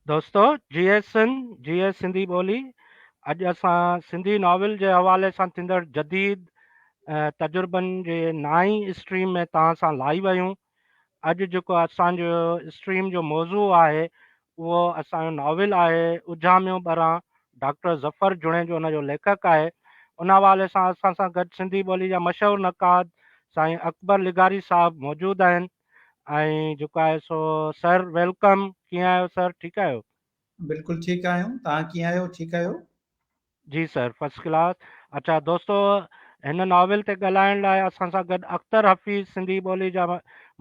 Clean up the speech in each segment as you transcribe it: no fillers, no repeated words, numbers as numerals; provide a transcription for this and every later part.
دوستو جيئي سنڌ جيئي سنڌي ٻولي اڄ اسان سنڌي ناول جي حوالي سان ٿيندڙ جديد تجربن جي نائين اسٽريم ۾ توهان سان لائيو آهيون اڄ جيڪو اسان جو اسٽريم جو موضوع آهي اهو اسان جو ناول آهي اجهاميو ٻران ڊاڪٽر ظفر جوڻيجو ان جو ليکڪ آهي ان حوالي سان اسان سان گڏ سنڌي ٻولي جا مشهور نقاد سائين اڪبر لغاري صاحب موجود آهن ۽ جيڪو آهي سو سر welcome ڪيئن آهيو سر ٺيڪ آهيو. بلڪل ٺيڪ آهيون توهان ڪيئن آهيو ٺيڪ آهيو. جي سر فرسٽ ڪلاس اڇا دوستو هن ناول تي ڳالهائڻ لاء اسان سان گڏ اختر حفيظ سنڌي ٻولي جا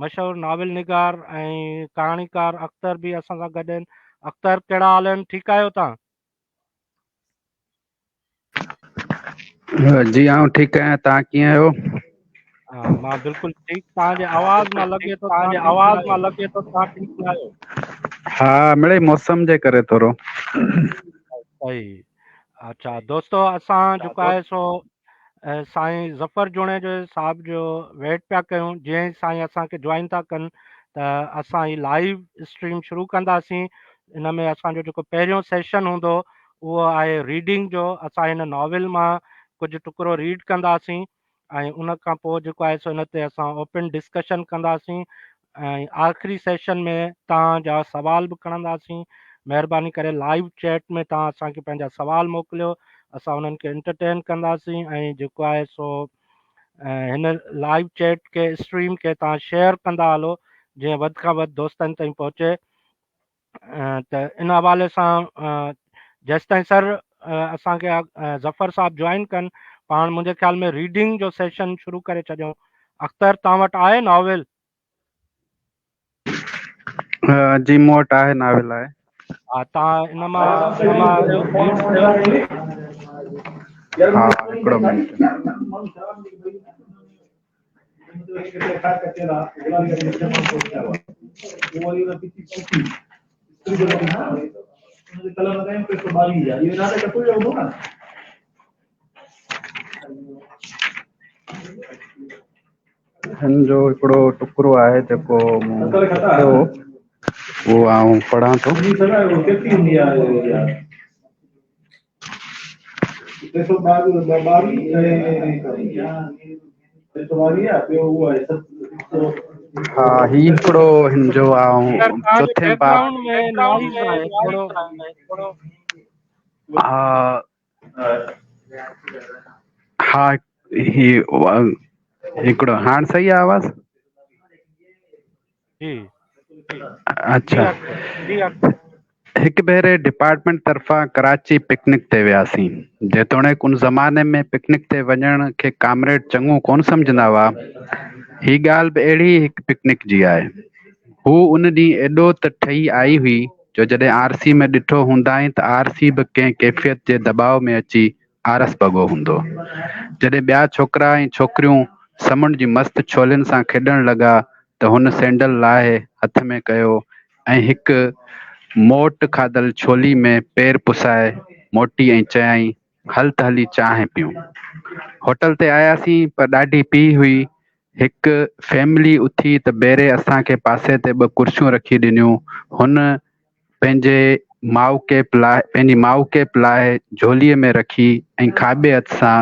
مشهور ناول نگار ۽ ڪهاڻيڪار اختر به اسان سان گڏ آهن اختر ڪهڙا حال آهن ٺيڪ آهيو توهان. جي آئون ٺيڪ آهيان توهان ڪيئن آهيو؟ ها مان بلڪل ٺيڪ توهان جي آواز مان لڳي ٿو توهان جي آواز مان لڳي ٿو توهان ٺيڪ نه آهيو. ها مڙئي موسم جي ڪري ٿورو. صحيح اڇا دوستو اسان جيڪو آهي سو سائين ظفر جوڻيجو صاحب جو ويٽ پيا ڪيون جيئن ئي سائين اسان کي جوائن ٿا ڪن ته اسان هي لائيو اسٽريم شروع ڪنداسين ان ۾ اسان جو جيڪو پهريون سيشن هوندو اهو آهي ريڊنگ جو اسان هن ناول مان ڪجهه ٽڪرو ريڊ ڪنداسين ۽ ان کان پوء جيڪو آهي سو ان تي اسان اوپن ڊسڪشن ڪنداسين ۽ آخري سيشن ۾ توهان جا سوال به کڻنداسين مهرباني ڪري لائيو چيٽ ۾ توهان اسان کي پنهنجا سوال موڪليو اسان انهن کي انٽرٽين ڪنداسين ۽ جيڪو آهي سو هن لائيو چيٽ کي اسٽريم کي توهان شيئر ڪندا هلو جيئن وڌ کان وڌ دوستن تائين پهچي ته ان حوالي سان جيستائين سر اسان کي ظفر صاحب جوائن ڪن پاڻ منهنجي خيال ۾ ريڊنگ جو سيشن شروع ڪري ڇڏيون اختر توهان وٽ آهي ناول؟ جي مون وٽ آهي ناول آهي. ها توهان ان مان ان مان ريڊ ڪيو. ها هڪڙو منٽ. هن جو هڪڙو ٽڪرو آهي جيڪو مون لکيو هو اهو آئون پڙهان ٿو. ها هي هڪڙو هن جو آئون سر توهان جي چوٿين بيڪ باب گرائونڊ ۾ نوائز آهي ٿورو ها ها هي هڪڙو هاڻ صحيح آهي آواز؟ جي اڇا هڪ ڀيري ڊپارٽمينٽ طرفان ڪراچي پڪنڪ تي وياسين. جيتوڻيڪ ان زماني ۾ پڪنڪ تي وڃڻ کي ڪامريڊ چڱو ڪونه سمجهندا هئا. هي ڳالهه به اهڙي ئي هڪ پڪنڪ جي آهي. هو ان ڏينهن ايڏو ته ٺهي آئي هئي جو جڏهن آرسي ۾ ڏٺو هوندائين ته آرسي به ڪنهن ڪيفيت جي دٻاء ۾ اچي آرس ڀڳو هوندو. جڏهن ٻيا ڇوڪرا ۽ ڇوڪريون سمنڊ جي مست ڇولين سان کيڏڻ لڳا ته هن سينڊل لاهي هٿ ۾ ڪيو ۽ هڪ موٽ کاڌل ڇولي ۾ پير پسائي موٽي ۽ چيائين، هل ته هلي چانهه پيون. هوٽل تي آياسين پر ڏاڍي پيهه هئي. هڪ فيملي اٿي ته بيري اسان کي پاسي تي ٻه ڪرسيون رکي ڏنيون. هن پنهنجي ماء ڪيپ لاهي پنهنجي ماء ڪيپ لاهي جهوليء ۾ رکي ۽ کاٻي هٿ سان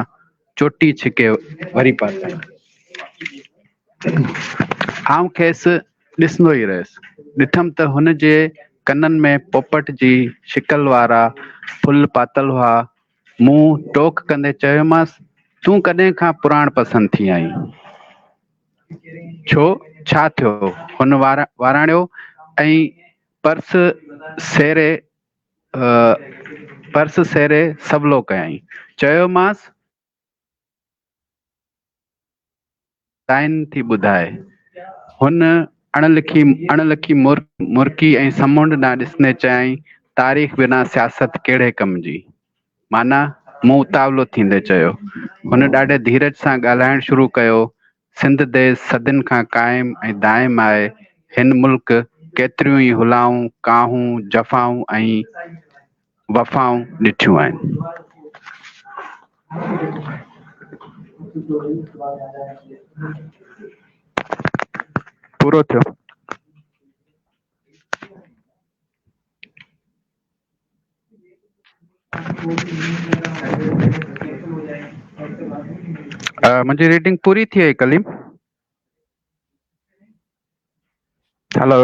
چوٽي ڇڪي وري پاتائين. آئون کيس ڏسندو ئي رهيس. ڏٺم ته هن جي ڪنن ۾ پوپٽ جي شڪل وارا ڦل پاتل هئا. مون ٽوڪ ڪندي چيومانس، تون ڪڏهن کان پراڻ پسند ٿي آهين؟ ڇو، ڇا ٿيو؟ هن واراڻيو ۽ پرس سيري پرس سيري سولو ڪيائين. چيومانس. تائين ٿي ٻڌائي. هن اڻ لکي مرڪي ۽ سمنڊ ڏانهن ڏسندي چيائين، تاريخ بنا سياست ڪهڙي ڪم جي؟ معنيٰ؟ مون اتاولو ٿيندي چيو. هن ڏاڍي ڌيرج سان ڳالهائڻ شروع ڪيو، سنڌ ديس صدين کان قائم ۽ دائم آهي. هن ملڪ ڪيتريون ئي هلائون، ڪاهون، جفائون ۽ وفائون ڏٺيون آهن. پورو ٿيو. منهنجي ريڊنگ پوري ٿي وئي ڪليم. هلو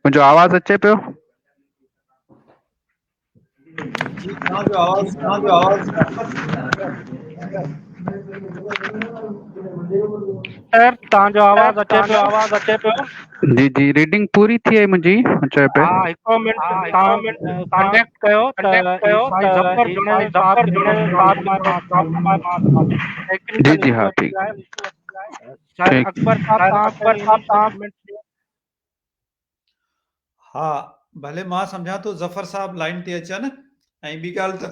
منهنجو آواز اچي پيو؟ جي توهان جو آواز توهان جو آواز سر توهان جو آواز اچي پيو آواز اچي پيو جي جي ريڊنگ پوري ٿي وئي منهنجي چئي پيو ها هڪڙو منٽ توهان ڪنيڪٽ ڪيو ته سائين ظفر جوڻيجو صاحب جي جي ها ٺيڪ سر اڪبر صاحب توهان اڪبر صاحب توهان ها ڀلي مان سمجهان ٿو ظفر صاحب لائن تي اچن ۽ ٻي ڳالهه ته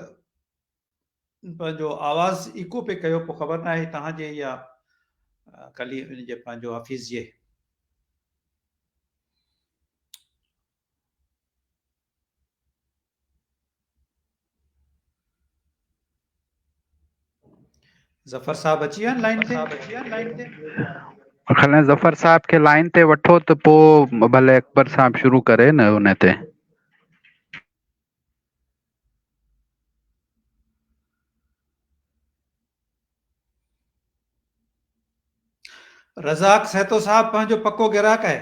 پنهنجو آواز ايڪو پئي ڪيو پوء خبر ناهي توهان جي يا ڪلي ان جي پنهنجو حفيظ جي. ظفر صاحب اچي ويا آهن لائن تي؟ کڻي ظفر صاحب کي لائن تي وٺو ته پوء ڀلي اڪبر صاحب شروع ڪري نه ان تي. رزاق سهتو صاحب پنهنجو پڪو گراهڪ آهي.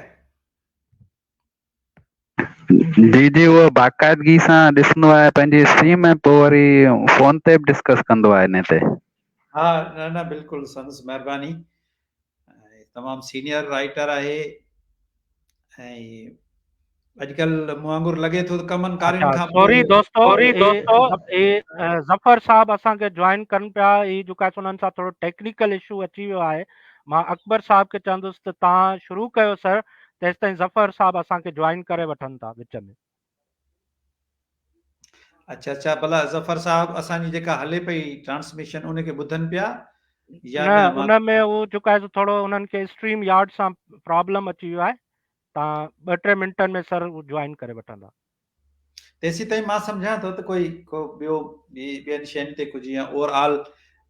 جي جي اهو باقاعدگي سان ڏسندو آهي پنهنجي اسٽريم ۽ پوء وري فون تي به ڊسڪس ڪندو آهي انهي تي. ها نه نه بلڪل سندس مهرباني تمام سينيئر رائيٽر آهي ۽ اڄڪلهه مون وانگر لڳي ٿو ته ڪمن ڪارين کان سوري دوستو سوري دوستو اي ظفر صاحب اسان کي جوائن ڪن پيا اي جيڪو آهي انهن سان ٿورو ٽيڪنيڪل اشو اچي ويو آهي مان اڪبر صاحب کي چوندس ته تان شروع ڪيو سر تيستائين ظفر صاحب اسان کي جوائن ڪري وٺن ٿا وچ ۾. اڇا اڇا ڀلا ظفر صاحب اسان جي جيڪا هلي پئي ٽرانسميشن ان کي ٻڌن پيا يا نه ان ۾ هو جيڪو آهي سو ٿورو انهن کي اسٽريم يارڊ سان پرابلم اچي ويو آهي تان ٻه ٽي منٽن ۾ سر جوائن ڪري وٺندا. تيسين تائين مان سمجهان ٿو ته ڪوئي ڪو ٻيو ٻين شين تي ڪجهه يا اوور آل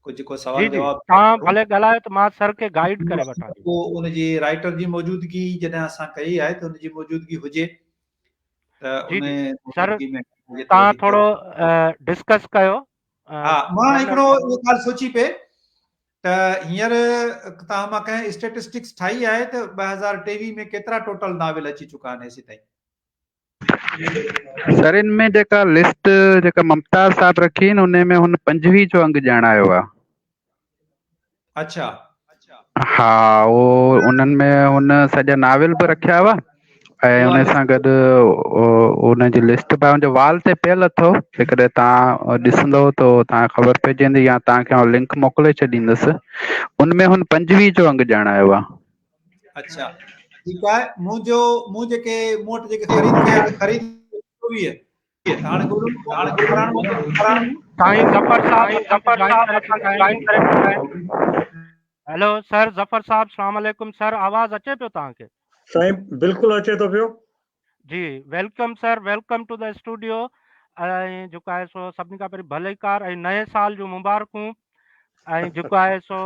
ڪجهه ڪو سوال جواب تان ڀلي ڳالهايو ته مان سر کي گائيڊ ڪري وٺان ٿو. ان جي رائيٽر جي موجودگي جڏهن اسان ڪئي آهي ته ان جي موجودگي هجي ته ان سر تان ٿورو ڊسڪس ڪيو. ها مان هڪڙو اهو ڳالهه سوچي پئي ته هينئر توهان مان ڪنهن اسٽيٽسٽڪس ٺاهي آهي ته 2023 ۾ ڪيترا ٽوٽل ناول اچي چڪا آهن هيسيتائين؟ سر ان ۾ جيڪا لسٽ جيڪا ممتاز صاحب رکي آهي ان ۾ هن 25 جو انگ ڄاڻايو آهي. اڇا. ها اهو انهن ۾ هن سڄا ناول به رکيا هئا ۽ ان سان گڏ ان جي لسٽ به ان جو وال تي پيل اٿو جيڪڏهن توهان ڏسندو ته توهان کي خبر پئجي ويندي يا توهان کي آئون لنڪ موڪلي ڇڏيندس ان ۾ هن 25 جو انگ ڄاڻايو آهي. اڇا ٺيڪ آهي منهنجو مون جيڪي مون وٽ جيڪي خريد ڪيا خريد 24 هاڻي ڳولون هاڻي سائين ظفر صاحب ظفر صاحب جوائن ڪري هيلو سر ظفر صاحب السلام عليڪم سر آواز اچي پيو توهان کي؟ سائين بلڪل اچي ٿو پيو. جي welcome sir welcome to the studio ۽ جيڪو آهي سو سڀني کان پهرين ڀليڪار ۽ نئين سال جون مبارڪون ۽ جيڪو آهي سو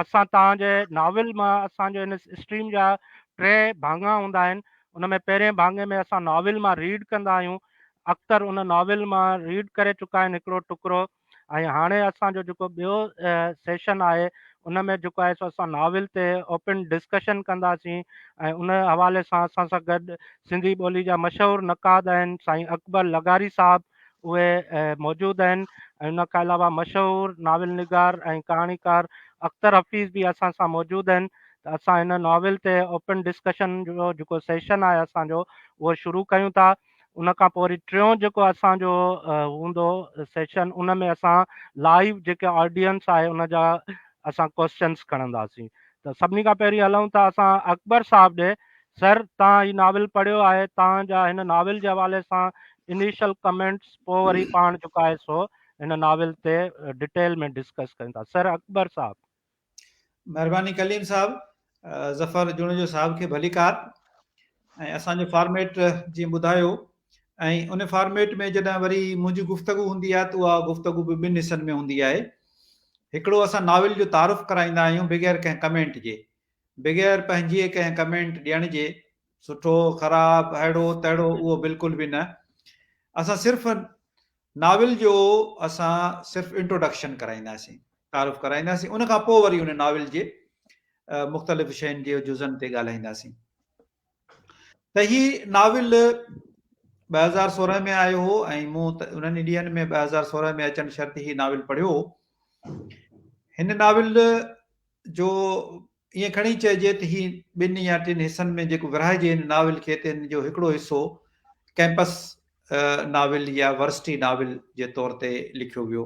اسان توهان جي ناول مان اسان جو هن اسٽريم جا ٽي ڀاڱا هوندا آهن ان ۾ پهرين ڀاڱي ۾ اسان ناول مان ريڊ ڪندا آهيون اختر ان ناول مان ريڊ ڪري چڪا آهن هڪڙو ٽڪرو ۽ هاڻي اسان جو جيڪو ٻيو سيشن آهي ان ۾ جيڪو آهي سو اسان ناول تي اوپن ڊسڪشن ڪنداسين ۽ ان حوالي سان اسان سان گڏ سنڌي ٻولي جا مشهور نقاد آهن سائين اڪبر لغاري صاحب اهي موجود آهن ۽ ان کان علاوه مشهور ناول نگار ۽ ڪهاڻيڪار اختر حفيظ به اسان سان موجود آهن ته اسان هن ناول تي اوپن ڊسڪشن جو جيڪو سيشن آهي اسان جو اهو شروع ڪيون ٿا ان کان پوء وري ٽيون جيڪو اسان جو هوندو سيشن ان ۾ اسان لائيو جيڪي آڊينس آهي ان جا اسان ڪوشچنس کڻنداسين ته سڀني کان پهرين هلون ٿا اسان اڪبر صاحب ڏي سر تان هي ناول پڙهيو آهي تان جا هن ناول جي حوالي سان انيشل ڪمينٽس پوء وري پاڻ جيڪو آهي سو هن ناول تي ڊيٽيل ۾ ڊسڪس ڪيون ٿا سر اڪبر صاحب. مهرباني ڪليم صاحب ظفر جوڻيجو صاحب کي ڀليڪار ۽ اسان جو فارميٽ جيئن ٻڌايو ۽ ان فارميٽ ۾ جڏهن وري منهنجي گفتگو هوندي آهي ته اها گفتگو به ٻن حصن ۾ هوندي آهي هڪڙو اسان ناول جو تعارف ڪرائيندا آهيون بغير ڪنهن ڪمينٽ جي بغير پنهنجي ڪنهن ڪمينٽ ڏيڻ جي سٺو خراب اهڙو تهڙو اهو بلڪل به نه اسان صرف ناول جو اسان صرف انٽروڊڪشن ڪرائينداسين، تعارف ڪرائينداسين، ان کان پوء وري ان ناول جي مختلف شين جي جزن تي ڳالهائينداسين. ته هي ناول 2016 ۾ آيو هو ۽ مون انهن ئي ڏينهن ۾ 2016 ۾ اچڻ شرط هي ناول پڙهيو هو. هن ناول جو ائين کڻي چئجي ته هي ٻن يا ٽن حصن ۾ جيڪو ورهائجي هن ناول کي ته هن جو هڪڙو حصو ڪئمپس ناول يا ورسٽي ناول جي طور تي لکيو ويو.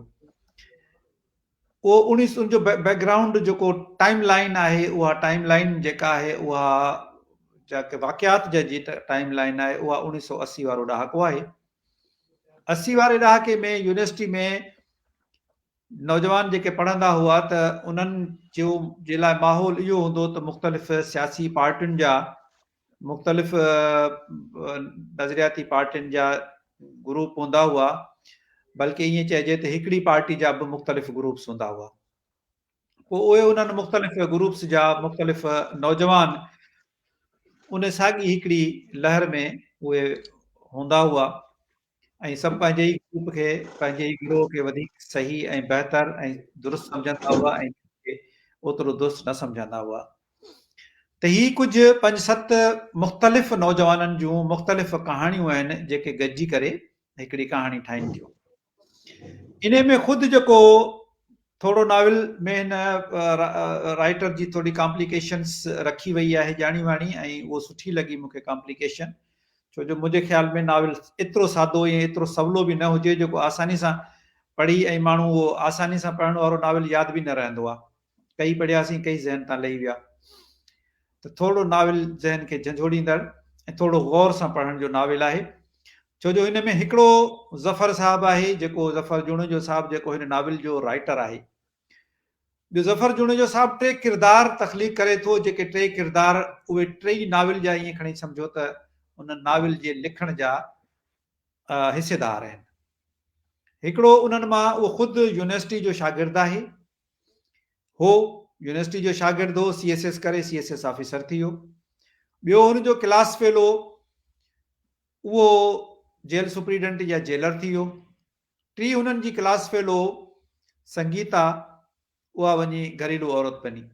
اهو اڻيهه ان جو بيڪ گرائونڊ جيڪو ٽائيم لائين آهي اها ٽائيم لائين جيڪا آهي اها جيڪي واقعات جا جي ٽائيم لائين آهي اها 1980 وارو ڏهاڪو آهي. 80 واري ڏهاڪي ۾ يونيورسٽي ۾ نوجوان جيڪي پڙهندا هئا ته انهن جو جي لاء ماحول اهو هوندو ته مختلف سياسي پارٽين جا مختلف نظرياتي پارٽين جا گروپ هوندا هئا بلڪه ائين چئجي ته هڪڙي پارٽي جا به مختلف گروپس هوندا هئا پوء اهي انهن مختلف گروپس جا مختلف نوجوان ان ساڳي هڪڙي لهر ۾ اهي هوندا هئا ۽ سڀ پنهنجي ئي گروپ کي پنهنجي ئي گروهه کي وڌيڪ صحيح ۽ بهتر ۽ درست سمجهندا هئا ۽ اوترو درست نه سمجهندا هئا ته هي ڪجهه پنج ست مختلف نوجوانن جون مختلف ڪهاڻيون آهن جيڪي گڏجي ڪري هڪڙي ڪهاڻي ٺاهين ٿيون. انهي ۾ خود جيڪو ٿورو ناول ۾ هن رائيٽر جي ٿوري ڪامپليڪيشنس رکي وئي آهي ڄاڻي واڻي ۽ اهو سٺي لڳي مون کي ڪامپليڪيشن ڇو جو منهنجي خيال ۾ ناول ايترو سادو ۽ ايترو سولو به نه هجي جيڪو آساني سان پڙهي ۽ ماڻهو اهو آساني سان پڙهڻ وارو ناول ياد به نه رهندو آهي ڪئي پڙهياسين ڪئي ذهن تان لهي ويا ته ٿورو ناول ذهن کي جهنجهوڙيندڙ ۽ ٿورو غور سان پڙهڻ جو ناول آهي ڇو جو هن ۾ هڪڙو ظفر صاحب آهي جيڪو ظفر جوڻيجو صاحب جيڪو هن ناول جو رائٽر آهي ٻيو ظفر جوڻيجو صاحب ٽي ڪردار تخليق ڪري ٿو جيڪي ٽي ڪردار اهي ٽئي ناول جا ائين کڻي سمجهو ته ان ناول جي لکڻ جا حصيدار آهن هڪڙو انهن مان اهو خود يونيورسٽي جو شاگرد آهي هو يونيورسٽي جو شاگرد هو، سي ايس ايس ڪري سي ايس ايس آفيسر ٿي ويو. ٻيو هن جو ڪلاس فيلو اهو جيل سپريڊنٽ يا جيلر ٿي ويو. ٽي هنن جي ڪلاس فيلو سنگيتا اها وڃي گهريلو عورت بني.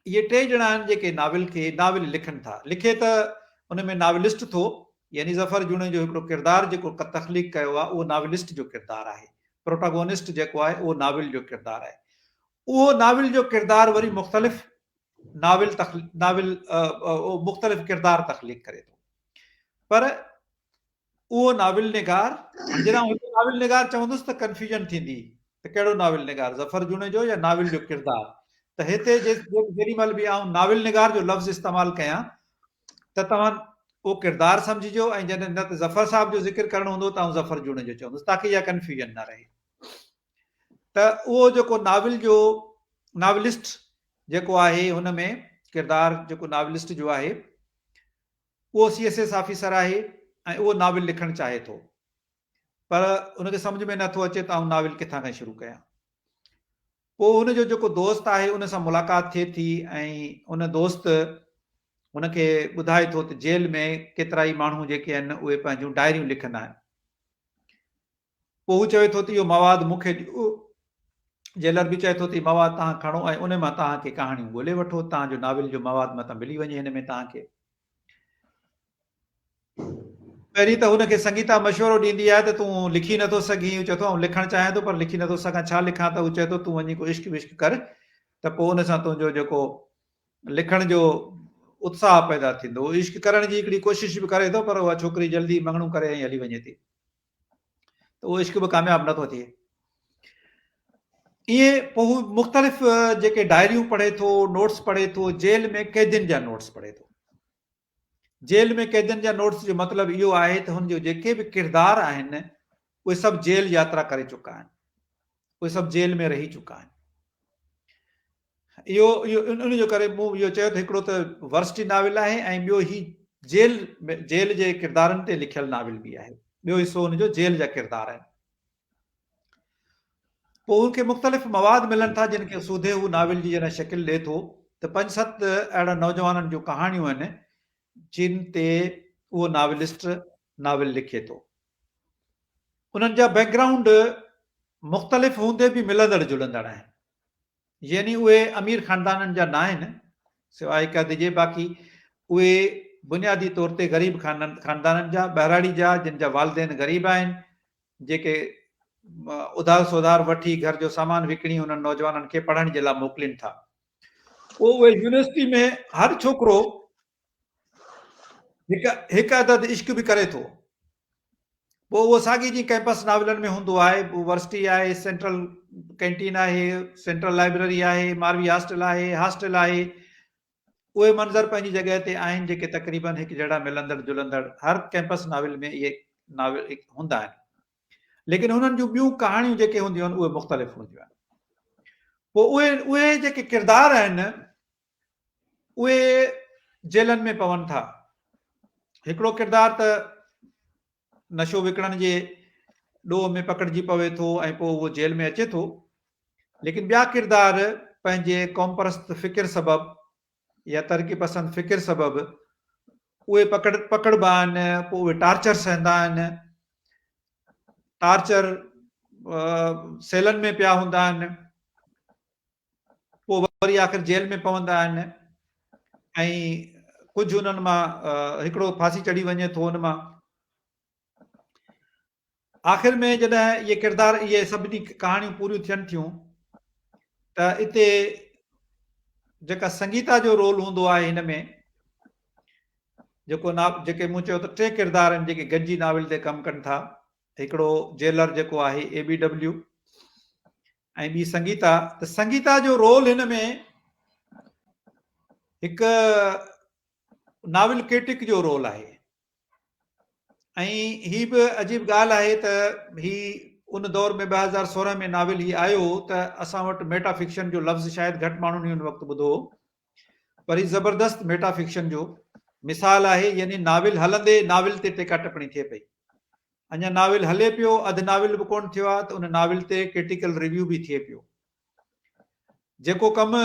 اهي ٽي ڄڻا آهن جيڪي ناول کي ناول لکن ٿا. لکي ته ان ۾ ناولسٽ ٿو يعني ظفر جوڻيجو هڪڙو ڪردار جيڪو تخليق ڪيو آهي اهو ناولسٽ جو ڪردار آهي. پروٽاگونسٽ جيڪو آهي اهو ناول جو ڪردار آهي. اهو ناول جو ڪردار وري مختلف ناول ناول مختلف ڪردار تخليق ڪري ٿو. پر اهو ناول نگار، جڏهن آئون هتي ناول نگار چوندس ته ڪنفيوژن ٿيندي ته ڪهڙو ناول نگار، ظفر جوڻيجو يا ناول جو ڪردار؟ ته هتي جيڏي مهل به آئون ناول نگار جو لفظ استعمال ڪيان ته توهان اهو ڪردار سمجهجو ۽ جڏهن نه ته ظفر صاحب جو ذڪر ڪرڻو هوندو ته آئون ظفر جوڻيجو چوندس تاڪه اها ڪنفيوژن نه رهي. ته اهو جيڪو ناول جو ناولسٽ جيڪو آهي هن ۾ ڪردار جيڪو ناولسٽ جو آهي اهو سي ايس ايس آفيسر آهي ۽ اهو ناول لکڻ چاهي ٿو پر ان کي سمجهه ۾ نٿو اچي ته آئون ناول ڪٿان کان شروع ڪيان. پوء هن جو جيڪو دوست آهي ان سان ملاقات ٿئي ٿي ۽ ان دوست هن کي ٻڌائي ٿو ته جيل ۾ ڪيترائي ماڻهو جيڪي آهن اهي پنهنجون ڊائريون لکندا آهن. پوء هو چوي ٿو ته اهو مواد مون کي ڏيو. جيلر به چئي ٿو ته هي مواد توهان کڻو ۽ ان مان توهان ڪي ڪهاڻيون ڳولي وٺو، توهان جو ناول جو مواد متان ملي وڃي هن ۾ توهان کي. پهرين ته هن کي سنگيتا مشورو ڏيندي آهي ته تون لکي نٿو سگهين. هو چئي ٿو آئون لکڻ چاهيان ٿو پر لکي نٿو سگهان، ڇا لکان؟ ته هو چئي ٿو تون وڃي ڪو عشق وشق ڪر ته پوء ان سان تنهنجو جيڪو لکڻ جو اتساهه پيدا ٿيندو. هو عشق ڪرڻ جي هڪڙي ڪوشش به ڪري ٿو پر اها ڇوڪري جلدي مڱڻو ڪري ۽ هلي وڃي ٿي. ته اهو عشق به ڪامياب نٿو ٿئي. ائين پوء هو مختلف جيڪي ڊائريون پڙهي ٿو، نوٽس پڙهي ٿو، جيل ۾ قيدين جا نوٽس پڙهي ٿو. جيل ۾ قيدين جا نوٽس جو مطلب اهو آهي ته هن جو جيڪي به ڪردار آهن اهي سڀ جيل ياترا ڪري چڪا آهن. اهي سڀ جيل ۾ رهي چڪا آهن. اهو اهو ان جو ڪري مون اهو چيو ته هڪڙو ته ورسٽي ناول آهي ۽ ٻيو هي جيل جيل جي ڪردارن تي لکيل ناول به آهي. ٻيو حصو ان جو جيل جا ڪردار آهن. پوء هن کي مختلف مواد ملن ٿا جن کي سوڌي هو ناول جي جڏهن شڪل ڏئي ٿو ته پنج ست اهڙا نوجوانن جون ڪهاڻيون آهن جن تي اهو ناولسٽ ناول لکي ٿو. انهن جا بيڪ گرائونڊ مختلف هوندي به ملندڙ جلندڙ آهن. يعني اهي امير خاندانن جا ناهن، سواء هڪ اڌ جي، باقي اهي بنيادي طور تي غريب خاندانن جا، ٻهراڙي جا، جن جا والدين غريب آهن، جيڪي اڌار سوڌار وٺي گهر جو سامان وڪڻي انهن نوجوانن کي پڙهڻ جي لاء موڪلين ٿا. پوء اهي يونيورسٽي ۾ هر ڇوڪرو هڪ هڪ عدد عشق به ڪري ٿو. پوء اهو ساڳي جيئن ڪئمپس ناولن ۾ هوندو آهي، ورسٽي آهي، سينٽرل ڪينٽين آهي، سينٽرل لائبريري آهي، ماروي هاسٽل آهي، هاسٽل آهي، اهي منظر پنهنجي جڳهه تي آهن جيڪي تقريبن هڪجهڙا ملندڙ جلندڙ هر ڪئمپس ناول ۾ اهي ناول هوندا آهن. ليڪن انهن جون ٻيون ڪهاڻيون جيڪي هونديون آهن اهي مختلف هونديون آهن. پوء اهي اهي جيڪي ڪردار آهن اهي جيلن ۾ پون ٿا. هڪڙو ڪردار ته نشو وڪڻڻ جي ڏوهه ۾ پڪڙجي پوي ٿو ۽ پوء اهو جيل ۾ اچي ٿو، ليڪن ٻيا ڪردار پنهنجي قومپرست فڪر سبب يا ترقي پسند فڪر سبب اهي پڪڙ پڪڙبا آهن، پوء اهي ٽارچر سهندا آهن، ٽارچر سيلن ۾ پيا هوندا آهن. پوء وري آخر جيل ۾ پوندا آهن ۽ ڪجهه انهن مان هڪڙو ڦاسي چڙهي وڃي ٿو ان مان آخر ۾ جڏهن اهي ڪردار اهي سڀني ڪهاڻيون پوريون ٿين ٿيون ته اتي جيڪا سنگيتا جو رول هوندو آهي هن ۾ جيڪو نا جيڪي مون چيو ته ٽي ڪردار آهن جيڪي گڏجي ناول تي ڪم ڪن ٿا هڪڙو جيلر جيڪو آهي اي بي ڊبليو ۽ ٻي سنگيتا ته سنگيتا جو رول هن ۾ هڪ ناول ڪرٽڪ جو رول آهي ۽ هي به عجيب ڳالهه آهي ته هي ان دور ۾ 2016 ۾ ناول هي آيو ته اسان وٽ ميٽا فڪشن جو لفظ شايد گهٽ ماڻهن ئي ان وقت ٻڌو هو پر هي زبردست ميٽا فڪشن جو مثال آهي يعني ناول هلندي ناول تي ٽيڪا ٽپڻي ٿئي پئي اڃا ناول هلي پيو، اڌ ناول به ڪونه ٿيو آهي ته ان ناول تي ڪرٽيڪل ريويو به ٿئي پيو. جيڪو ڪم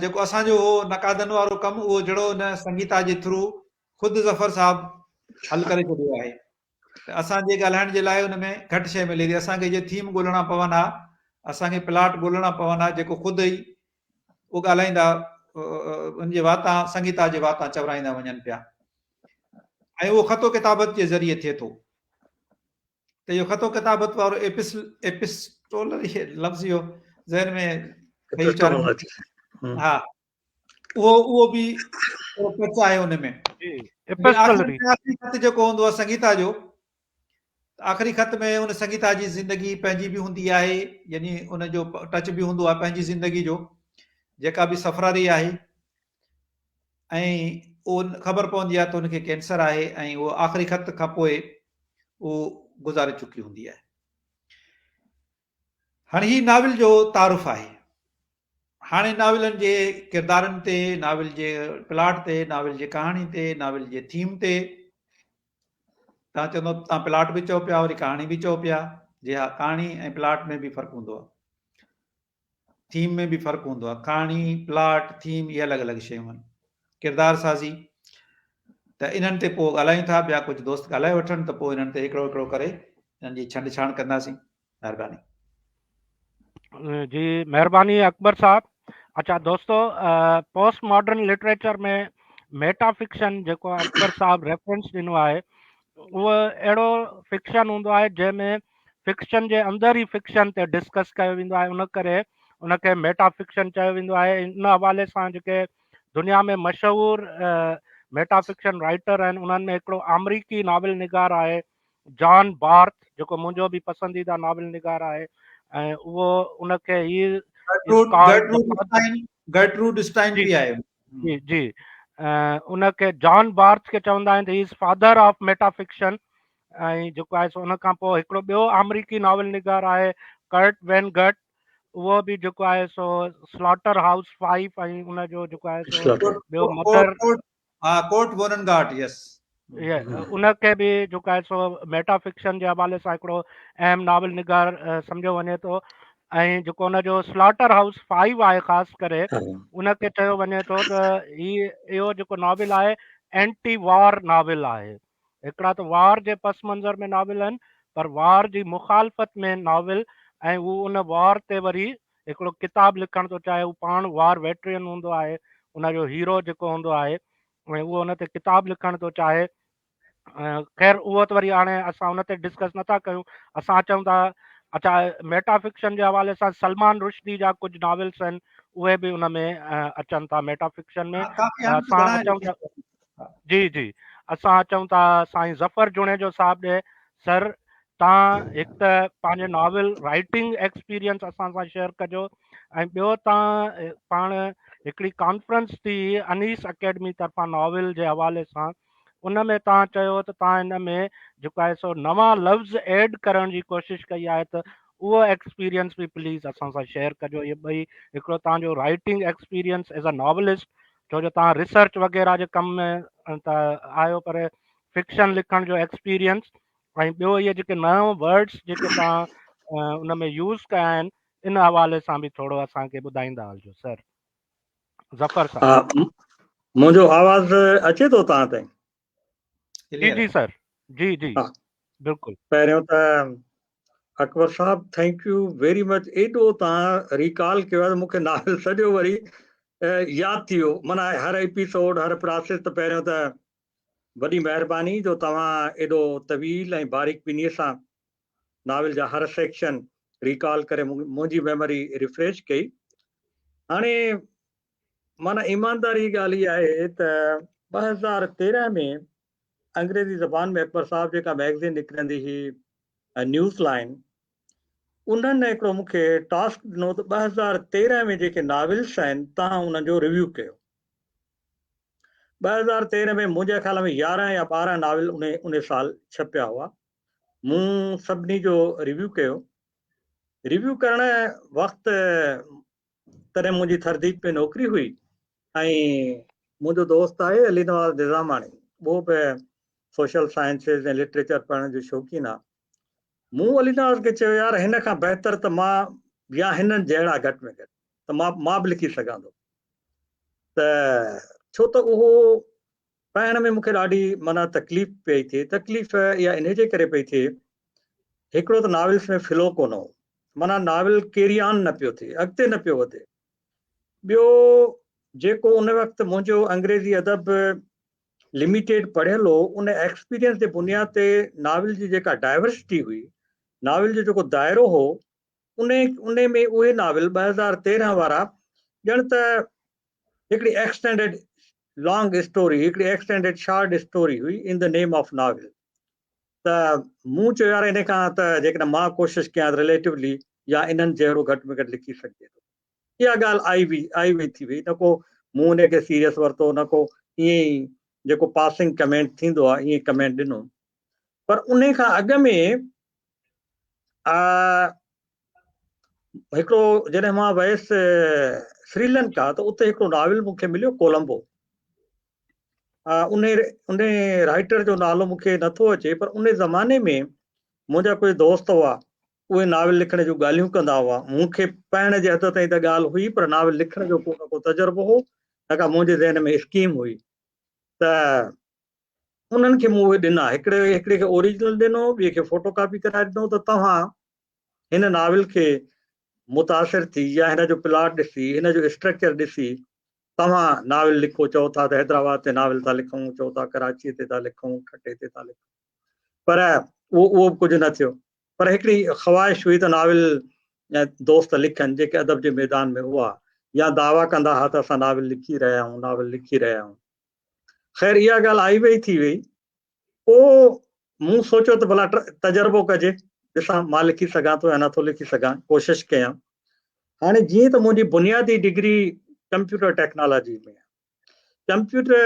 جيڪو اسان جو هو نقادن وارو ڪم اهو جهڙو ان سنگيتا جي ٿرو خود ظفر صاحب حل ڪري ڇڏيو آهي ته اسان جي ڳالهائڻ جي لاء ان ۾ گهٽ شيء ملي ٿي. اسان کي جي ٿيم ڳولڻا پون ها، اسان کي پلاٽ ڳولڻا پون ها جيڪو خود ئي اهو ڳالهائيندا ان جي واتان سنگيتا جي واتان چورائيندا وڃن پيا. ۽ اهو خط و ڪتابت جي ذريعي ٿئي ٿو ته اهو خط و ڪتابت وارو ايپسٽولري لفظ اهو ذهن ۾ ها اهو اهو به ٽچ آهي ان ۾ آخري خط جيڪو هوندو آهي سنگيتا جو آخري خط ۾ ان سنگيتا جي زندگي پنهنجي به هوندي آهي يعني ان جو ٽچ به هوندو آهي پنهنجي زندگي جو جيڪا به سفراري آهي ۽ اهو خبر پوندي آهي ته هن کي ڪينسر آهي ۽ اهو آخري خط کان پوء اهو گذاري چڪي هوندي آهي. هاڻي هي ناول جو تعارف آهي. هاڻي ناولن جي ڪردارن تي، ناول جي پلاٽ تي، ناول جي ڪهاڻي تي، ناول جي ٿيم تي توهان چوندو توهان پلاٽ به چئو پيا وري ڪهاڻي به چئو پيا. جي ها ڪهاڻي ۽ پلاٽ ۾ به فرق هوندو آهي. ٿيم ۾ به فرق هوندو آهي. ڪهاڻي، پلاٽ، ٿيم اهي الڳ الڳ شيون آهن. ڪردار سازي ته انهن تي پوء ڳالهايون ٿا ٻيا ڪجهه دوست ڳالهائي وٺن ته پوء انهن تي هڪڙو هڪڙو ڪري انهن جي ڇنڊ ڇاڻ ڪنداسين. مهرباني. جي مهرباني اڪبر صاحب. اچا دوستو post modern literature ۾ Meta fiction جيڪو اڪبر صاحب ريفرنس ڏنو آهي اهو اهڙو فڪشن هوندو آهي جنهن ۾ فڪشن جي اندر ئي فڪشن تي ڊسڪس ڪيو ويندو آهي ان ڪري ان کي ميٽا فڪشن چيو ويندو آهي ان حوالي سان جيڪي دنيا ۾ مشهور ميٽا فڪشن رائٽر آهن انهن ۾ هڪڙو آمريڪي ناول نگار آهي جان بارٿ جيڪو منهنجو به پسنديده ناول نگار آهي ۽ اهو ان کي هي گرٽروڊ اسٽائن به آهي جي جي ان کي جان بارٿ کي چوندا آهن ته he is father of meta fiction ۽ جيڪو آهي سو ان کان پوء هڪڙو ٻيو آمريڪي ناول نگار آهي ڪرٽ وين گٽ اهو به جيڪو آهي سو سلاٽر هائوس 5 ۽ ان جو جيڪو آهي سو ٻيو مدر ها ڪورٽ وونن گاٽ يس ان کي به جيڪو آهي سو ميٽا فڪشن جي حوالي سان هڪڙو اهم ناول نگار سمجهيو وڃي ٿو ۽ جيڪو ان جو سلاٽر هائوس 5 آهي خاص ڪري ان کي چيو وڃي ٿو ته هي اهو جيڪو ناول آهي اينٽي وار ناول آهي هڪڙا ته وار جي پس منظر ۾ ناول آهن پر وار جي مخالفت ۾ ناول ۽ هو ان وار تي وري هڪڙو ڪتاب لکڻ ٿو چاهي. هو پاڻ وار ويٽرين هوندو آهي، ان جو هيرو جيڪو هوندو آهي، ۽ اهو ان تي ڪتاب لکڻ ٿو چاهي. خير اهو ته وري هاڻي اسان ان تي ڊسڪس نٿا ڪيون. اسان اچون ٿا، اچا، ميٽا فڪشن جي حوالي سان سلمان رشدي جا ڪجهه ناولس آهن، اهي به ان ۾ اچن ٿا ميٽا فڪشن ۾. اسان اچون ٿا، جي جي، اسان اچون ٿا سائين ظفر جوڻيجو صاحب ڏي. سر، تان هڪ ته پنهنجي ناول رائٽنگ ايڪسپيرينس اسان سان شيئر ڪجو، ۽ ٻيو تان پاڻ هڪڙي ڪانفرنس ٿي انيس اڪيڊمي طرفان ناول جي حوالي سان، ان ۾ توهان چيو ته توهان ان ۾ جيڪو آهي سو نوان لفظ ايڊ ڪرڻ جي ڪوشش ڪئي آهي، ته اهو ايڪسپيرينس به پليز اسان سان شيئر ڪجو. اهي ٻئي، هڪڙو توهان جو writing experience as a novelist, ڇو جو توهان ريسرچ وغيره جي ڪم ۾ ته آهيو، پر فڪشن لکڻ جو ايڪسپيرينس، ۽ ٻيو اهي جيڪي نئون ورڊس جيڪي توهان ان ۾ يوز ڪيا آهن، ان حوالي سان به ٿورو اسان کي ٻڌائيندا هلجو سر ظفر صاحب. منهنجو آواز اچي ٿو توهان تائين؟ جي جي سر، جي جي بلڪل. پهريون ته اڪبر صاحب thank you very much, ايڏو توهان ريڪال ڪيو آهي مون کي ناول سڄو وري ياد ٿي ويو، معنيٰ هر ايپيسوڊ هر پراسيس. ته پهريون ته وڏي مهرباني جو توهان ايڏو طويل ۽ باريڪ بيني سان ناول جا هر سيڪشن ريڪال ڪري منهنجي ميموري ريفريش ڪئي. هاڻي معنيٰ ايمانداري جي ڳالهه اها آهي ته 2013 ۾ انگريزي زبان ۾ اڪبر صاحب جيڪا مئگزين نڪرندي هئي نيوز لائن، انهن هڪڙو مون کي ٽاسڪ ڏنو ته 2013 ۾ جيڪي ناولس آهن تهان انهن جو ريويو ڪيو. 2013 ۾ منهنجي خيال ۾ 11 يا 12 ناول ان سال ڇپيا هئا. مون سڀني جو ريويو ڪيو. ريويو ڪرڻ وقت تڏهن منهنجي ٿرديپ ۾ نوڪري هئي ۽ منهنجو دوست آهي علي نواز نظاماڻي، اهو به سوشل سائنسز ۽ لٽريچر پڙهڻ جو شوقين آهي. مون علي نواز کي چيو يار هن کان بهتر ته مان يا هنن جهڙا گهٽ ۾ گهٽ ته مان مان به لکي سگهان ٿو، ته ڇو ته اهو پڙهڻ ۾ مون کي ڏاڍي معنيٰ تڪليف پئي ٿئي. تڪليف اها انهي جي ڪري پئي ٿئي، هڪڙو ته ناولس ۾ فلو ڪونه هو، معنيٰ ناول ڪيري آن نه پيو ٿئي، اڳتي نه پيو وڌي. ٻيو جيڪو ان وقت منهنجو انگريزي ادب لميٽيڊ پڙهيل هو، ان ايڪسپيرينس جي بنياد تي ناول جي جيڪا ڊائيورسٽي هئي، ناول جو جيڪو دائرو هو، انهي ۾ اهي ناول 2013 وارا ڄڻ ته هڪڙي ايڪسٽينڊيڊ لانگ اسٽوري، هڪڙي ايڪسٽينڊيڊ شارٽ اسٽوري هئي ان the name of novel. ته مون چيو يار ان کان ته جيڪڏهن مان ڪوشش ڪيان ته رليٽولي يا انهن جهڙو گهٽ ۾ گهٽ لکي سگهجي ٿو. اها ڳالهه آئي وئي آئي وئي ٿي وئي، نه ڪو مون ان کي سيريس ورتو نه ڪو ائين ئي جيڪو پاسنگ ڪمينٽ ٿيندو آهي ائين ڪمينٽ ڏنو. پر ان کان اڳ ۾ هڪڙو جڏهن مان ويس سريلنڪا ته اتي هڪڙو ناول مون کي مليو ڪولمبو. ان رائٽر جو نالو مون کي نٿو اچي، پر ان زماني ۾ منهنجا ڪجهه دوست هئا، اهي ناول لکڻ جون ڳالهيون ڪندا هئا. مون کي پڙهڻ جي حد تائين ته ڳالهه هئي، پر ناول لکڻ جو ڪو نه ڪو تجربو هو نه ڪا منهنجي ذهن ۾ اسڪيم هئي. ته انهن کي مون اهي ڏنا، هڪڙي هڪڙي کي اوريجنل ڏنو، ٻئي کي فوٽو ڪاپي ڪرائي ڏنو ته توهان هن ناول کي متاثر ٿي يا هن جو پلاٽ ڏسي، هن جو اسٽرڪچر ڏسي توهان ناول لکو. چئو ٿا ته حيدرآباد تي ناول ٿا لکون، چئو ٿا ڪراچيء تي ٿا لکون، ٺٽي تي ٿا لکون، پر اهو اهو به ڪجهه نه ٿيو. پر هڪڙي خواهش هئي ته ناول دوست لکن جيڪي ادب جي ميدان ۾ هئا يا دعويٰ ڪندا هئا ته اسان ناول لکي رهيا آهيون، ناول لکي رهيا آهيون. خير اها ڳالهه آئي وئي ٿي وئي. پوء مون سوچيو ته ڀلا تجربو ڪجي، ڏسان مان لکي سگهان ٿو يا نٿو لکي سگهان، ڪوشش ڪيان. هاڻي جيئن ته منهنجي بنيادي ڊگري ڪمپيوٽر ٽيڪنالاجي ۾ آهي، computer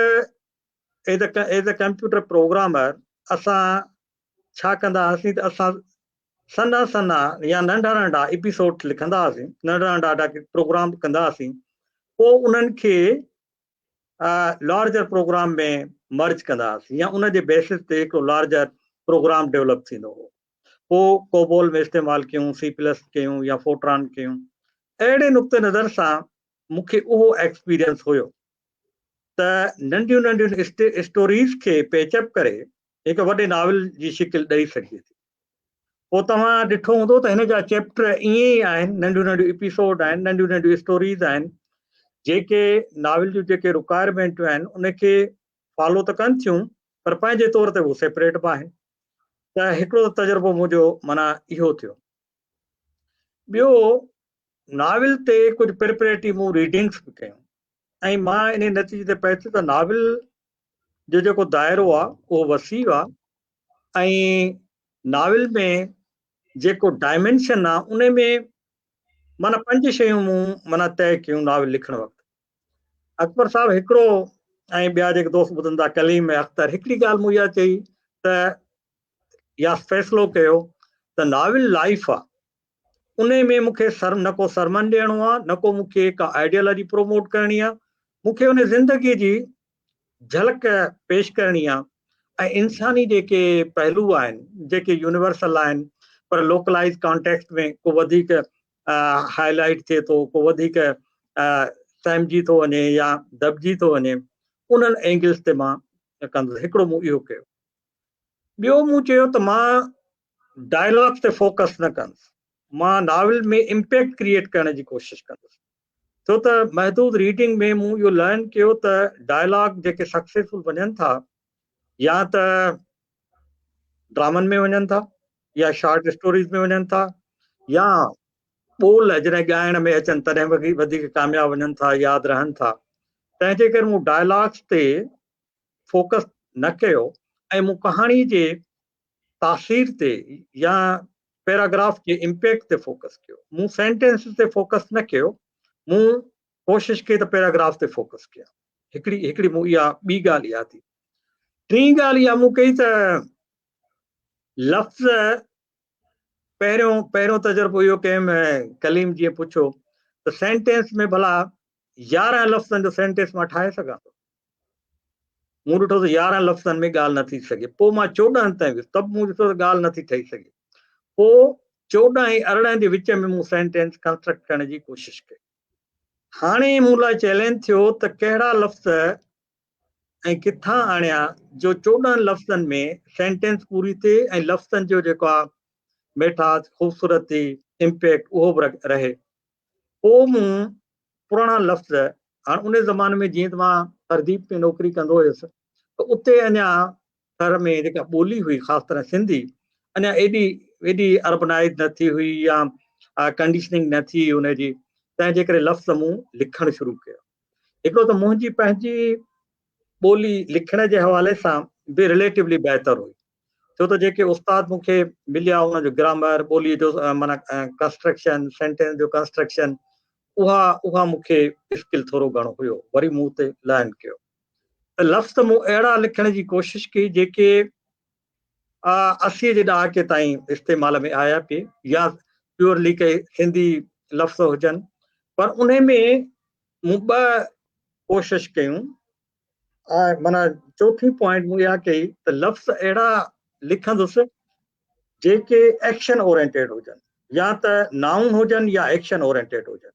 as a computer programmer اسان ڇا ڪندا هئاسين ته اسان سنها سنها يا ننڍا ننڍا ايپيسوڊ لکندا هئاسين، ننڍا ننڍا پروگرام ڪندا هئاسين، پوء انهن کي لارجر پروگرام ۾ مرج ڪندا هئاسين يا ان جي بيسس تي هڪڙو لارجر پروگرام ڊيولپ ٿيندو هو. پوء ڪوبول ۾ استعمال ڪيون، سي پلس ڪيون يا فورٽران ڪيون. اهڙي نقطه نظر سان مون کي اهو ايڪسپيرينس هيو ته ننڍيون ننڍيون اسٽوريز کي پيچ اپ ڪري هڪ وڏي ناول جي شڪل ڏئي سگهجي ٿي. پوء توهان ڏٺو هوندو ته هن جا چيپٽر ائين ئي آهن، ننڍيون ننڍيون ايپيسوڊ آهن، ننڍيون ننڍيون اسٽوريز آهن، جيڪي ناول جون جيڪي رڪوائرمينٽون آهن ان کي فالو ته ڪن ٿيون پر پنهنجي طور تي هو سيپريٽ به آهن. ته هڪڙو ته تجربو منهنجو معنيٰ اهو ٿيو. ٻيو ناول تي ڪجهه پريپريٽري مون ريڊنگس به ڪيون ۽ مان انهي نتيجي تي پهتس ته ناول جو جيڪو دائرو آهي اهو وسيع آهي ۽ ناول ۾ جيڪو ڊائمينشن آ ان ۾ معنيٰ پنج شيون مون معنيٰ طئي ڪيون ناول لکڻ وقت. اڪبر صاحب هڪڙو ۽ ٻيا جيڪي دوست ٻڌن ٿا ڪليم ۽ اختر هڪڙي ڳالهه مون اها چئي ته يا فيصلو ڪيو ته ناول لائف آ ان ۾ مون کي سر نه ڪو سرمن ڏيڻو آ نه ڪو مون کي ڪا آئيڊيالاجي پروموٽ ڪرڻي آ مون کي ان زندگي جي جهلڪ پيش ڪرڻي آ ۽ انساني جيڪي پهلو آهن جيڪي يونيورسل آهن پر لوڪلائز ڪانٽيڪسٽ ۾ ڪو وڌيڪ هائي لائيٽ ٿئي ٿو ڪو وڌيڪ سهمجي ٿو وڃي يا دٻجي ٿو وڃي انهن اينگلز تي مان ڪندس هڪڙو مون اهو ڪيو ٻيو مون چيو ته مان ڊائلاگس تي فوڪس نه ڪندس مان ناول ۾ امپيڪٽ ڪريئيٽ ڪرڻ جي ڪوشش ڪندس ڇو ته محدود ريڊنگ ۾ مون اهو لرن ڪيو ته ڊائلاگ جيڪي سڪسيسفل وڃن ٿا يا ته ڊرامن ۾ وڃن ٿا يا شارٽ اسٽوريز ۾ وڃن ٿا يا ٻول جڏهن ڳائڻ ۾ اچن تڏهن وڌيڪ ڪامياب وڃن ٿا ياد رهن ٿا تنهن جي ڪري مون ڊائلاگس تي فوڪس نه ڪيو ۽ مون ڪهاڻي جي تاثير تي يا پيراگراف جي امپيڪٽ تي فوڪس ڪيو. مون سينٽينسز تي فوڪس نه ڪيو، مون ڪوشش ڪئي ته پيراگراف تي فوڪس ڪيان. هڪڙي هڪڙي مون اها ٻي ڳالهه اها ٿي. ٽين ڳالهه اها مون ڪئي ته لفظ پهريون پهريون تجربو اهو ڪيم ڪليم جيئن پڇيو ته سينٽينس ۾ ڀلا 11 لفظن جو سينٽينس مان ٺاهي سگهان ٿو. مون ڏٺو ته 11 لفظن ۾ ڳالهه نه ٿي سگهي. پوء مان 14 تائين ويس ته به مون ڏٺو ته ڳالهه نه ٿي ٺهي سگهي. پوء 14 ۽ 18 جي وچ ۾ مون سينٽينس ڪنسٽرڪٽ ڪرڻ جي ڪوشش ڪئي. هاڻي مون لاء چئلينج ٿيو ته ڪهڙا لفظ ۽ ڪٿان آڻيان جو 14 لفظن ۾ سينٽينس پوري ٿئي ۽ لفظن جو جيڪو آهي ميٺاج، خوبصورتي، امپيڪٽ اهو به رهي. پوء مون پراڻا لفظ، هاڻ ان زماني ۾ جيئن ته مان پرديپ ۾ نوڪري ڪندو هيس ته اتي اڃا ٿر ۾ جيڪا ٻولي هئي خاص طرح سنڌي اڃا ايڏي ايڏي اربنائز نه ٿي هئي يا ڪنڊيشننگ نه ٿي هئي ان جي، تنهن جي ڪري لفظ مون لکڻ شروع ڪيا. هڪڙو ته منهنجي پنهنجي ٻولي لکڻ جي حوالي سان به رليٽولي بهتر هئي، ڇو ته جيڪي استاد مون کي مليا ان جو گرامر، ٻوليء جو معنيٰ ڪنسٽرڪشن، سينٽينس جو ڪنسٽرڪشن، اها اها مون کي اسڪل ٿورو گهڻو هيو، وري مون اتي لرن ڪيو ته لفظ مون اهڙا لکڻ جي ڪوشش ڪئي جيڪي 80 جي ڏهاڪي تائين استعمال ۾ آيا پئي يا پيورلي ڪي سنڌي لفظ هجن، پر انهي ۾ مون ٻه ڪوشش ڪيون. معنيٰ چوٿين پوائنٽ مون اها ڪئي ته لفظ اهڙا لکندس جيڪي ايڪشن اورينٽيڊ هجن، يا ته نائون هجن يا ايڪشن اورينٽيڊ هجن.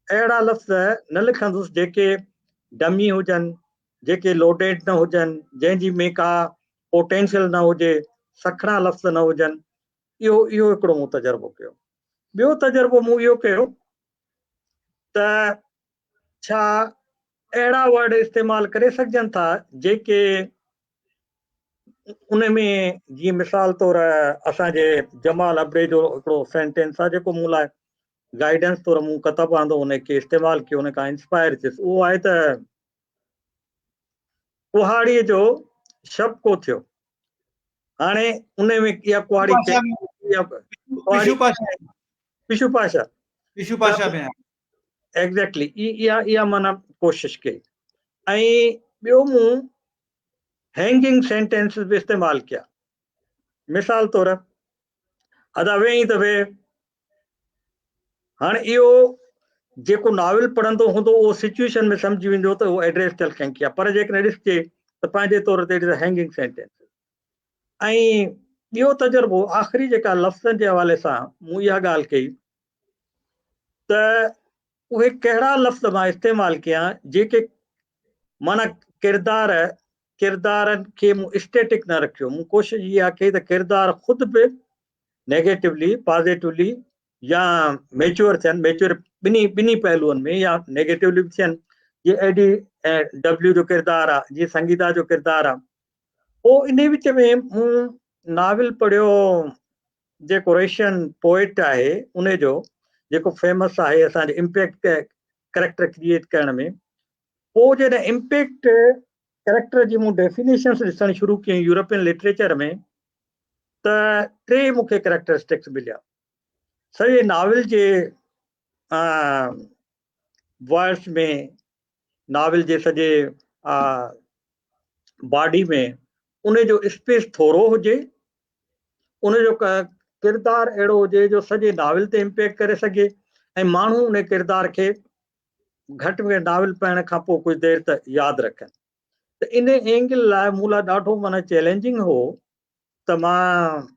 اهڙا لفظ نه لکندس جيڪي ڊمي هجن، جيڪي لوڊيڊ نه هجن، جنهن جي ۾ ڪا پوٽينشل نه هجي، سکڻا لفظ نه هجن. اهو اهو هڪڙو مون تجربو ڪيو. ٻيو تجربو مون اهو ڪيو ته ڇا اهڙا ورڊ استعمال ڪري سگهجن ٿا جيڪي ان ۾ جيئن مثال طور اسان جي جمال ابڙي جو هڪڙو سينٽينس آهي جيڪو مون لاء گائيڊنس طور مون ڪتب آندو ان کي استعمال ڪيو ان کان انسپائر ٿيس اهو آهي ته ڪهاڙي جو شبڪو ٿيو هاڻي ان ۾ اها ڪهاڙي پشو پاشا پشو پاشا ۾ ايگزيڪٽلي اها اها معنيٰ ڪوشش ڪئي ۽ ٻيو مون هينگنگ سينٽينسز به استعمال ڪيا مثال طور ادا ويهين ته ويهه هاڻي اهو جيڪو ناول پڙهندو هوندو اهو سچويشن ۾ سمجهي ويندو ته اهو ايڊريس ٿيل ڪنهن کي آهي پر جيڪڏهن ڏسجي ته پنهنجي طور تي هينگنگ سينٽينس ۽ ٻيو تجربو آخري جيڪا لفظن جي حوالي سان مون اها ڳالهه ڪئي ته اهي ڪهڙا لفظ مان استعمال ڪيان جيڪي معنيٰ ڪردار ڪردارن کي مون اسٽيٽڪ نه رکيو مون ڪوشش اها ڪئي ته ڪردار خود به نيگيٽولي پازيٽولي يا ميچوئر ٿين، ميچوئر ٻنهي ٻنهي پهلوئن ۾ يا نيگيٽولي به ٿين، جيئن اي ڊي ڊبليو جو ڪردار آ، جيئن سنگيتا جو ڪردار آ. پوء انهي وچ ۾ مون ناول پڙهيو جيڪو رشين پوئٽ آهي انهي جو، جيڪو فيمس آهي اسان جي امپيڪٽ ڪريڪٽر ڪريئيٽ ڪرڻ ۾. پوء جڏهن امپيڪٽ ڪريڪٽر جي مون ڊيفينيشنس ڏسڻ شروع ڪيون يورپين لٽريچر ۾ ته ٽي مون کي ڪريڪٽرسٽڪس مليا. سڄي ناول جي ورڊس ۾، ناول جي سڄي باڊي ۾ ان جو اسپيس ٿورو هجي، ان جو ڪردار اهڙو هجي جو سڄي ناول تي امپيڪٽ ڪري سگهي ۽ ماڻهو ان ڪردار کي گهٽ ۾ گهٽ ناول پڙهڻ کان پوء ڪجهه دير ته ياد رکن. ته ان اينگل لاء مون لاء ڏاڍو معنيٰ چئلينجنگ هو ته مان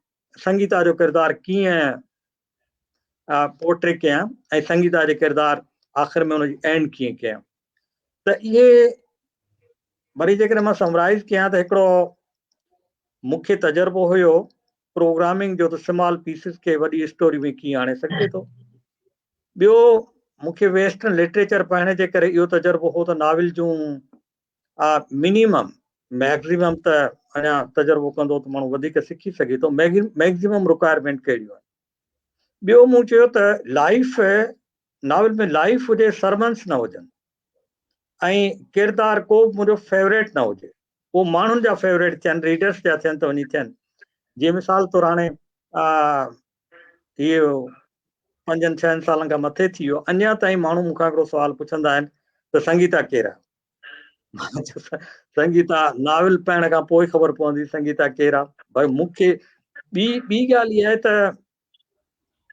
سنگيتا جو ڪردار ڪيئن پورٽري ڪيان ۽ سنگيتا جي ڪردار آخر ۾ ان جي اينڊ ڪيئن ڪيان. ته اهي وري جيڪڏهن مان سمرائز ڪيان ته هڪڙو مون کي تجربو هيو پروگرامنگ جو ته سمال پيسز کي وڏي اسٽوري ۾ ڪيئن آڻي سگهجي ٿو. ٻيو مون کي ويسٽرن لٽريچر پڙهڻ جي ڪري اهو تجربو هو ته ناول جون منيمم، ميڪزيمم ته اڃا تجربو ڪندو ته ماڻهو وڌيڪ سکي سگهي ٿو، ميڪزيمم رڪوائرمينٽ ڪهڙيون آهن. ٻيو مون چيو ته لائيف، ناول ۾ لائيف هجي، سرمنس نه هجن ۽ ڪردار ڪو به منهنجو فيوريٽ نه هجي، اهو ماڻهن جا فيوريٽ ٿين، ريڊرس جا ٿين ته وڃي ٿين. جيئن مثال طور هاڻي اهو پنجن ڇهن سالن کان مٿي ٿي ويو، اڃا تائين ماڻهو مون کان هڪڙو سوال پڇندا آهن ته سنگيتا ڪير آهي؟ سنگيتا ناول پڙهڻ کان پوء خبر پوندي سنگيتا ڪير آ. ڀائي مون کي ٻي ٻي ڳالهه اها آهي ته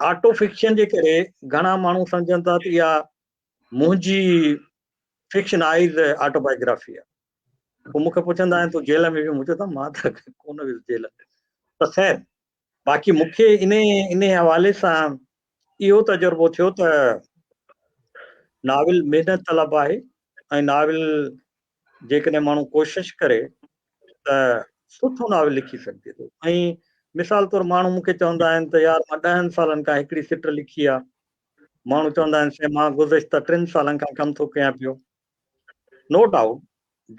آٽو فڪشن جي ڪري گهڻا ماڻهو سمجهن ٿا ته اها منهنجي فڪشنائز آٽو بايوگرافي آ. پوء مون کي پڇندا آهن تون جيل ۾ ويو؟ مون چيو ته مان ته ڪونه ويس جيل ۾. ته خير باقي مون کي انهي حوالي سان اهو تجربو ٿيو ته ناول محنت طلب آهي ۽ ناول جيڪڏهن ماڻهو ڪوشش ڪري ته سٺو ناول لکي سگهجي ٿو. ۽ مثال طور ماڻهو مون کي چوندا آهن ته يار مان ڏهن سالن کان هڪڙي سٽ لکي آهي، ماڻهو چوندا آهن سائين مان گذشته ٽن سالن کان ڪم ٿو ڪيان پيو. نو ڊائوٽ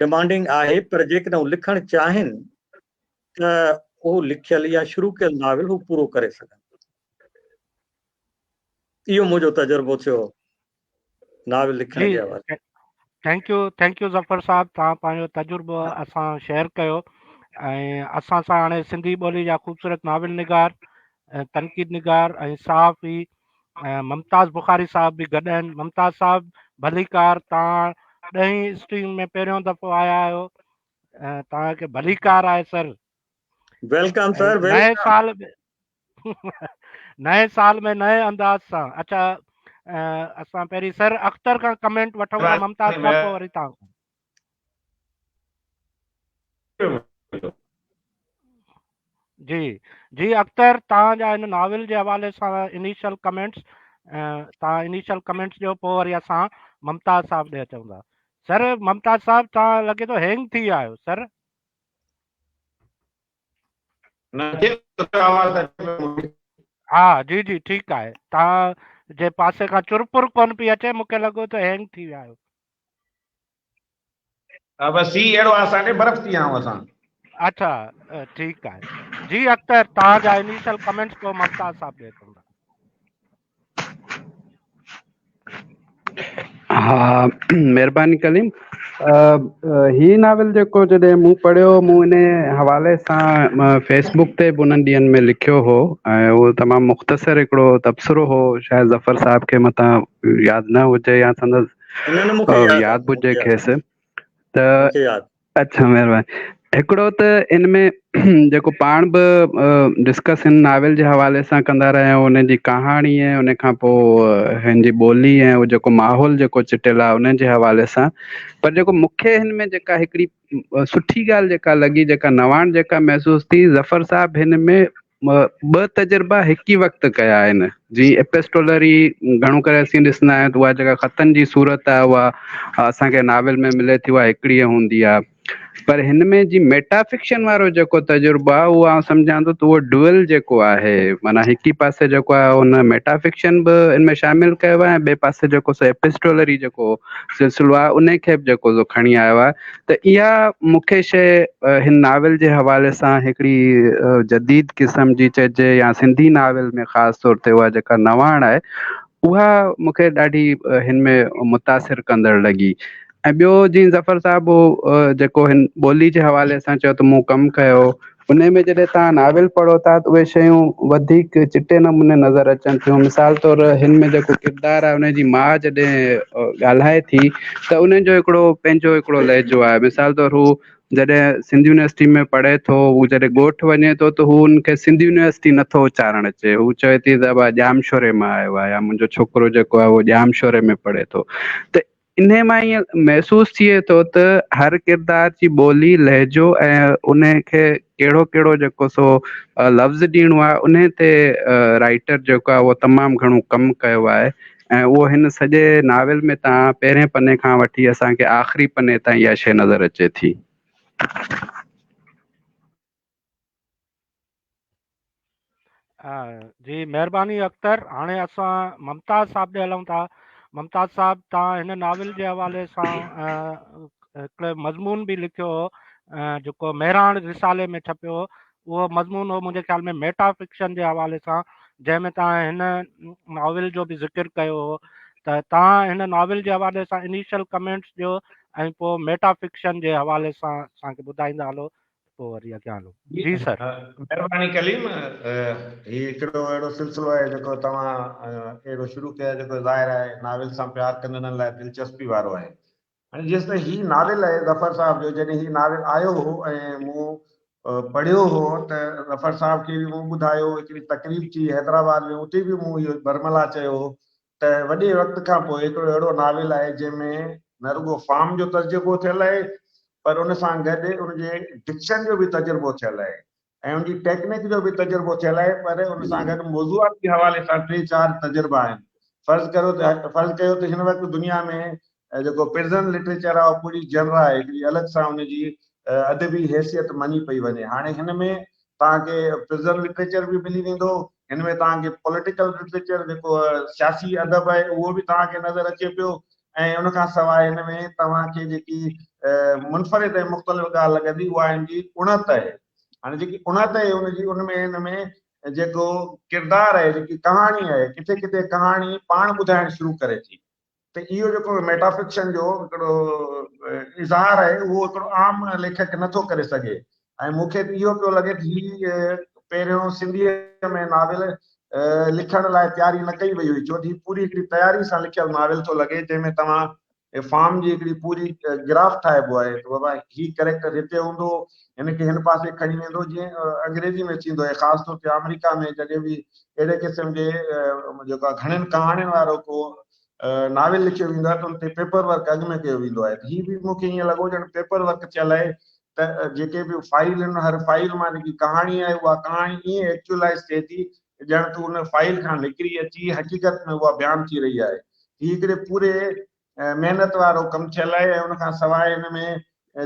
ڊمانڊنگ آهي، پر جيڪڏهن هو لکڻ چاهين ته اهو لکيل يا شروع ڪيل ناول هو پورو ڪري سگهن. اهو منهنجو تجربو ٿيو ناول لکڻ جي حوالي. Thank you, thank you Zafar صاحب، توهان پنهنجو تجربو اسان شيئر ڪيو ۽ اسان سان هاڻي سنڌي ٻولي جا خوبصورت ناول نگار، تنقيد نگار ۽ صحافي ممتاز بخاري صاحب به گڏ آهن. ممتاز صاحب ڀليڪار، توهان ڏهين اسٽريم ۾ پهريون دفعو آيا آهيو، توهان کي ڀليڪار آهي سر. Welcome sir, نئين سال نئين سال ۾ نئين انداز سان. اچھا اسان پهرين سر اختر کان ڪمينٽ وٺون ٿا، ممتاز صاحب پوء وري توهان کان. جي جي اختر، توهان جا هن ناول جي حوالي سان انيشل ڪمينٽس، توهان انيشل ڪمينٽس ڏيو پوء وري اسان ممتاز صاحب ڏي اچون ٿا. سر ممتاز صاحب توهان لڳي ٿو هينگ ٿي ويا آهيو سر. نه اچي ٿو آواز اچي پيو مون کي. ها جي جي ٺيڪ آهي، توهان جي پاسي کان چرپر ڪون پئي اچي، مون کي لڳو ته هينگ ٿي ويا آهيو. ها بس سي اهڙو آهي اسان ڏي برف ٿي ويا آهيون اسان. اڇا ٺيڪ آهي جي اختر، توهان جا انيشل ڪمينٽس پوء ممتاز صاحب ڏي اچون ٿا. ها مهرباني ڪليم. هي ناول جيڪو جڏهن مون پڙهيو، مون ان حوالي سان فيس بڪ تي به انهن ڏينهن ۾ لکيو هو ۽ اهو تمام مختصر هڪڙو تبصرو هو، شايد ظفر صاحب کي متان ياد نه هجي يا سندس ياد به هجي کيس ته. اڇا مهرباني. هڪڙو ته ان ۾ جيڪو پاڻ به ڊسڪس هن ناول جي حوالي سان ڪندا رهيا آهيون، ان جي ڪهاڻي ۽ ان کان پوء هن جي ٻولي ۽ اهو جيڪو ماحول جيڪو چٽيل آهي ان جي حوالي سان، پر جيڪو مون کي هن ۾ جيڪا هڪڙي سٺي ڳالهه جيڪا لڳي، جيڪا نواڻ جيڪا محسوس ٿي، ظفر صاحب هن ۾ ٻه تجربا هڪ ئي وقت ڪيا آهن. جي ايپسٽولري گهڻو ڪري اسين ڏسندا آهيون ته اها جيڪا خطن جي صورت آهي اها اسان کي ناول ۾ ملي ٿي، اها هڪڙي هوندي آهي. پر هن ۾ جي ميٽا فڪشن وارو جيڪو تجربو آهي اهو آئون سمجهان ٿو ته اهو ڊوئل جيڪو آهي معنيٰ هڪ ئي پاسي جيڪو آهي ان ميٽا فڪشن به ان ۾ شامل ڪيو آهي ۽ ٻئي پاسي جيڪو سو ايپسٽولري جيڪو سلسلو آهي ان کي به جيڪو سو کڻي آيو آهي ته اها مون کي شيء هن ناول جي حوالي سان هڪڙي جديد قسم جي چئجي يا سنڌي ناول ۾ خاص طور تي اها جيڪا نواڻ آهي اها مون کي ڏاڍي هن ۾ متاثر ڪندڙ لڳي. ۽ ٻيو جيئن ظفر صاحب جيڪو هن ٻولي جي حوالي سان چيو ته مون ڪم ڪيو ان ۾ جڏهن توهان ناول پڙهو ٿا ته اهي شيون وڌيڪ چٽي نموني نظر اچن ٿيون مثال طور هن ۾ جيڪو ڪردار آهي ان جي ماء جڏهن ڳالهائي ٿي ته ان جو هڪڙو پنهنجو هڪڙو لهجو آهي مثال طور هو جڏهن سنڌ يونيورسٽي ۾ پڙهي ٿو هو جڏهن ڳوٺ وڃي ٿو ته هو ان کي سنڌ يونيورسٽي نٿو اچارڻ اچي هو چوي ٿي ته ابا ڄامشوري مان آيو آهي يا منهنجو ڇوڪرو جيڪو آهي اهو ڄامشوري ۾ پڙهي ٿو ته انهي مان ائين محسوس ٿئي ٿو ته هر ڪردار جي ٻولي، لهجو ۽ انهي کي ڪهڙو ڪهڙو جيڪو سو لفظ ڏيڻو آهي انهي تي رائيٽر جيڪو آهي اهو تمام گهڻو ڪم ڪيو آهي ۽ اهو هن سڄي ناول ۾ تان پهرين پني کان وٺي اسان کي آخري پني تائين اها شيء نظر اچي ٿي. جي مهرباني اختر هاڻي اسان ممتاز صاحب ڏي هلون ٿا ممتاز صاحب تان هن ناول جي حوالي سان هڪڙو مضمون به لکيو هو جيڪو مهراڻ رسالي ۾ ڇپيو هو اهو مضمون هو منهنجي خيال ۾ ميٽا فڪشن جي حوالي سان جنهن ۾ تان هن ناول جو به ذڪر ڪيو هو ته تان هن ناول جي حوالي سان انيشل ڪمينٽس ڏيو ۽ پوء ميٽا فڪشن جي حوالي سان اسان کي ٻڌائيندا هلو پوء وري اڳيان هلون. جي سر. مهرباني ڪليم هي هڪڙو اهڙو سلسلو آهي جيڪو توهان اهڙو شروع ڪيو آهي جيڪو ظاهر آهي ناول سان پيار ڪندڙن لاء دلچسپي وارو آهي هاڻي جيستائين هي ناول آهي ظفر صاحب جو جڏهن هي ناول آيو هو ۽ مون پڙهيو هو ته ظفر صاحب کي به مون ٻڌايو هڪڙي تقريب ٿي حيدرآباد ۾ اتي به مون اهو برملا چيو هو ته وڏي وقت کان پوء هڪڙو اهڙو ناول آهي جنهن ۾ نه رڳو فارم جو تجربو ٿيل آهي پر ان سان گڏ ان جي ڊڪشن جو به تجربو ٿيل آهي ۽ ان جي ٽيڪنڪ جو به تجربو ٿيل آهي پر ان سان گڏ موضوعاتي حوالي سان ٽي چار تجربا آهن. فرض ڪريو ته فرض ڪيو ته هن وقت دنيا ۾ جيڪو پرزن لٽريچر آهي اهو پوري جنرا آهي هڪڙي الڳ سان ان جي ادبي حيثيت مڃي پئي وڃي هاڻي هن ۾ توهان کي پرزن لٽريچر به ملي ويندو هن ۾ توهان کي پوليٽيڪل لٽريچر جيڪو سياسي ادب آهي اهو به توهان کي نظر اچي پيو ۽ ان کان سواء هن ۾ توهان کي جيڪي منفرد ۽ مختلف ڳالهه لڳندي اها هن جي اڻت آهي هاڻي جيڪي اڻت آهي ان جي ان ۾ هن ۾ جيڪو ڪردار آهي جيڪي ڪهاڻي آهي ڪٿي ڪٿي ڪهاڻي پاڻ ٻڌائڻ شروع ڪري ٿي ته اهو جيڪو ميٽافڪشن جو هڪڙو اظهار آهي اهو هڪڙو عام ليکڪ نٿو ڪري سگهي ۽ مون کي اهو پيو لڳي ته هي پهريون سنڌيء ۾ ناول لکڻ لاء تياري نه ڪئي وئي هئي ڇو ته هي پوري هڪڙي تياري سان لکيل ناول ٿو لڳي جنهن ۾ توهان فارم جي هڪڙي پوري گراف ٺاهبو آهي ته بابا هي ڪريڪٽر هتي هوندو هن کي هن پاسي کڻي ويندو جيئن انگريزي ۾ ٿيندو آهي خاص طور تي آمريڪا ۾ جڏهن به اهڙي قسم جي جيڪو گهڻين ڪهاڻين وارو ڪو ناول لکيو ويندو آهي ته ان تي پيپر ورڪ اڳ ۾ ڪيو ويندو آهي هي به مون کي ائين لڳو ڄڻ پيپر ورڪ ٿيل آهي ته جيڪي به فائل آهن هر فائل مان جيڪي ڪهاڻي آهي اها ڪهاڻي ائين ايڪچوئلائز ٿئي ٿي ڄڻ ته ان فائل کان نڪري اچي حقيقت ۾ اها بيان ٿي رهي آهي هي هڪڙي پوري محنت وارو ڪم ٿيل آهي ۽ ان کان سواء هن ۾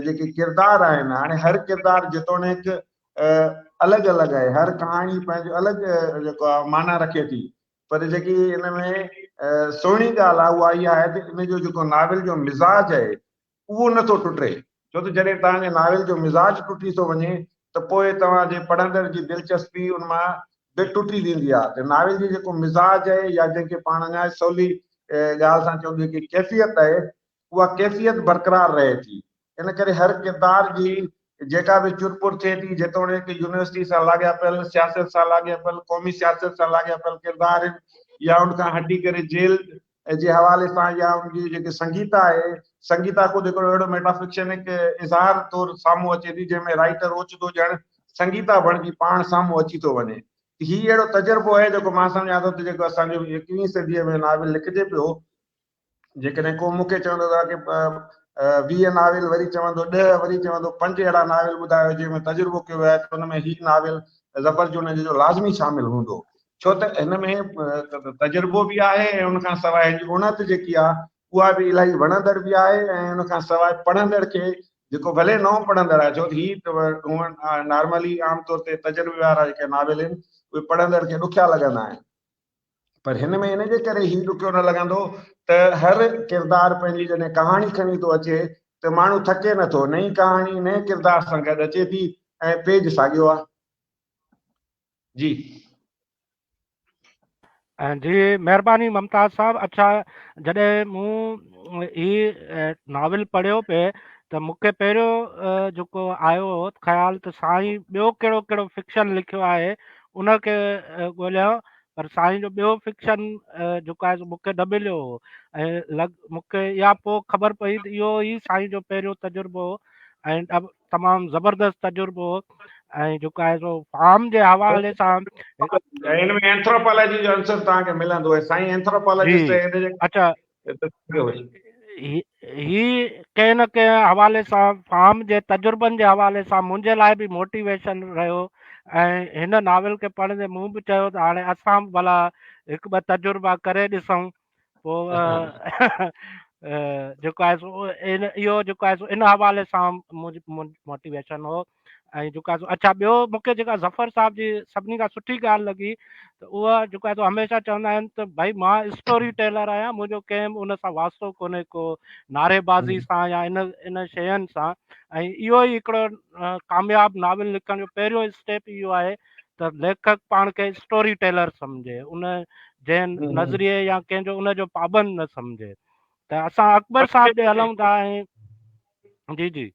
جيڪي ڪردار آهن هاڻي هر ڪردار جيتوڻيڪ الڳ الڳ آهي هر ڪهاڻي پنهنجو الڳ جيڪو آهي معنيٰ رکي ٿي پر جيڪي ان ۾ سهڻي ڳالهه آهي اها اها آهي ته ان جو جيڪو ناول جو مزاج آهي اهو نه ٿو ٽٽي ڇو ته جڏهن توهان جي ناول جو مزاج ٽٽي ٿو وڃي ته پوء توهان جي پڙهندڙ جي دلچسپي ان مان به ٽٽي ويندي آهي ته ناول جي جيڪو مزاج آهي يا جنهن کي پاڻ اڃا سولي ڳالهه سان چئون جيڪي ڪيفيت آهي اها ڪيفيت برقرار رهي ٿي. ان ڪري هر ڪردار جي جيڪا به چرپر ٿئي ٿي، جيتوڻيڪ يونيورسٽي سان لاڳاپيل، سياست سان لاڳاپيل، قومي سياست سان لاڳاپيل ڪردار آهن يا ان کان هٽي ڪري جيل جي حوالي سان يا ان جي جيڪي سنگيتا آهي، سنگيتا خود هڪڙو اهڙو ميٽافڪشنڪ اظهار طور سامهون اچي ٿي، جنهن ۾ رائيٽر اوچتو ڄڻ سنگيتا بڻجي پاڻ سامهون اچي ٿو وڃي. هي اهڙو تجربو آهي جيڪو مان سمجهان ٿو ته جيڪو اسان جو ايڪويهين صديء ۾ ناول لکجي پيو، جيڪڏهن ڪو مون کي چوندو ته 20 ناول وري چوندو 10 وري چوندو 5 اهڙا ناول ٻڌايو جنهن ۾ تجربو ڪيو ويو آهي ته ان ۾ هي ناول ظفر جوڻيجو جو لازمي شامل هوندو ڇو ته هن ۾ تجربو به آهي ۽ ان کان سواء هن جي اڻت جيڪي آهي اها به الاهي وڻندڙ به آهي ۽ ان کان سواء پڙهندڙ کي جيڪو ڀلي نئون پڙهندڙ آهي ڇو ته هي هونئن نارملي عام طور تي تجربي وارا جيڪي ناول آهن اهي پڙهندڙ کي ڏکيا لڳندا آهن پر هن ۾ ان جي ڪري هي ڏکيو نه لڳندو ته هر ڪردار پنهنجي جڏهن ڪهاڻي کڻي ٿو اچي ته ماڻهو ٿڪي نٿو، نئين ڪهاڻي نئين ڪردار سان گڏ اچي ٿي ۽ پيج ساڳيو آهي. جي. جي مهرباني ممتاز صاحب اڇا جڏهن مون هي ناول پڙهيو پئي ته مون کي پهريون جيڪو آيو هو خيال ته سائين ٻيو ڪهڙو ڪهڙو فڪشن لکيو آهي ان کي ڳوليان پر سائين جو ٻيو فڪشن جيڪو آهي سو مون کي نه مليو هو ۽ لڳ مون کي اها پوء خبر پئي ته اهو ئي سائين جو پهريون تجربو هو ۽ تمام زبردست تجربو هو ۽ جيڪو آهي سو فارم جي حوالي سان هن ۾ اينٿروپالاجي جو عنصر توهان کي ملندو ۽ سائين جي اينٿروپالاجسٽ هن جي اچا هي هي ڪنهن نه ڪنهن حوالي سان فارم جي تجربن جي حوالي سان منهنجي لاء به موٽيويشن رهيو ۽ هن ناول کي پڙهندي مون به چيو ته هاڻي اسان به ڀلا هڪ ٻه تجربا ڪري ڏسون پوء جيڪو آهي سو اهو جيڪو آهي سو ان حوالي سان منهنجو موٽيويشن هو ۽ جيڪو آهي سو اڇا ٻيو مون کي جيڪا ظفر صاحب جي سڀني کان سٺي ڳالهه لڳي ته اها جيڪو آهي سو هميشه چوندا آهن ته ڀائي مان اسٽوري ٽيلر آهيان منهنجو ڪنهن به ان سان واسطو ڪونهي ڪو نعري بازي سان يا ان ان شين سان ۽ اهو ئي هڪڙو ڪامياب ناول لکڻ جو پهريون اسٽيپ اهو آهي ته ليکڪ پاڻ کي اسٽوري ٽيلر سمجهي ان جنهن نظريي يا ڪنهن جو ان جو پابند نه سمجهي ته اسان اڪبر صاحب ڏي هلون ٿا ۽ جي جي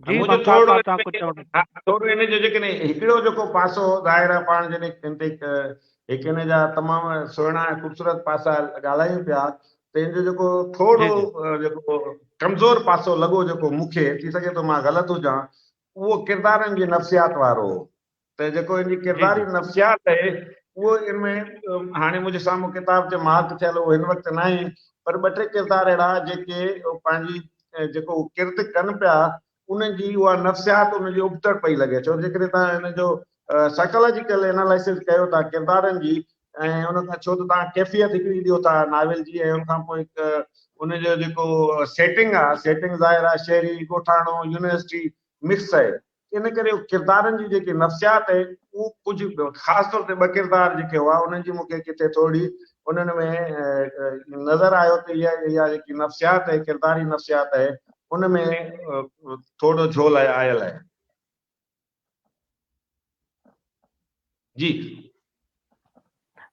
جي منهنجو ممتاز ٿورو صاحب تان ڪجهه چوڻ ها ٿورو ان جو جيڪڏهن هڪڙو جيڪو پاسو ظاهر آهي پاڻ جڏهن هن تي هڪ هن جا تمام سهڻا ۽ خوبصورت پاسا ڳالهايون پيا ته ان جو جيڪو جي ٿورو جي جيڪو ڪمزور پاسو لڳو جيڪو مون کي ٿي سگهي ٿو مان غلط هجان اهو ڪردارن جي نفسيات وارو هو ته جيڪو ان جي جي ڪرداري جي نفسيات آهي اهو ان ۾ هاڻي منهنجي سامهون ڪتاب تي مارڪ ٿيل اهو هن وقت ناهي پر ٻه ٽي ڪردار اهڙا جيڪي پنهنجي جيڪو ڪرت ڪن پيا انهن جي اها نفسيات ان جي ابتڙ پئي لڳي ڇو جيڪڏهن تان ان جو سائيڪالاجيڪل انالائسس ڪيو ٿا ڪردارن جي ۽ ان کان ڇو ته تان ڪيفيت هڪڙي ڏيو ٿا ناول جي ۽ ان کان پوء هڪ ان جو جيڪو سيٽنگ آهي سيٽنگ ظاهر آهي شهري ڳوٺاڻو يونيورسٽي مڪس آهي ان ڪري ڪردارن جي جيڪي نفسيات آهي اهو ڪجهه خاص طور تي ٻه ڪردار جيڪي هئا انهن جي مون کي ڪٿي ٿوري انهن ۾ نظر آيو ته اها اها جيڪي نفسيات آهي ڪرداري نفسيات آهي ان ۾ ٿورو جهول آيل آهي. جي.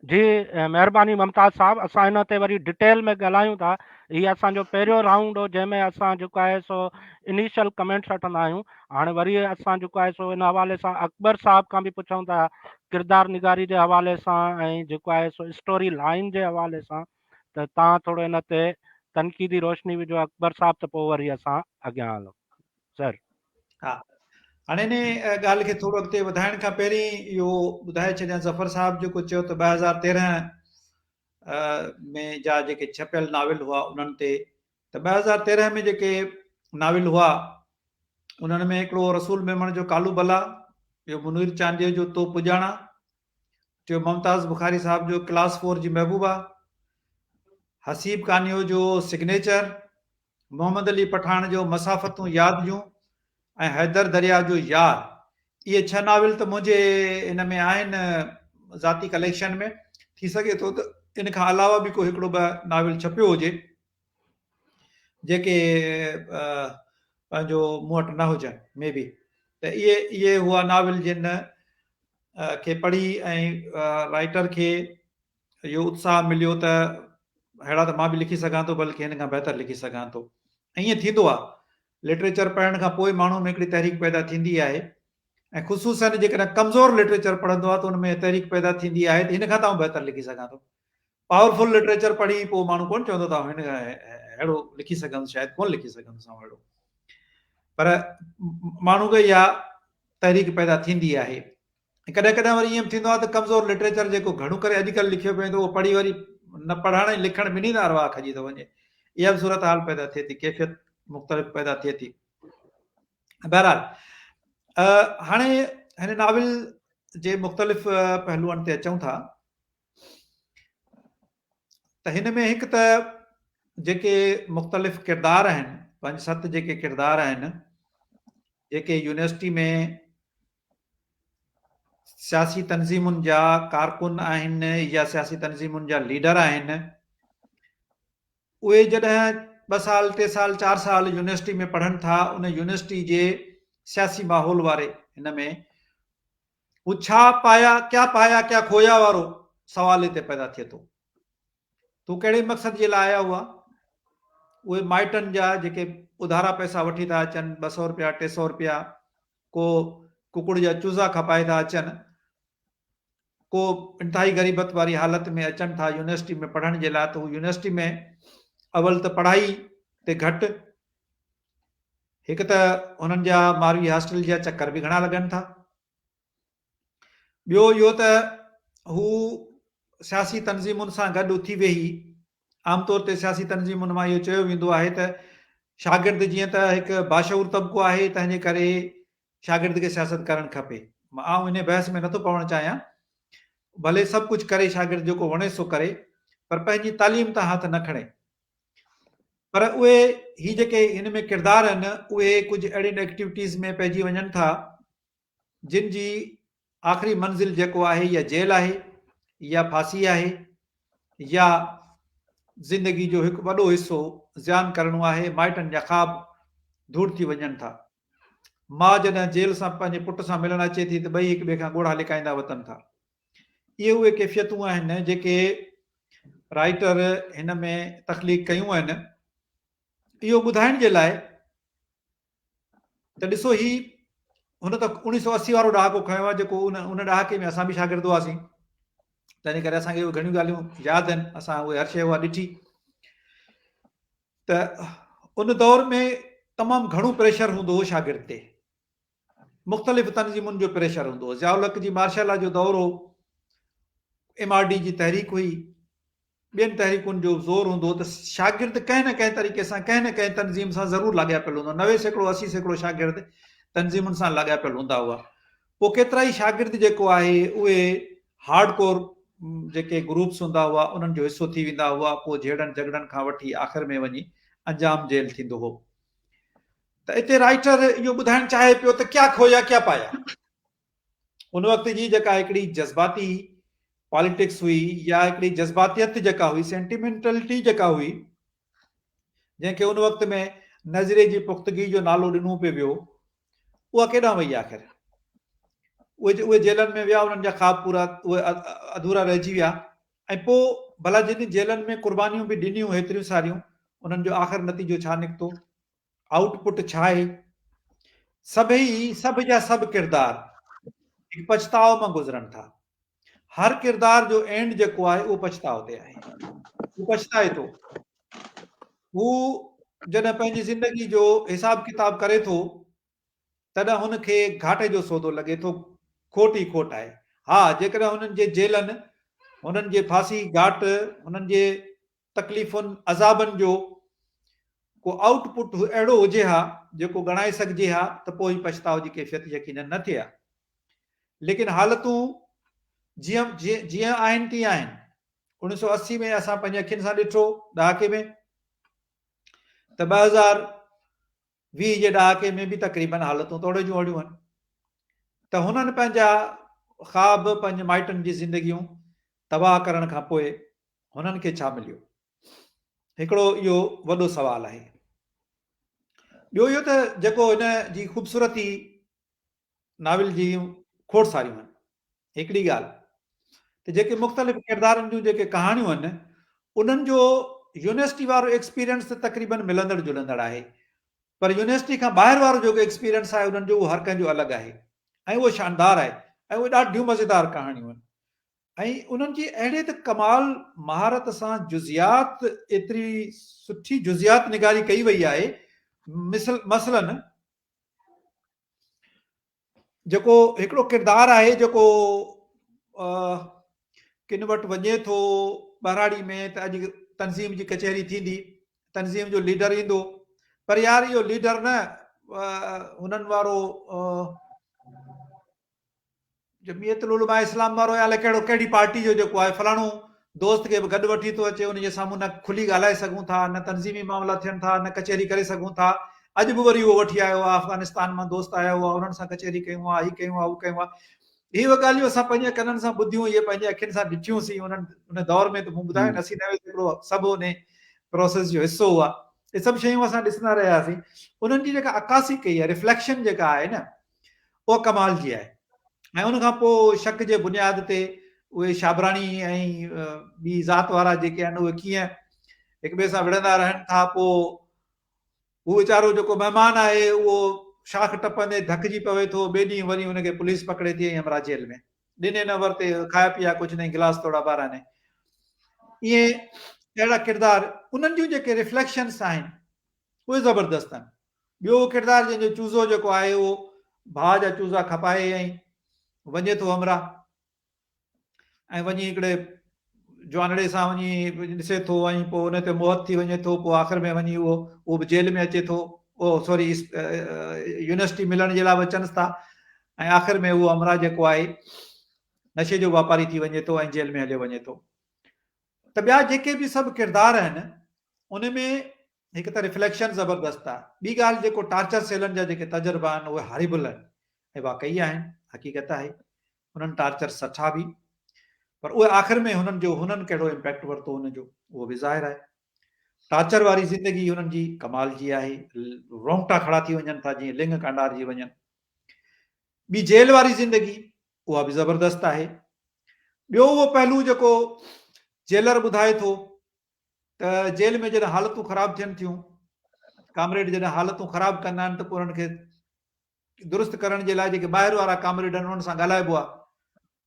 جي مهرباني ممتاز صاحب اسان ان تي وري ڊيٽيل ۾ ڳالهايون ٿا هي اسان جو پهريون رائونڊ هو جنهن ۾ اسان جيڪو آهي سو انيشل ڪمينٽس وٺندا آهيون هاڻي وري اسان جيڪو آهي سو ان حوالي سان اڪبر صاحب کان به پڇون ٿا ڪردار نگاري جي حوالي سان ۽ جيڪو آهي سو اسٽوري لائن جي حوالي سان ته تان ٿورو ان تي تنقيدي روشني وجهو اڪبر صاحب ته پوء وري اسان اڳيان هلون سر. ها هاڻي ان ڳالهه کي ٿورو اڳتي وڌائڻ کان پهرين اهو ٻڌائي ڇڏيان ظفر صاحب جيڪو چيو ته 2013 ۾ جا جيڪي ڇپيل ناول هئا انهن تي ته 2013 ۾ جيڪي ناول هئا انهن ۾ هڪڙو رسول ميمڻ جو ڪالو بلا، ٻيو منير چانڊيو جو تو پڄاڻا، ٽيو ممتاز بخاري صاحب جو ڪلاس فور جي محبوبه، حسيب ڪانيو جو سگنيچر، محمد علي پٺاڻ جو مسافتون ياد جون ۽ حيدر درياء جو يار اهي ڇهه ناول ته منهنجي ان ۾ آهن ذاتي ڪليڪشن ۾ ٿي سگهي ٿو ته ان کان علاوه به ڪو هڪڙو ٻه ناول ڇپيو هجي جيڪي پنهنجو مون وٽ نه هجن مي بي ته اهي اهي هئا ناول جن کي پڙهي ۽ رائٽر کي اهو اتساهه مليو ته اهڙا ته مان به لکي سگهان ٿو بلڪه هن کان بهتر لکي سگهان ٿو. ائين ٿيندو آهي. لٽريچر پڙهڻ کان پوء ماڻهو ۾ هڪڙي تحريڪ پيدا ٿيندي آهي ۽ خصوصاً جيڪڏهن ڪمزور لٽريچر پڙهندو آهي ته ان ۾ تحريڪ پيدا ٿيندي آهي ته هن کان ته آئون بهتر لکي سگهان ٿو. پاورفل لٽريچر پڙهي پوء ماڻهو ڪونه چوندو ته آئون هن کان اهڙو لکي سگهندس شايد ڪونه لکي سگهندس آئون اهڙو. پر ماڻهو کي اها تحريڪ پيدا ٿيندي آهي. ۽ ڪڏهن ڪڏهن وري ائين به ٿيندو آهي ته ڪمزور لٽريچر جيڪو گهڻو ڪري اڄڪلهه لکيو پيو ويندو اهو پڙهي وري نه پڙهڻ ۽ لکڻ ٻنهي تان ارواح کڄي ٿو وڃي. اها به صورتحال پيدا ٿئي ٿي، ڪيفيت مختلف پيدا ٿئي ٿي. بهرحال هاڻي هن ناول جي مختلف پهلوئن تي اچون ٿا ته هن ۾ هڪ ته جيڪي مختلف ڪردار آهن پنج ست جيڪي ڪردار آهن جيڪي يونيورسٽي ۾ سياسي تنظيمن جا ڪارڪن آهن يا سياسي تنظيمن جا ليڊر آهن، اهي جڏهن ٻه سال، ٽي سال، چار سال يونيورسٽي ۾ پڙهن ٿا، ان يونيورسٽي جي سياسي ماحول واري هن ۾ هو ڇا پايا، ڪيا پايا ڪيا کويا وارو سوال هتي پيدا ٿئي ٿو. تو ڪهڙي مقصد جي لاء آيا هئا؟ اهي مائٽن جا جيڪي اڌارا پئسا وٺي ٿا اچن، 200 روپيا، 300 روپيا، ڪو ڪڪڙ جا چوزا کپائي ٿا اچن، ڪو انتهائي غريبت واري حالت ۾ اچن ٿا يونيورسٽي ۾ پڙهڻ جي لاء ته هو يونيورسٽي ۾ اول ته پڙهائي تي گهٽ، هڪ ته هنن جا ماروي هاسٽل جا چڪر به گهڻا لڳن ٿا، ٻيو اهو ته هو سياسي تنظيمن سان گڏ اٿي ويهي، عام طور تي سياسي تنظيمن مان اهو چيو ويندو آهي ته شاگرد جيئن ته هڪ باشعور طبقو آهي تنهن جي ڪري شاگرد کي سياست ڪرڻ کپي. آئون انهي بحث ۾ نٿو پوڻ چاهيان. ڀلي سڀ ڪجهه ڪري شاگرد جيڪو وڻيس سو ڪري پر پنهنجي تعليم تان هٿ نه کڻي. پر اهي هي جيڪي هن ۾ ڪردار آهن اهي ڪجهه اهڙين ايڪٽيوٽيز ۾ پئجي وڃن ٿا جن جي آخري منزل جيڪو آهي يا جيل آهي يا ڦاسي آهي يا زندگي جو هڪ وڏو حصو زيان ڪرڻو آهي، مائٽن جا خواب ڌوڙ ٿي وڃن ٿا. ماء جڏهن جيل سان پنهنجي پٽ سان ملڻ اچي ٿي ته ٻئي هڪ ٻئي کان ڳوڙها لڪائيندا وتن ٿا. اهي اهي ڪيفيتون آهن جيڪي رائيٽر هن ۾ تخليق ڪيون آهن. اهو ٻڌائڻ جي لاء ته ڏسو هي هن ته 1980 وارو ڏهاڪو کنيو آهي جيڪو ان ان ڏهاڪي ۾ اسان به شاگرد هئاسين تنهن ڪري اسان کي اهي گهڻيون ڳالهيون ياد آهن اسان اهي هر شيء اها ڏٺي ته ان دور ۾ تمام گهڻو پريشر هوندو هو شاگرد تي مختلف تنظيمن جو پريشر هوندو هو ضياء الحق جي مارشل لا جو دور هو ايم آر ڊي جي تحريڪ هئي ٻين تحريڪن جو زور هوندو هو ته شاگرد ڪنهن نه ڪنهن طريقي سان ڪنهن نه ڪنهن تنظيم سان ضرور لاڳاپيل هوندو 90% 80% شاگرد تنظيمن سان لاڳاپيل هوندا هئا پوء ڪيترائي شاگرد جيڪو آهي اهي هارڊ ڪور جيڪي گروپس هوندا هئا انهن جو حصو ٿي ويندا هئا پوء جهيڙن جهڳڙن کان وٺي آخر ۾ وڃي انجام جيل ٿيندو هو ته اتي رائٽر اهو ٻڌائڻ چاهي پيو ته ڪيا کويا ڪيا پايا ان وقت جي جيڪا هڪڙي جذباتي پاليٽڪس هئي يا هڪڙي جذباتيت جيڪا هئي سينٽيمينٽلٽي جيڪا هئي جنهن کي ان وقت ۾ نظريي جي پختگي جو نالو ڏنو پئي ويو اها ڪيڏانهن وئي آخر اهي اهي جيلن ۾ ويا انهن جا خواب پورا اهي اڌورا رهجي ويا ۽ پوء ڀلا جن جيلن ۾ قربانيون به ڏنيون هيتريون ساريون انهن جو آخر نتيجو ڇا نڪتو آئوٽ پٽ ڇا آهي؟ سڀئي سڀ جا سڀ ڪردار هڪ پڇتاء مان گذرن ٿا. هر ڪردار جو اينڊ جيڪو آهي اهو پڇتاء تي آهي. هو پڇتائي ٿو. هو جڏهن پنهنجي زندگي جو حساب ڪتاب ڪري ٿو تڏهن هن کي گهاٽي جو سودو لڳي ٿو، کوٽ ئي کوٽ آهي. ها جيڪڏهن هنن جي جيلن، هنن جي ڦاسي گهاٽ، هنن جي تڪليفن، عذابن جو ڪو آئوٽ پٽ اهڙو هجي ها جيڪو ڳڻائي سگهجي ها ته پوء هي پڇتاء جي ڪيفيت يقينن نه ٿئي ها. ليڪن حالتون جيئن جيئن آهن تيئن آهن. 1980 ۾ اسان پنهنجي اکين سان ڏٺو ڏهاڪي ۾ ته 2020 جي ڏهاڪي ۾ به تقريبن حالتون توڙي جون اهڙيون آهن ته هنن پنهنجا خواب پنهنجي مائٽن جي زندگيون تباهه ڪرڻ کان پوء هنن کي ڇا مليو؟ هڪڙو اهو وڏو سوال آهي. ٻيو اهو ته جيڪو هن جي خوبصورتي ناول جي کوڙ ساريون آهن. هڪڙي ڳالهه ته جيڪي مختلف ڪردارن جون جيڪي ڪهاڻيون آهن انهن جو يونيورسٽي وارو ايڪسپيرينس ته تقريبن ملندڙ جلندڙ آهي پر يونيورسٽي کان ٻاهر وارو جيڪو ايڪسپيرينس آهي انهن جو اهو هر ڪنهن جو الڳ آهي ۽ اهو شاندار آهي ۽ اهي ڏاڍيون مزيدار ڪهاڻيون آهن. ۽ انهن جي اهڙي ته ڪمال مهارت سان جزئيات ايتري سٺي جزئيات نگاري ڪئي وئي آهي مثل مثلاً جيڪو هڪڙو ڪردار آهي جيڪو ڪن وٽ وڃي ٿو ٻهراڙي ۾ ته اڄ تنظيم جي ڪچهري ٿيندي تنظيم جو ليڊر ايندو پر يار اهو ليڊر نه هنن وارو جمعيت العلماء اسلام وارو يا الائي ڪهڙو ڪهڙي پارٽي جو جيڪو آهي فلاڻو دوست کي به گڏ وٺي ٿو اچي، ان جي سامهون نه کلي ڳالهائي سگهون ٿا، نه تنظيمي معاملا ٿين ٿا، نه ڪچهري ڪري سگهون ٿا. اڄ به وري اهو وٺي آيو آهي، افغانستان مان دوست آيا هئا، انهن سان ڪچهري ڪيون آ، هي ڪيون آ، هو ڪيون آ. هي اهي ڳالهيون اسان پنهنجي ڪنن سان ٻڌيون، اهي پنهنجي اکين سان ڏٺيون سين، انهن ان دور ۾ ته مون ٻڌايو نه 80 90% سڀ انهي پروسيس جو حصو هئا. اهي سڀ شيون اسان ڏسندا رهياسين. انهن جي جيڪا عڪاسي ڪئي آهي، رفليڪشن جيڪا آهي نه، اها ڪمال جي آهي ۽ ان کان پوء شڪ جي بنياد تي اهي شابراڻي ۽ ٻي ذات وارا جيڪي آهن اهي ڪيئن هڪ ٻئي سان وڙهندا رهن ٿا، پوء هو ويچارو جيڪو مهمان آهي اهو شاخ ٽپندي ڌڪجي پوي ٿو، ٻئي ڏينهن وري ان کي پوليس پڪڙي ٿي ۽ همراهه جيل ۾ ڏني نمبر تي کايا پيا ڪجهه نئين گلاس توڙا باراني. ائين اهڙا ڪردار انهن جون جيڪي رفليڪشنس آهن اهي زبردست آهن. ٻيو اهو ڪردار جنهن جو چوزو جيڪو آهي اهو ڀاء جا چوزا کپائي ۽ وڃي ٿو همراهه ۽ وڃي هڪڙي جوانڙي سان وڃي ڏسي ٿو ۽ پوء ان تي موهت ٿي وڃي ٿو، پوء آخر ۾ وڃي اهو اهو به جيل ۾ اچي ٿو، او سوري يونيورسٽي ملڻ جي لاء به اچنس ٿا ۽ آخر ۾ اهو همراهه جيڪو آهي نشي جو واپاري ٿي وڃي ٿو ۽ جيل ۾ هليو وڃي ٿو. ته ٻيا جيڪي به سڀ ڪردار آهن ان ۾ هڪ ته رفليڪشن زبردست آهي، ٻي ڳالهه جيڪو ٽارچر سيلن جا جيڪي تجربا آهن اهي هاريبل آهن ۽ واقعي آهن، حقيقت آهي انهن ٽارچر سٺا به، پر اهي آخر ۾ هنن جو هنن ڪهڙو امپيڪٽ ورتو ان جو اهو به ظاهر آهي. ٽارچر واري زندگي هنن جي ڪمال جي آهي، رونگٽا کڙا ٿي وڃن ٿا جيئن لڱ ڪانڊارجي وڃن. ٻي جيل واري زندگي اها به زبردست آهي. ٻيو اهو پهلو جيڪو جيلر ٻڌائي ٿو ته جيل ۾ جڏهن حالتون خراب ٿين ٿيون، ڪامريڊ جڏهن حالتون خراب ڪندا آهن ته پوء انهن کي درست ڪرڻ جي لاء جيڪي ٻاهر وارا ڪامريڊ آهن انهن سان ڳالهائبو آهي.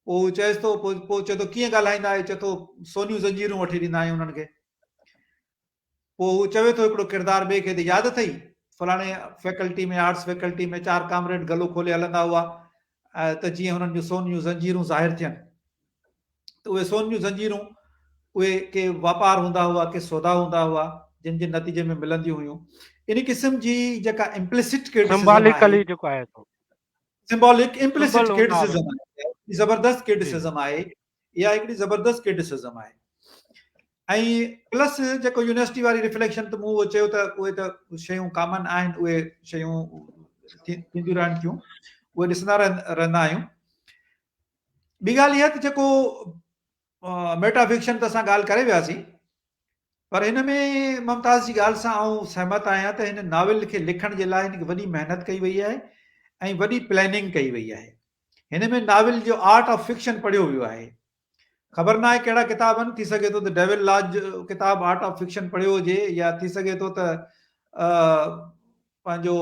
پوء هو چئيس ٿو، پوء چئي ٿو ڪيئن ڳالهائيندا آهيو؟ چئي ٿو سونيون زنجيرون وٺي ڏيندا آهيون انهن کي. پوء هو چوي ٿو هڪڙو ڪردار ٻئي کي ته ياد اٿئي فلاڻي فيڪلٽي ۾ آرٽس فيڪلٽي ۾ چار ڪامريڊ گلو کولي هلندا هئا ته جيئن هنن جون سون جون زنجيرون ظاهر ٿين ته اهي سون جون زنجيرون اهي ڪي واپار هوندا هئا ڪي سودا هوندا هئا جن جي نتيجي ۾ ملنديون هيون. ان قسم جي جيڪا امپلسٽ ڪرٽيسزم سمباليڪلي جيڪو آهي سو سمبالڪ امپلسٽ ڪرٽيسزم آهي، زبردست ڪرٽيسزم آهي، اها هڪڙي زبردست ڪرٽيسزم آهي ۽ پلس جيڪو يونيورسٽي واري رفليڪشن ته مون اهو چيو ته اهي ته شيون ڪامن آهن، اهي شيون ٿينديون رهن ٿيون، اهي ڏسندا رهندا آهيون. ٻي ڳالهه اها ته جيڪو ميٽا فڪشن ته اسان ڳالهه ڪري وياسين، پر هن ۾ ممتاز جي ڳالهه سان آئون سهمت آهيان ته هن ناول کي لکڻ جي لاء هن کي وڏي محنت ڪئي وئي آهي ۽ وڏي پلاننگ ڪئي وئي آهي. هن ۾ ناول جو آرٽ آف فڪشن پڙهيو ويو آهي. خبر ناهي ڪهڙا ڪتاب آهن، ٿي سگهي ٿو ته ڊيول لاج جو ڪتاب آرٽ آف فڪشن پڙهيو هجي يا ٿي سگهي ٿو ته پنهنجو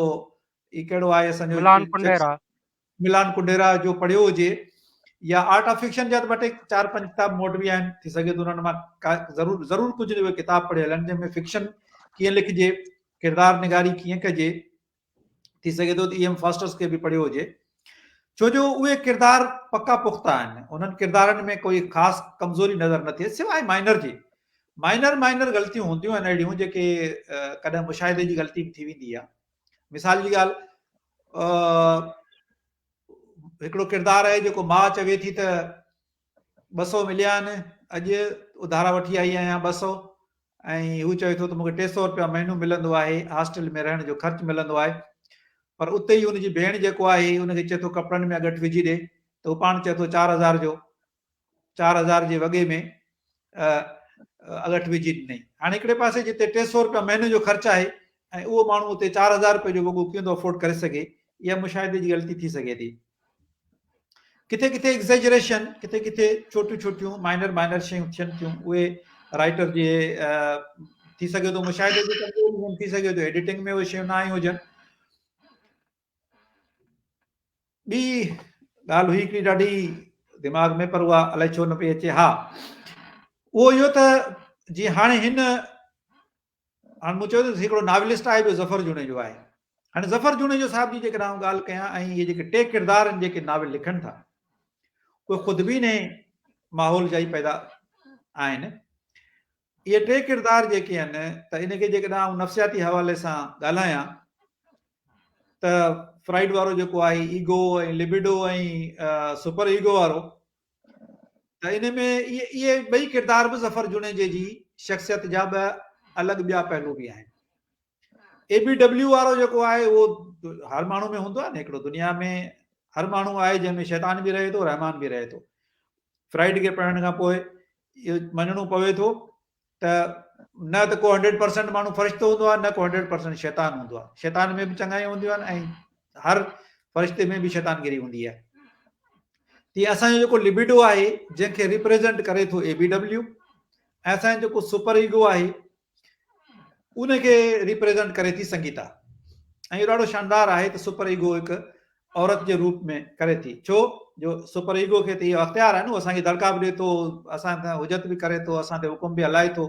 هي ڪهڙو آهي اسان جو ملان ڪنڊيرا، ملان ڪنڊيرا جو پڙهيو هجي يا آرٽ آف فڪشن جا ته ٻه ٽي چار پنج ڪتاب مون وٽ به آهن، ٿي سگهي ٿو انهن مان ضرور ضرور ڪجهه اهي ڪتاب پڙهيل آهن جنهن ۾ فڪشن ڪيئن لکجي، ڪردار نگاري ڪيئن ڪجي، ٿي سگهي ٿو ته اي ايم فاسٽرس کي به پڙهيو هجي، ڇو جو اهي ڪردار پڪا پختا آهن، انهن ڪردارن ۾ ڪوئي خاص ڪمزوري نظر نٿي اچي سواء مائنر جي. مائنر مائنر غلطيون هونديون آهن اهڙيون جيڪي ڪڏهن مشاهدي جي غلطي به ٿي ويندي آهي. مثال جي ڳالهه هڪڙو ڪردار آهي جيڪو ماء چوي ٿي ته 200 مليا آهن اڄ اڌارا وٺي آئي آهيان 200 ۽ هو چوي ٿو ته مونکي 300 روپيا مهينو ملندو آهي هاسٽل ۾ رهڻ جو خرچ ملندو آهي، پر اتي ئي ان جي ڀيڻ جيڪو آهي ان کي چئي ٿو ڪپڙن ۾ اڳٺ وجهي ڏي ته هو پاڻ چئي ٿو 4000 جو 4000 جي وڳي ۾ اڳٺ وجهي ڏنائين. هاڻي هڪڙي پاسي جتي 300 روپيا مهيني جو خرچ آهي ۽ اهو ماڻهو اتي 4000 روپئي جو وڳو ڪيئن ٿو افورڊ ڪري سگهي، اها مشاهدي جي غلطي ٿي سگهي ٿي. ڪٿي ڪٿي ايگزيجريشن، ڪٿي ڪٿي ڇوٽيون ڇوٽيون مائنر مائنر شيون ٿين ٿيون، اهي رائٽر جي ٿي سگهي ٿو مشاهدي جي ڪمزوري هجن، ٿي سگهي ٿو ايڊيٽنگ ۾ اهي شيون نه آيون هجن. ٻي ڳالهه هئي هڪڙي ڏاڍي دماغ ۾ پر اها الائي ڇو نه پئي اچي. ها اهو اهو ته جي هاڻي هن هاڻي مون چيو ته هڪڙو ناولسٽ آهي ٻيو ظفر جوڻيجو آهي. هاڻي ظفر جوڻيجو صاحب جي جيڪڏهن آئون ڳالهه ڪيان ۽ اهي جيڪي ٽي ڪردار آهن جيڪي ناول لکن ٿا اهي خود به انهي ماحول جا ئي پيدا آهن. اهي ٽي ڪردار جيڪي آهن ته ان کي جيڪڏهن آئون نفسياتي حوالي سان ڳالهايان ته فرائيڊ وارو جيڪو آهي ايگو ۽ لبيڊو ۽ سپر ايگو وارو، ته ان ۾ اهي اهي ٻئي ڪردار به ظفر جوڻيجي جي شخصيت جا ٻه الڳ ٻيا پهلو به آهن. اي بي ڊبليو وارو جيڪو آهي اهو هر ماڻهو ۾ هوندو آهي نه هڪڙو دنيا ۾ هر ماڻهو آهي جنهن ۾ شيطان به رهي ٿو رحمان به رهي ٿو. فرائيڊ کي پڙهڻ کان پوء اهو مڃڻو پوي ٿو ته نه ته ڪو هنڊريڊ پرسنٽ ماڻهو فرشتو هوندو آهي نه ڪو هنڊريڊ پرسنٽ شيطان هوندو آهي. شيطان ۾ به چڱايون هونديون آهن ۽ هر فرشتي ۾ به شيطانگيري هوندي آهي. تيئن اسان جو جيڪو لبيڊو آهي جنهن کي ريپريزنٽ ڪري ٿو اي بي ڊبليو ۽ اسان جو جيڪو سپر ايگو آهي ان کي ريپريزنٽ ڪري ٿي سنگيتا ۽ اهو ڏاڍو شاندار آهي ته سپر ايگو هڪ عورت جي روپ ۾ ڪري ٿي ڇو جو سپر ايگو کي ته اهو اختيار آهي نه اسان کي دڙڪا به ڏي ٿو اسان کان حجت به ڪري ٿو اسان تي حڪم به هلائي ٿو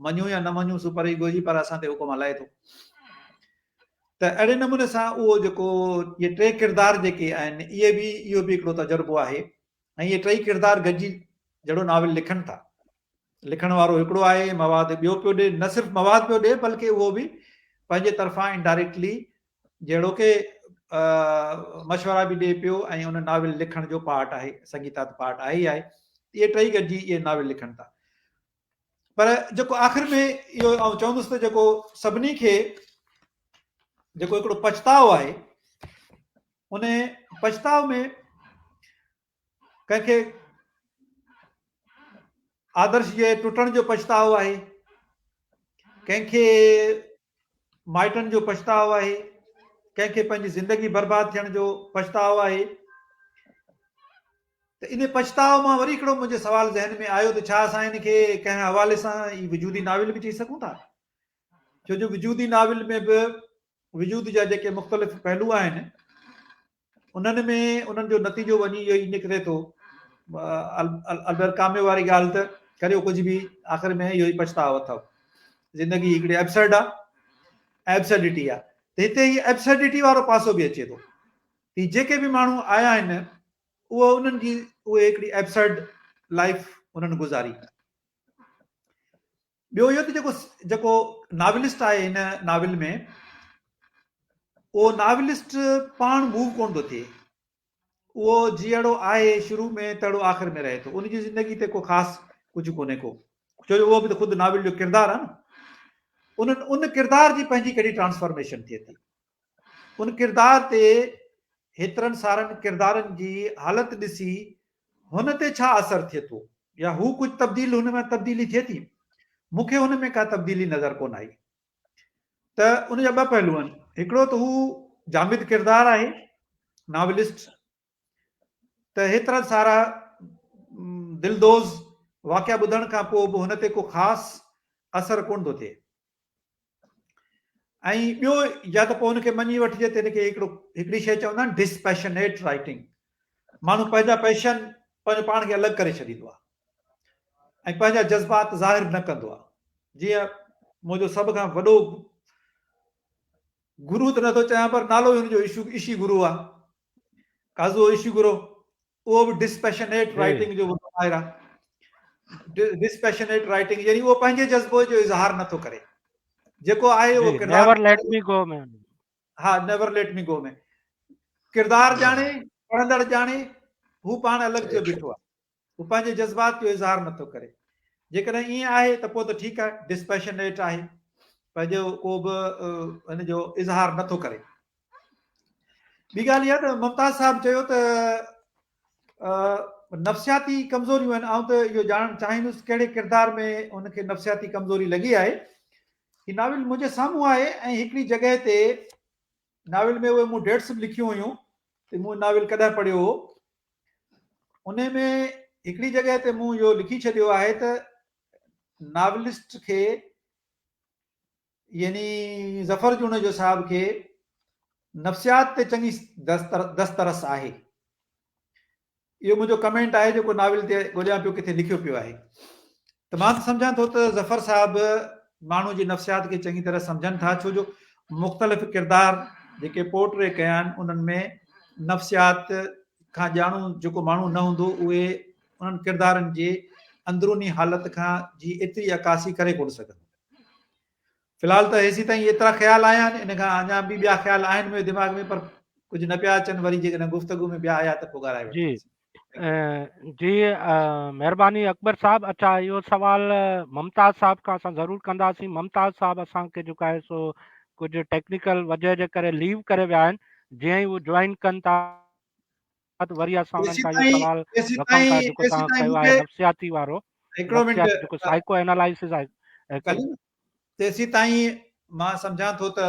مڃون يا نه مڃون سپر ايگو جي پر اسان تي حڪم هلائي ٿو ته اهڙي نموني سان اهو جيڪو اهي ٽي ڪردار جيڪي آهن اهي به اهو به هڪڙو تجربو آهي ۽ اهي ٽئي ڪردار گڏجي جهڙو ناول لکن ٿا. لکڻ وارو هڪڙو آهي، مواد ٻيو پيو ڏي، نه صرف مواد پيو ڏي بلڪه اهو به پنهنجي طرفان انڊائريڪٽلي جهڙو ڪي مشورا به ڏي پيو ۽ ان ناول لکڻ جو پارٽ آهي، سنگيتا ته پارٽ آهي ئي آهي. اهي ٽئي گڏجي اهي ناول لکن ٿا. پر جيڪو آخر ۾ اهو آئون چوندس ته جيڪو سڀني کي جيڪو هڪڙو پڇتاء آهي ان پڇتاء ۾ ڪنهن کي آدرش جي ٽٽڻ جو پڇتاء آهي ڪنهن کي مائٽن جو پڇتاء آهي ڪنهن کي پنهنجي زندگي برباد ٿيڻ جو پڇتاء آهي ته ان پڇتاء مان وري هڪڙو منهنجي سوال ذهن ۾ آيو ته ڇا اسان ان کي ڪنهن حوالي سان هي وجودي ناول به چئي سگهون ٿا؟ ڇو جو وجودي ناول ۾ به وجود جا جيڪي مختلف پهلو آهن انهن ۾ انهن جو نتيجو وڃي اهو ئي نڪري ٿو البرٽ ڪاميو واري ڳالهه ته ڪريو ڪجهه به آخر ۾ اهو ئي پڇتاء اٿو زندگي هڪڙي ائبسرڊ آهي ائبسرڊٽي آهي ته هتي هي ائبسرڊٽي وارو پاسو به اچي ٿو هي جيڪي به ماڻهو آيا آهن اهو انهن جي اهي هڪڙي ائبسرڊ لائف انهن گذاري. ٻيو اهو ته جيڪو جيڪو ناولسٽ آهي هن ناول ۾ اهو ناولسٽ پاڻ موو ڪونه ٿو ٿئي اهو جهڙو آهي شروع ۾ تهڙو آخر ۾ رهي ٿو ان جي زندگي تي ڪو خاص ڪجهه ڪونهي ڪو ڇو جو اهو به ته خود ناول جو ڪردار آهي نه ان ان ڪردار جي پنهنجي ڪهڙي ٽرانسفارميشن ٿئي ٿي ان ڪردار تي هيترن سارن ڪردارن جي حالت ڏسي هن تي ڇا اثر ٿئي ٿو يا هو ڪجهه تبديل هن ۾ تبديلي ٿئي ٿي؟ مون کي هن ۾ ڪا تبديلي نظر ڪونه آئي ته ان جا ٻه پهلو آهن هڪڙو ته هو جامد ڪردار آهي ناولسٽ ته هيترا سارا دلدوز واقعا ٻڌڻ کان پوء به هن تي ڪو خاص اثر ڪونه ٿو ٿئي ۽ ٻيو يا ته پوء هن کي مڃي وٺجي ته هن کي هڪڙو هڪڙي شيء چوندا آهن ڊسپيشنيٽ رائٽنگ ماڻهو پنهنجا پيشن پنهنجو پاڻ کي الڳ ڪري ڇڏيندو آهي ۽ پنهنجا جذبات ظاهر نه ڪندو آهي جيئن منهنجو سڀ کان وڏو گرو ته نٿو چاهيان پر نالو هن جو اشو اشي گرو آهي ڪازو اشي گرو اهو به ڊسپيشنيٽ رائٽنگ جو وڏو ماهر آهي ڊسپيشنيٽ رائٽنگ يعني اهو پنهنجي جذبو جو اظهار نٿو ڪري جيڪو آهي اهو ڪردار نيور ليٽ مي گو ۾ ها نيور ليٽ مي گو ۾ ڪردار ڄاڻي پڙهندڙ ڄاڻي هو پاڻ الڳ ٿيو بيٺو آهي هو پنهنجي جذبات جو اظهار نٿو ڪري جيڪڏهن ائين آهي ته پوء ته ٺيڪ آهي ڊسپيشنيٽ آهي پنهنجو ڪو به هن جو اظهار نٿو ڪري ٻي ڳالهه اها ته ممتاز صاحب چيو ته نفسياتي ڪمزوريون آهن آئون ته اهو ڄاڻڻ چاهيندس ڪهڙي ڪردار ۾ هن کي نفسياتي ڪمزوري لڳي آهي هي ناول منهنجي سامهون آهي ۽ هڪڙي جڳهه تي ناول ۾ اهي مون ڊيٽس به لکيون هيون ته مون ناول ڪڏهن پڙهيو هو ان ۾ هڪڙي جڳهه تي مون اهو لکي ڇڏيو آهي ته ناولسٽ کي يعني ظفر جوڻيجو صاحب کي نفسيات تي چڱي دسترس آهي. اهو منهنجو ڪمينٽ آهي جيڪو ناول تي ڳوليان پيو ڪٿي لکيو پيو آهي ته مان ته سمجهان ٿو ته ظفر صاحب ماڻهو جي نفسيات کي چڱي طرح سمجهن ٿا ڇو جو مختلف ڪردار جيڪي پورٽري ڪيا آهن انهن ۾ نفسيات کان ڄاڻو جيڪو ماڻهو نه هوندو اهي انهن ڪردارن جي اندروني حالت کان جي ايتري عڪاسي ڪري ڪونه سگهندو. في الحال ته هيسي تائين ايترا خيال آيا آهن ان کان اڃا به ٻيا خيال آهن منهنجي دماغ ۾ پر ڪجهه نه پيا اچن وري جيڪڏهن گفتگو ۾ ٻيا آيا ته پوء ڳالهائي جي وٺنداسين. جي مهرباني اڪبر صاحب. اڇا اهو سوال ممتاز صاحب کان اسان ضرور ڪنداسين. ممتاز صاحب اسان کي جيڪو آهي سو ڪجهه ٽيڪنيڪل وجه جي ڪري ليو ڪري ويا آهن. جيئن ئي هو جوائن ڪن ٿا ته وري اسان انهن کان اهو سوال رکون ٿا جيڪو توهان ڪيو آهي نفسياتي وارو، هڪڙو منٽ، جيڪو سائيڪو اينالائسس آهي. تيسين تائين مان سمجهان ٿو ته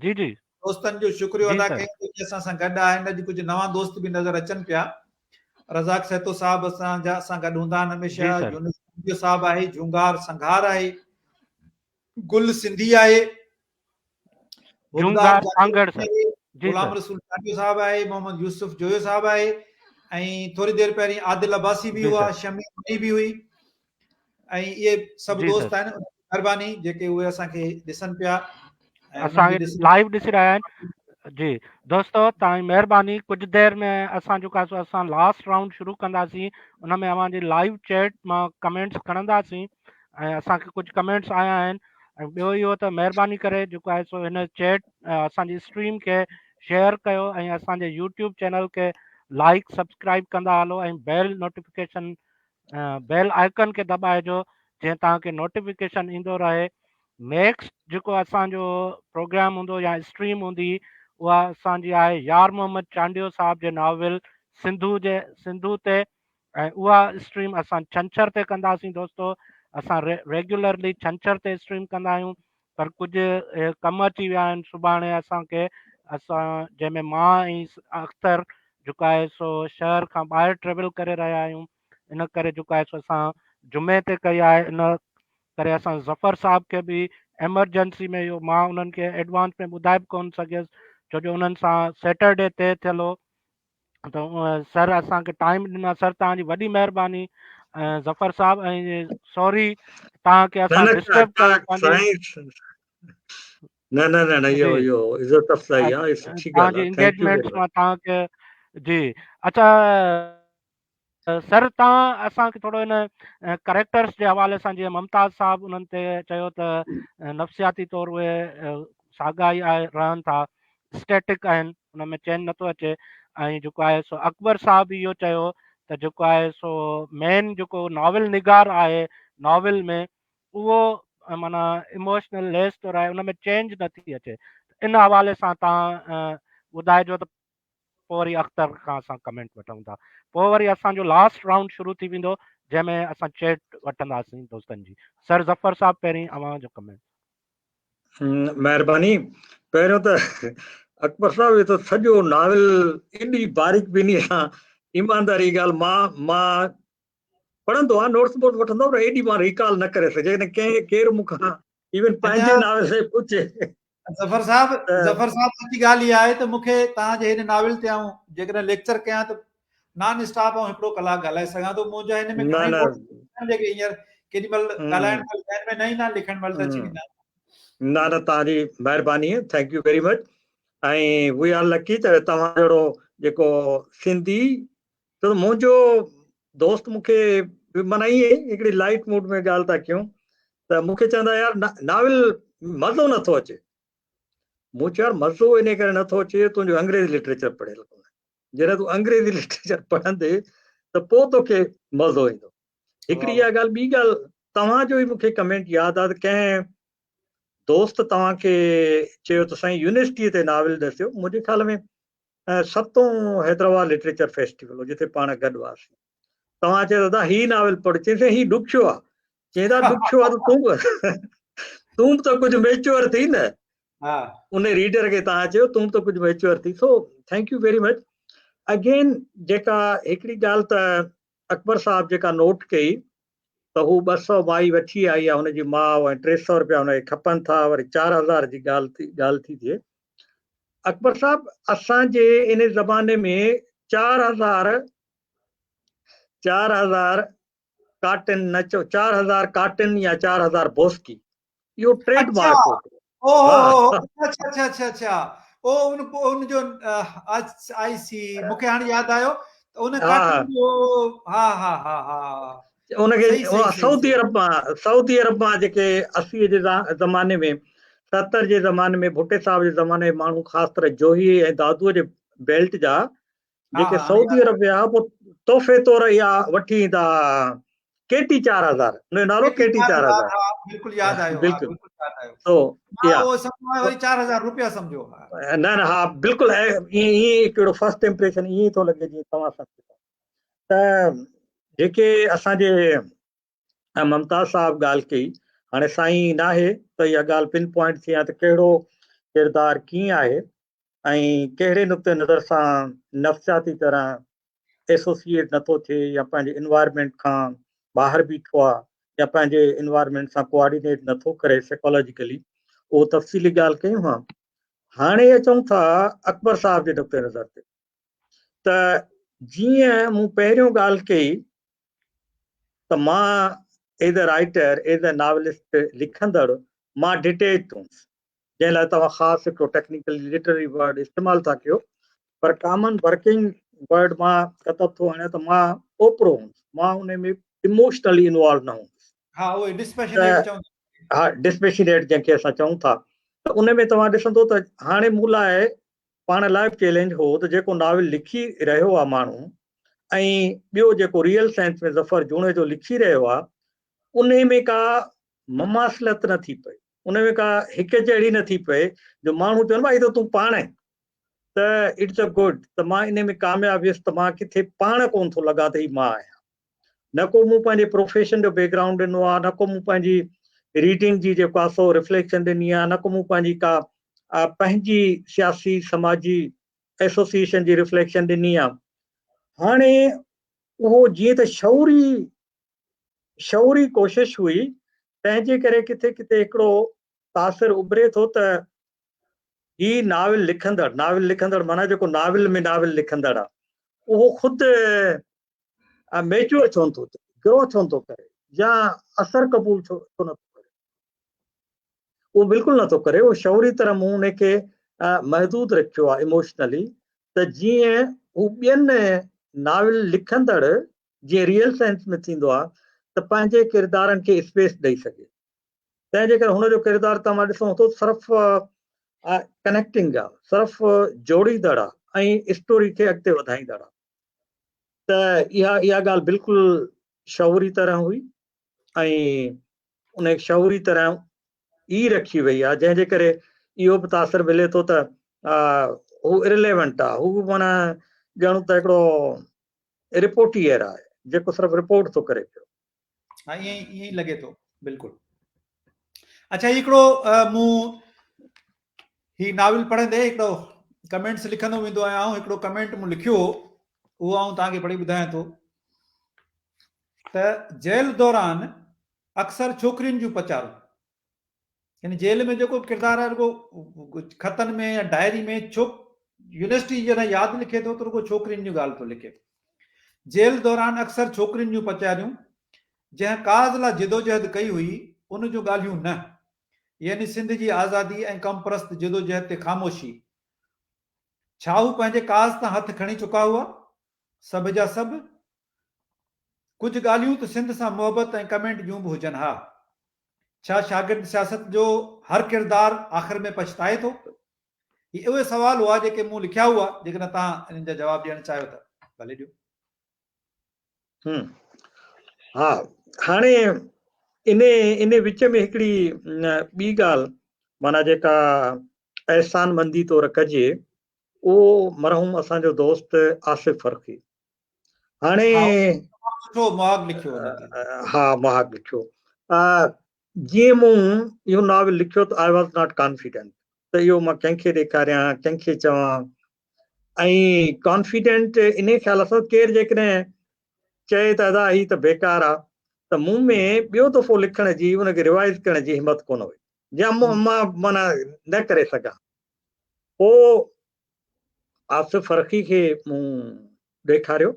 جي جي دوستن جو شڪريو ادا ڪيون جيڪي اسان سان گڏ آهن. اڄ ڪجهه نوان دوست به نظر اچن پيا. رزاق سهتو صاحب اسان جا اسان گڏ هوندا آهن هميشه. يونس چانڊيو صاحب آهي، جهونگار سنگهار آهي، گل سنڌي آهي، جهونگار سانگهڙ سر، غلام رسول چانڊيو صاحب آهي، محمد يوسف جويو صاحب آهي ۽ ٿوري دير پهرين عادل عباسي به هئا، شمي مري به هئي ۽ اهي سڀ دوست آهن. مهرباني جيڪي اهي اسان کي ڏسن پيا، اسان کي لائيو ڏسي رهيا آهن. جي دوستو توهان جي مهرباني. ڪجهه دير ۾ اسان جو ڪاسو اسان لاسٽ رائونڊ شروع ڪنداسين، ان ۾ اوهان جي لائيو چيٽ مان ڪمينٽس کڻنداسين ۽ اسان کي ڪجهه ڪمينٽس آيا آهن. ۽ ٻيو اهو ته مهرباني ڪري جيڪو آهي سو هن چيٽ اسان جي اسٽريم کي شيئر ڪيو ۽ اسان جي يوٽيوب چينل کي لائڪ سبسڪرائب ڪندا هلو ۽ بيل نوٽيفڪيشن بيل آئڪن کي دٻائجو جيئن توهان کي نوٽيفڪيشن ايندو رهي. نيڪسٽ جيڪو اسان جو پروگرام هوندو يا اسٽريم هوندي اها اسان جي آهي يار محمد چانڊيو صاحب جي ناول سنڌو جي سنڌو تي، ۽ اها اسٽريم اسان ڇنڇر تي ڪنداسين. دوستو اسان ريگيولرلي ڇنڇر تي اسٽريم ڪندا آهيون، پر ڪجهه ڪم اچي ويا آهن سڀاڻي اسان کي، اسان جنهن ۾ مان ۽ اختر جيڪو آهي سو شهر کان ٻاهر ٽريول ڪري رهيا آهيون، ان ڪري جيڪو آهي سو اسان جمعي تي ڪئي آهي. ان ڪري اسان ظفر صاحب کي به ايمرجنسي ۾ اهو مان انهن کي ايڊوانس ۾ ٻڌائي به ڪونه سگهيس، ڇو جو انهن سان سيٽرڊي تي ٿيل هو ته سر اسان کي ٽائيم ڏنا. سر توهان جي وڏي مهرباني ظفر صاحب، ۽ سوري توهان کي اسان ڊسٽرب ڪيو پنهنجي. نه نه نه نه، اهو اهو عزت افزائي آهي، سٺي ڳالهه آهي، thank you engagement مان توهان کي. جي اڇا سر توهان اسان کي ٿورو ان ڪريڪٽرس جي حوالي سان، جيئن ممتاز صاحب انهن تي چيو ته نفسياتي طور اهي ساڳا ئي رهن ٿا، اسٽيٽڪ آهن، ان ۾ چينج نٿو اچي، ۽ جيڪو آهي سو اڪبر صاحب اهو چيو ته جيڪو آهي سو مين جيڪو ناول نگار آهي ناول ۾ اهو معنيٰ اموشنل ليس ٿو رهي، ان ۾ چينج نٿي اچي. ان حوالي سان توهان ٻڌائجو ته پوء وري اختر کان اسان ڪمينٽ وٺون ٿا، پوء وري اسان جو لاسٽ رائونڊ شروع ٿي ويندو جنهن ۾ اسان چيٽ وٺنداسين دوستن جي. سر ظفر صاحب پهرين اوهان جو ڪمينٽ. مهرباني. پهريون ته اڪبر صاحب هي ته سڄو ناول ايڏي باريڪ بيني سان، ايمانداري ڳالهه مان مان پڙهندو آهيان، نوٽس بوٽس وٺندو آهيان، پر ايڏي مان ريڪال نه ڪري سگهيس. جيڪڏهن ڪنهن ڪير مون کان ايون پنهنجي ناول تي پڇي. ظفر صاحب، ظفر صاحب سچي ڳالهه اها آهي ته مون کي توهان جي هن ناول تي آئون جيڪڏهن ليڪچر ڪيان ته نان اسٽاپ آئون هڪڙو ڪلاڪ ڳالهائي سگهان ٿو. منهنجا هن ۾ گهڻا ئي نوٽس آهن جيڪي هينئر ڪيڏي مهل ڳالهائڻ مهل ذهن ۾ نه ايندا آهن، لکڻ مهل ته اچي ويندا آهن. نه نه توهان جي مهرباني، thank you very much. ۽ We are lucky ته توهان جهڙو جيڪو سنڌي، ڇو ته منهنجو دوست مون کي معنيٰ ائين ئي هڪڙي لائيٽ موڊ ۾ ڳالهه ٿا ڪيون ته مون کي چوندا يار ناول مزو نٿو اچي. مون چيو يار مزو ان ڪري نٿو اچي تنهنجو انگريزي لٽريچر پڙهيل ڪونهي، جڏهن تون انگريزي لٽريچر پڙهندي ته پوء توکي مزو ايندو. هڪڙي اها ڳالهه. ٻي ڳالهه توهان جو ئي مون کي ڪمينٽ ياد آهي ته ڪنهن دوست توهان کي چيو ته سائين يونيورسٽيء تي ناول ڏسيو، منهنجي خيال ۾ ستون حيدرآباد لٽريچر فيسٽيول هو جتي پاڻ گڏ هئاسين. توهان چيو دادا هي ناول پڙهه، چيائين سائين هي ڏکيو آ. چيائين دادا ڏکيو آ ته تون به تون به ته ڪجهه ميچوئر ٿي نه. ان ريڊر کي توهان چيو تون به ته ڪجهه ميچوئر ٿي. So thank you very much again. جيڪا هڪڙي ڳالهه ته اڪبر صاحب جيڪا نوٽ ڪئي ته هو 200 مائي وٺي آئي آ هن جي ماء ۽ 300 روپيا هن کي کپن ٿا، وري 4000 جي ڳالهه ٿي ٿئي. اڪبر صاحب اسان جي ان زماني ۾ 4000 4000 ڪاٽن نه چئو 4000 ڪاٽن يا 4000 بوسڪي اهو ٽريڊ مارڪ هو. او هو هو اڇا اڇا اڇا اڇا او ان ان جو آئي سي مون کي هاڻي ياد آيو ته ان ڪاٽن جو ها ها ها ها ان کي سعودي عرب مان سعودي عرب مان جيڪي 80 جي زماني ۾ 70 جي زماني ۾ ڀٽي صاحب جي زماني ۾ ماڻهو خاص طرح جوهي ۽ دادوء جي بيلٽ جا جيڪي سعودي عرب ويا پوء تحفي طور اها وٺي ايندا ڪي ٽي 4000، ان جو نالو ڪي ٽي 4000. ها بلڪل ياد آيو، بلڪل ياد آيو. سو اها اهو سمجهو وري 4000 روپيا سمجهو. نه نه ها بلڪل ائين ئي هڪڙو فرسٽ امپريشن ائين ئي ٿو لڳي جيئن توهان سمجهو ٿا. ته جيڪي اسان جي ممتاز صاحب ڳالهه ڪئي، هاڻي سائين ناهي ته اها ڳالهه پن پوائنٽ ٿي آهي ته ڪهڙو ڪردار ڪيئن آهي ۽ ڪهڙي نقطي نظر سان نفسياتي طرح ايسوسيئيٽ نٿو ٿئي يا پنهنجي انوائرمينٽ کان ٻاهر بيٺو آهي يا پنهنجي انوائرمينٽ سان ڪوآرڊينيٽ نٿو ڪري سائيڪالاجيڪلي، اهو تفصيلي ڳالهه ڪيون ها. هاڻي اچون ٿا اڪبر صاحب جي نقطي نظر تي ته جيئن مون پهريون ڳالهه ڪئي ته مان as a writer, as a novelist لکندڙ مان ڊٽيچ هوس، جنهن لاء توهان خاص هڪڙو ٽيڪنيڪل لٽرري ورڊ استعمال ٿا ڪيو، پر ڪامن ورڪنگ ورڊ مان ڪتب ٿو آڻيان ته مان اوپرو هوندس، مان ان ۾ اموشنلي انوالو نه هوندس. ها اهو ڊسپيشنيٽ چون ٿا. ها ڊسپيشنيٽ جنهن کي اسان چئون ٿا، ته ان ۾ توهان ڏسندو ته هاڻي مون لاء پاڻ لاء به چئلينج هو ته جيڪو ناول لکي رهيو آهي ماڻهو ۽ ٻيو جيڪو ريئل سينس ۾ ظفر جوڻيجو لکي رهيو آهي، انهي ۾ ڪا مماثلت نه ٿي پئي، ان ۾ ڪا هڪ جهڙي نه ٿي پئي جو ماڻهو چون ڀائي ته تون پاڻ آهين ته it's a good ته مان ان ۾ ڪامياب ويس ته مان ڪٿي پاڻ ڪون ٿو لڳان ته هي مان آهيان. نه ڪو مون پنهنجي پروفيشن جو بيڪ گرائونڊ ڏنو آهي، نه ڪو مون پنهنجي ريڊنگ جي جيڪو آهي سو رفليڪشن ڏني آهي، نه ڪو مون پنهنجي ڪا پنهنجي سياسي سماجي ايسوسيئيشن جي رفليڪشن ڏني آهي. هاڻي اهو جيئن ته شعوري ڪوشش هئي، تنهن جي ڪري ڪٿي ڪٿي هڪڙو تاثر اڀري ٿو ته هي ناول لکندڙ، ناول لکندڙ معنيٰ جيڪو ناول ۾ ناول لکندڙ آ، اهو خود ميچوئر ڇو نٿو ٿئي، گرو ڇو نٿو ڪري يا اثر قبول ڇو نٿو ڪري. اهو بلڪل نٿو ڪري، اهو شعوري طرح مون ان کي محدود رکيو آ اموشنلي ته جيئن هو ٻين ناول لکندڙ جيئن ريئل سائنس ۾ ٿيندو آهي ته پنهنجي ڪردارن کي اسپيس ڏئي سگهي. تنهن جي ڪري هن جو ڪردار توهان ڏسو ٿو صرف ڪنيڪٽنگ آهي، صرف جوڙيندڙ آهي ۽ اسٽوري کي اڳتي وڌائيندڙ آهي. ته اها ڳالهه بلڪل شعوري طرح هئي ۽ ان کي شعوري طرح ئي رکي وئي آهي، جنهن جي ڪري اهو به تاثر ملي ٿو ته هو ارليونٽ آهي، هو معنيٰ ڄڻ ته هڪڙو رپورٽيئر آهي جيڪو صرف رپورٽ ٿو ڪري پيو. ها ائين ائين ئي لڳي ٿو بلڪل. اڇا هي هڪڙو مون هي ناول پڙهندي هڪڙو ڪمينٽس لکندو ويندو آهيان، آئون هڪڙو ڪمينٽ مون لکيو هو اهو آئون توهان کي پڙهي ٻڌايان ٿو ته جيل دوران اڪثر ڇوڪرين جون پچارون، يعني جيل ۾ جيڪو به ڪردار آهي رڳو خطن ۾ يا ڊائري ۾ ڇو يونيورسٽي جڏهن ياد لکي ٿو ته رڳو ڇوڪرين جون ڳالهه ٿو لکي. جيل دوران اڪثر ڇوڪرين جون پچاريون، جنهن ڪاز لا جدوجهد ڪئي هئي ان جون ڳالهيون نه، يعني سنڌ جي آزادي ۽ قومپرست جدوجهد تي خاموشي. ڇا هو پنهنجي ڪاز تان هٿ کڻي چڪا هئا؟ سڀ جا سڀ؟ ڪجهه ڳالهيون ته سنڌ سان محبت ۽ ڪمينٽ جون به هجن ها. ڇا شاگرد سياست جو هر ڪردار آخر ۾ پڇتائي ٿو؟ هي اهي سوال هئا جيڪي مون لکيا هئا، جيڪڏهن توهان انهن جا جواب ڏيڻ چاهيو ته ڀلي ڏيو. ها هاڻي انهي انهي وچ ۾ هڪڙي ٻي ڳالهه معنيٰ جيڪا احسان مندي طور ڪجي، اهو مرحوم اسان جو دوست آصف فرخي هاڻي سٺو مهاڳ لکيو هن تي. ها مهاڳ لکيو. جيئن مون اهو ناول لکيو ته I was not confident ته اهو مان ڪنهن کي ڏيکاريان، ڪنهن کي چوان ۽ ڪانفيڊنٽ انهي خيال سان ڪير جيڪڏهن چئي ته ادا هي ته بيڪار آ ته مون ۾ ٻيو دفعو لکڻ جي ان کي ريوائز ڪرڻ جي همت ڪونه هئي يا مان معنيٰ نه ڪري سگهان. پوء آصف فرخي کي مون ڏيکاريو.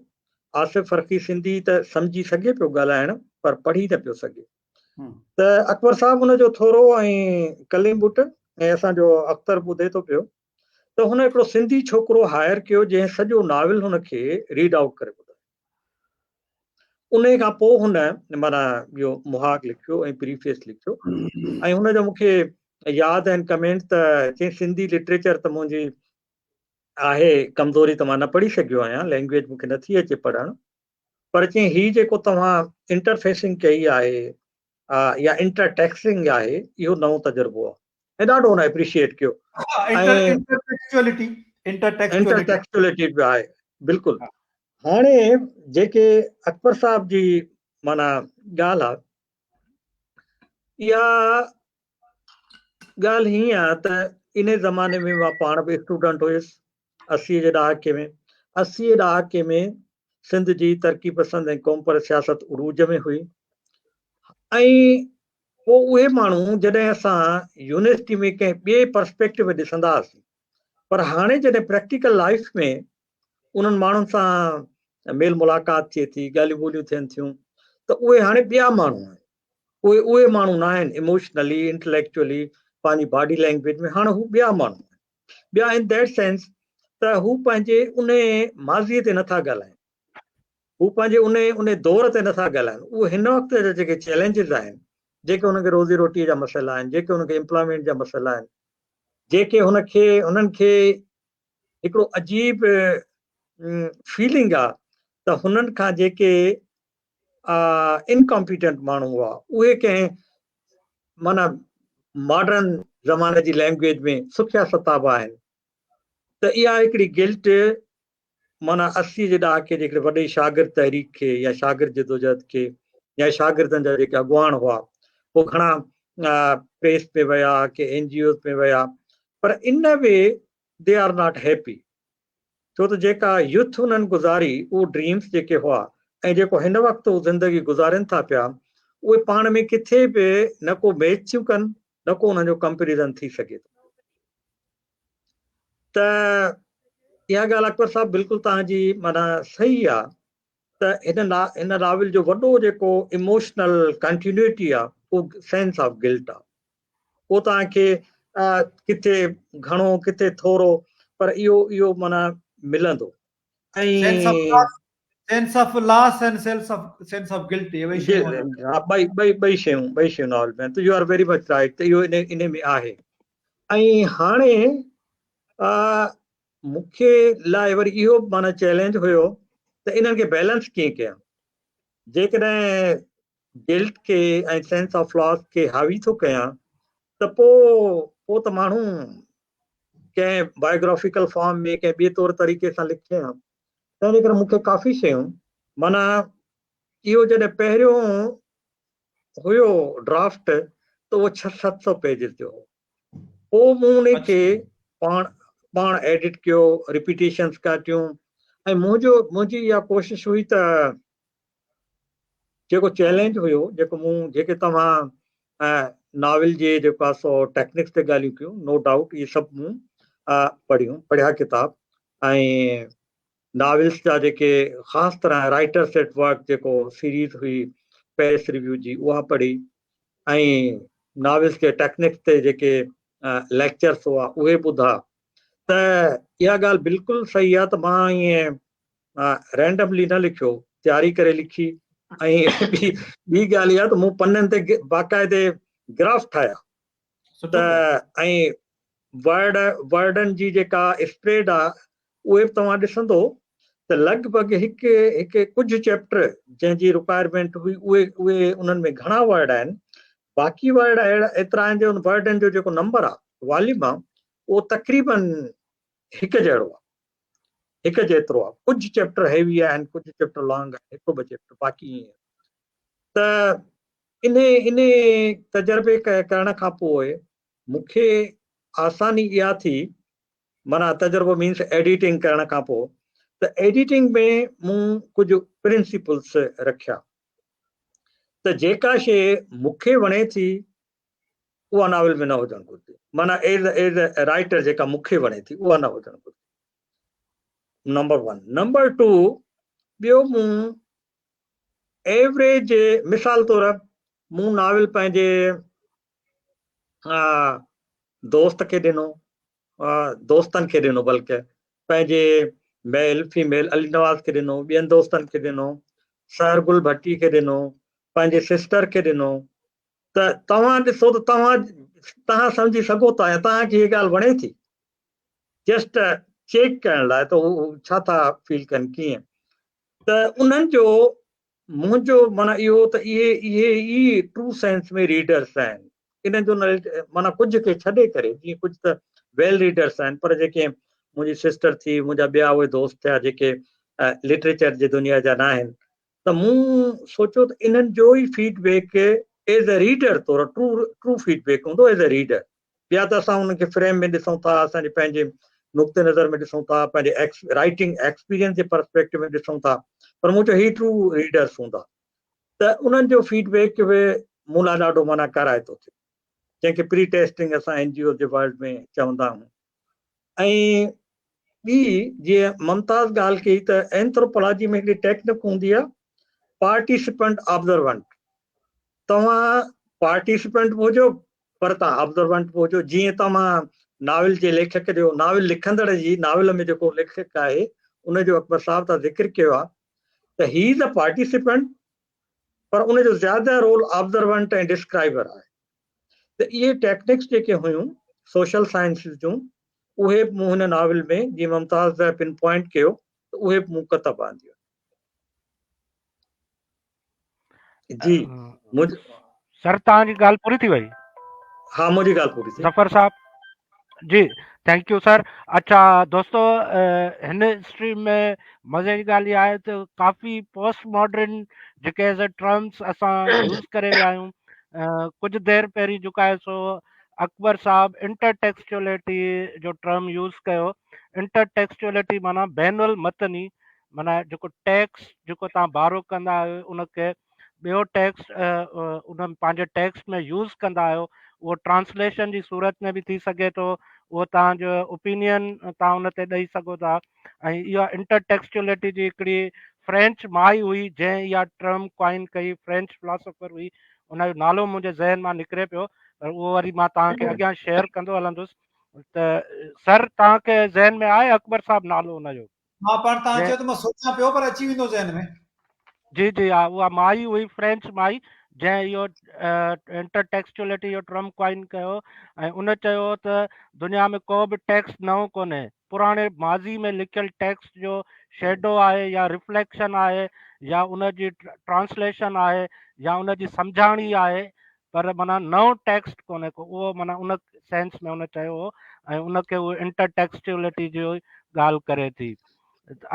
آصف فرخي سنڌي ته سمجهي سگهي پيو ڳالهائڻ پر پڙهي نه پيو سگهي. ته اڪبر صاحب ان جو ٿورو ۽ ڪليم ٻٽ ۽ اسان جو اختر ٻڌي ٿو پيو ته هن هڪڙو سنڌي ڇوڪرو هائر ڪيو جنهن سڄو ناول هن کي ريڊ آئوٽ ڪري ٻڌايو. انهي کان پوء هن معنيٰ اهو مهاڳ لکيو ۽ پريفيس لکيو ۽ هن جو مون کي ياد آهن ڪمينٽ ته چيائين سنڌي لٽريچر ته منهنجي آهي ڪمزوري ته مان نه پڙهي سگهيو آهيان، لينگويج مون کي نٿي اچي پڙهڻ، پر چيائين هي جيڪو توهان انٽرفيسنگ ڪئي آهي يا انٽر ٽيڪسنگ آهي اهو نئون تجربو آهي ۽ ڏاڍو هن اپريشيئيٽ ڪيو. انٽرٽيڪسچوئلٽي انٽرٽيڪسچوئلٽي به آهي بلڪل. هاڻي جيڪي اڪبر صاحب جي معنيٰ ڳالهه آهي اها ڳالهه هيئن آهي ته ان زماني ۾ مان پاڻ به اسٽوڊنٽ هيس 80 جي ڏهاڪي ۾، 80 جي ڏهاڪي ۾ سنڌ جي ترقي پسند ۽ قومپرست سياست عروج ۾ هئي ۽ پوء اهي ماڻهو جڏهن اسان يونيورسٽي ۾ ڪنهن ٻئي پرسپيڪٽو ۾ ڏسندا هئاسين پر هاڻي جڏهن پريڪٽيڪل لائف ۾ انهن ماڻهن سان ميل ملاقات ٿئي ٿي، ڳالهيون ٻولهيون ٿين ٿيون ته اهي هاڻي ٻيا ماڻهو آهن. اهي اهي ماڻهو نه آهن ايموشنلي، انٽليڪچوئلي، پنهنجي باڊي لينگويج ۾ هاڻي هو ٻيا ماڻهو آهن. ٻيا ان that sense ته هو پنهنجي ان ماضي تي نٿا ڳالهائين، هو پنهنجي ان ان دور تي نٿا ڳالهائين، اهي هن وقت جا جيڪي چئلينجز آهن، جيڪي هنن کي روزي روٽي جا مسئلا آهن، جيڪي هنن کي امپلائمينٽ جا مسئلا آهن، جيڪي هن کي هنن کي هڪڙو عجيب فيلنگ آ ته هنن کان جيڪي انڪمپيٽنٽ ماڻهو هئا اهي ڪنهن معنيٰ ماڊرن زماني جي لينگويج ۾ سکيا ستابا آهن ته اها هڪڙي گلٽ معنيٰ 80 جي ڏهاڪي جي هڪڙي وڏي شاگرد تحريڪ کي يا شاگرد جدوجهد کي يا شاگردن جا جيڪي اڳواڻ هئا پوء گهڻا پريس ۾ ويا ڪي اين جي اوز ۾ ويا پر ان way they are not happy ڇو ته جيڪا يوٿ انهن گذاري اهو ڊريمز جيڪي هئا ۽ جيڪو هن وقت هو زندگي گذارين ٿا پيا اهي پاڻ ۾ ڪٿي به نه ڪو ميچ ٿيون ڪن نه ڪو انهن جو ڪمپيريزن ٿي سگهي ٿو ته اها ڳالهه اڪبر صاحب بلڪل توهان جي معنيٰ صحيح آ ته هن هن ناول جو وڏو جيڪو اموشنل ڪنٽينيوٽي آ اهو سينس آف گلٽ آ اهو توهان کي ڪٿي گهڻو ڪٿي ٿورو پر اهو اهو معنيٰ ملندو ۽ sense of loss ۽ sense of sense of guilt اهي ٻئي شيون ها ٻئي ٻئي ٻئي شيون ٻئي شيون ناول ۾ ته you are very much right ته اهو ان ان ۾ آهي ۽ هاڻي مون کي لاء وري اهو معنيٰ چئلينج هيو ته انهن کي بيلنس ڪيئن ڪيان جيڪڏهن گلٽ کي ۽ سينس آف لاس کي حاوي ٿو ڪيان ته پوء پوء ته ماڻهو ڪنهن بايوگرافيڪل فارم ۾ ڪنهن ٻئي طور طريقي سان لکي ها. تنهن جي ڪري مون کي ڪافي شيون معنيٰ اهو جڏهن پهريون هيو ڊرافٽ ته اهو 600-700 پيجز جو هو. پوء مون ان کي پاڻ پاڻ ايڊٽ ڪيو، رپيٽيشنز ڪاٽيون ۽ منهنجو منهنجي اها ڪوشش هئي ته جيڪو چئلينج هيو جيڪو مون جيڪي توهان ناول جي جيڪو آهي سو ٽيڪنڪس تي ڳالهيون ڪيون نو ڊائوٽ اهي سڀ مون پڙهيون پڙهيا ڪتاب ۽ ناولس جا جيڪي خاص طرح رائٽرس ايٽ ورڪ جيڪو سيريز هئي پيرس ريويو جي اها پڙهي ۽ ناولس جي ٽيڪنڪس تي جيڪي ليڪچرس هئا اهي ٻڌا ته اها ڳالهه بلڪل صحيح آهي ته مان ائين رينڊملي نه لکيو، تياري ڪري لکي ۽ ٻي ٻي ڳالهه اها ته مون پنن تي باقاعدي گراف ٺاهيا ته ۽ ورڊ ورڊن جي جيڪا اسپريڊ آ اهي به توهان ڏسندو ته لڳ ڀڳ هڪ هڪ ڪجهه چيپٽر جنهن جي رڪوائرمينٽ هئي اهي اهي انهن ۾ گهڻا ورڊ آهن باقي ورڊ اهڙا ايترا آهن جو ان ورڊن جو جيڪو نمبر آ واليوم آ اهو تقريبن هڪ جهڙو آ هڪ جيترو آهي ڪجهه چيپٽر هيوي آهن ڪجهه چيپٽر لانگ آهن هڪ ٻه چيپٽر باقي ائين ته انهي انهي تجربي ڪرڻ کان پوء مون کي آساني اها ٿي معنيٰ تجربو مينس ايڊيٽنگ ڪرڻ کان پوء ته ايڊيٽنگ ۾ مون ڪجهه پرنسپلس رکيا ته جيڪا شيء مون کي وڻي ٿي اها ناول ۾ نه هجڻ گهرجي معنيٰ ايز ايز اي رائٽر جيڪا مون کي وڻي ٿي اها نه هجڻ گهرجي نمبر ون نمبر ٽو ٻيو مون ايوريج مثال طور مون ناول پنهنجي دوست کي ڏنو دوستن کي ڏنو بلڪه پنهنجي ميل فيميل علي نواز کي ڏنو ٻين دوستن کي ڏنو سهر گل ڀٽي کي ڏنو پنهنجي سسٽر کي ڏنو ته توهان ڏسو ته توهان توهان سمجهي سگهو ٿا يا توهان کي هيء ڳالهه وڻي ٿي جسٽ چيڪ ڪرڻ لاء ته هو ڇا ٿا فيل ڪن ڪيئن ته انهن جو منهنجو معنيٰ اهو ته اهي اهي ئي ٽرو سينس ۾ ريڊرس آهن انهن جو معنيٰ ڪجهه کي ڇڏي ڪري جيئن ڪجهه ته ويل ريڊرس آهن پر جيڪي منهنجي سسٽر ٿي منهنجا ٻيا اهي دوست ٿيا جيڪي لٽريچر جي دنيا جا نه آهن ته مون سوچيو ته انهن جو ئي feed back as a reader طور ٽرو ٽرو فيڊ بيڪ هوندو ايز اي ريڊر ٻيا ته اسان انهن کي فريم ۾ ڏسون ٿا، اسان جي پنهنجي نقطه نظر ۾ ڏسون ٿا، پنهنجي رائٽنگ ايڪسپيرينس جي پرسپيڪٽو ۾ ڏسون ٿا، پر مون چيو هي ٽرو ريڊرس هوندا ته انهن جو فيڊ بيڪ به مون لاء ڏاڍو معنيٰ ڪارائتو ٿيو، جنهن کي پري ٽيسٽنگ اسان اين جي اوز جي ورلڊ ۾ چوندا آهيون. ۽ ٻي جيئن ممتاز ڳالهه ڪئي ته اينٿروپالاجي ۾ هڪڙي ٽيڪنڪ هوندي آهي پارٽيسپنٽ آبزرونٽ، توهان پارٽيسپنٽ به هجو پر توهان آبزرونٽ به هجو، جيئن توهان ناول جي ليکڪ جو ناول لکندڙ جي ناول ۾ جيڪو ليکڪ آهي ان جو اڪبر صاحب تان ذڪر ڪيو آهي ته هي از اي پارٽيسپنٽ پر ان جو زياده رول آبزرونٽ ۽ ڊسڪرائبر آهي ته اهي ٽيڪنڪس جيڪي هيون سوشل سائنسز جون اهي به مون هن ناول ۾ جيئن ممتاز پن پوائنٽ ڪيو ته اهي به مون ڪتب آنديون. جي سر توهان جي ڳالهه پوري ٿي وئي؟ ها منهنجي ڳالهه پوري ٿي. ظفر صاحب جي thank you سر. اچھا دوستو هن اسٽريم ۾ مزي جي ڳالهه اها آهي ته ڪافي پوسٽ ماڊرن جيڪي ايز اي ٽرمس اسان يوز ڪري ويا آهيون ڪجهه دير پهرين جيڪو آهي سو اڪبر صاحب انٽر ٽيڪسچوئلٽي جو ٽرم يوز ڪيو. انٽر ٽيڪسچوئلٽي معنيٰ بين المتني معنيٰ جيڪو ٽيڪس جيڪو توهان بارو ڪندا آهيو ان کي ٻيو ٽيڪس ان پنهنجي ٽيڪس ۾ يوز ڪندا آهيو اهو ٽرانسليشن جي صورت ۾ به ٿي سگهي ٿو اهو توهان جو اوپينين توهان ان تي ڏئي سگهو ٿا ۽ اها انٽر ٽيڪسچوئلٽي جي هڪڙي فرينچ مائي هئي جنهن اها ٽرم ڪوائن ڪئي فرينچ فلاسفر هئي ان جو نالو منهنجي ذهن مان نڪري پيو پر اهو وري مان توهان کي اڳيان شيئر ڪندو هلندس ته سر توهان کي ذهن ۾ آهي اڪبر صاحب نالو ان جو؟ مان پاڻ توهان چيو ته مان سوچيان پيو پر اچي ويندو ذهن ۾. جي جي ها اها مائي هئي فرينچ مائي جنهن اهو انٽر ٽيڪسچوئلٽي جو ٽرم ڪوائن ڪيو ۽ ان چيو ته دنيا ۾ ڪو به ٽيڪسٽ نئون ڪونهي پراڻي ماضي ۾ لکيل ٽيڪسٽ جو شيڊو آهي يا رفليڪشن آهي يا ان جي ٽرانسليشن آهي يا ان جي سمجهاڻي آهي پر معنيٰ نئون ٽيڪسٽ ڪونهي ڪو اهو معنيٰ ان سينس ۾ ان چيو هو ۽ ان کي اهو انٽر ٽيڪسچوئلٽي جي ڳالهه ڪري ٿي.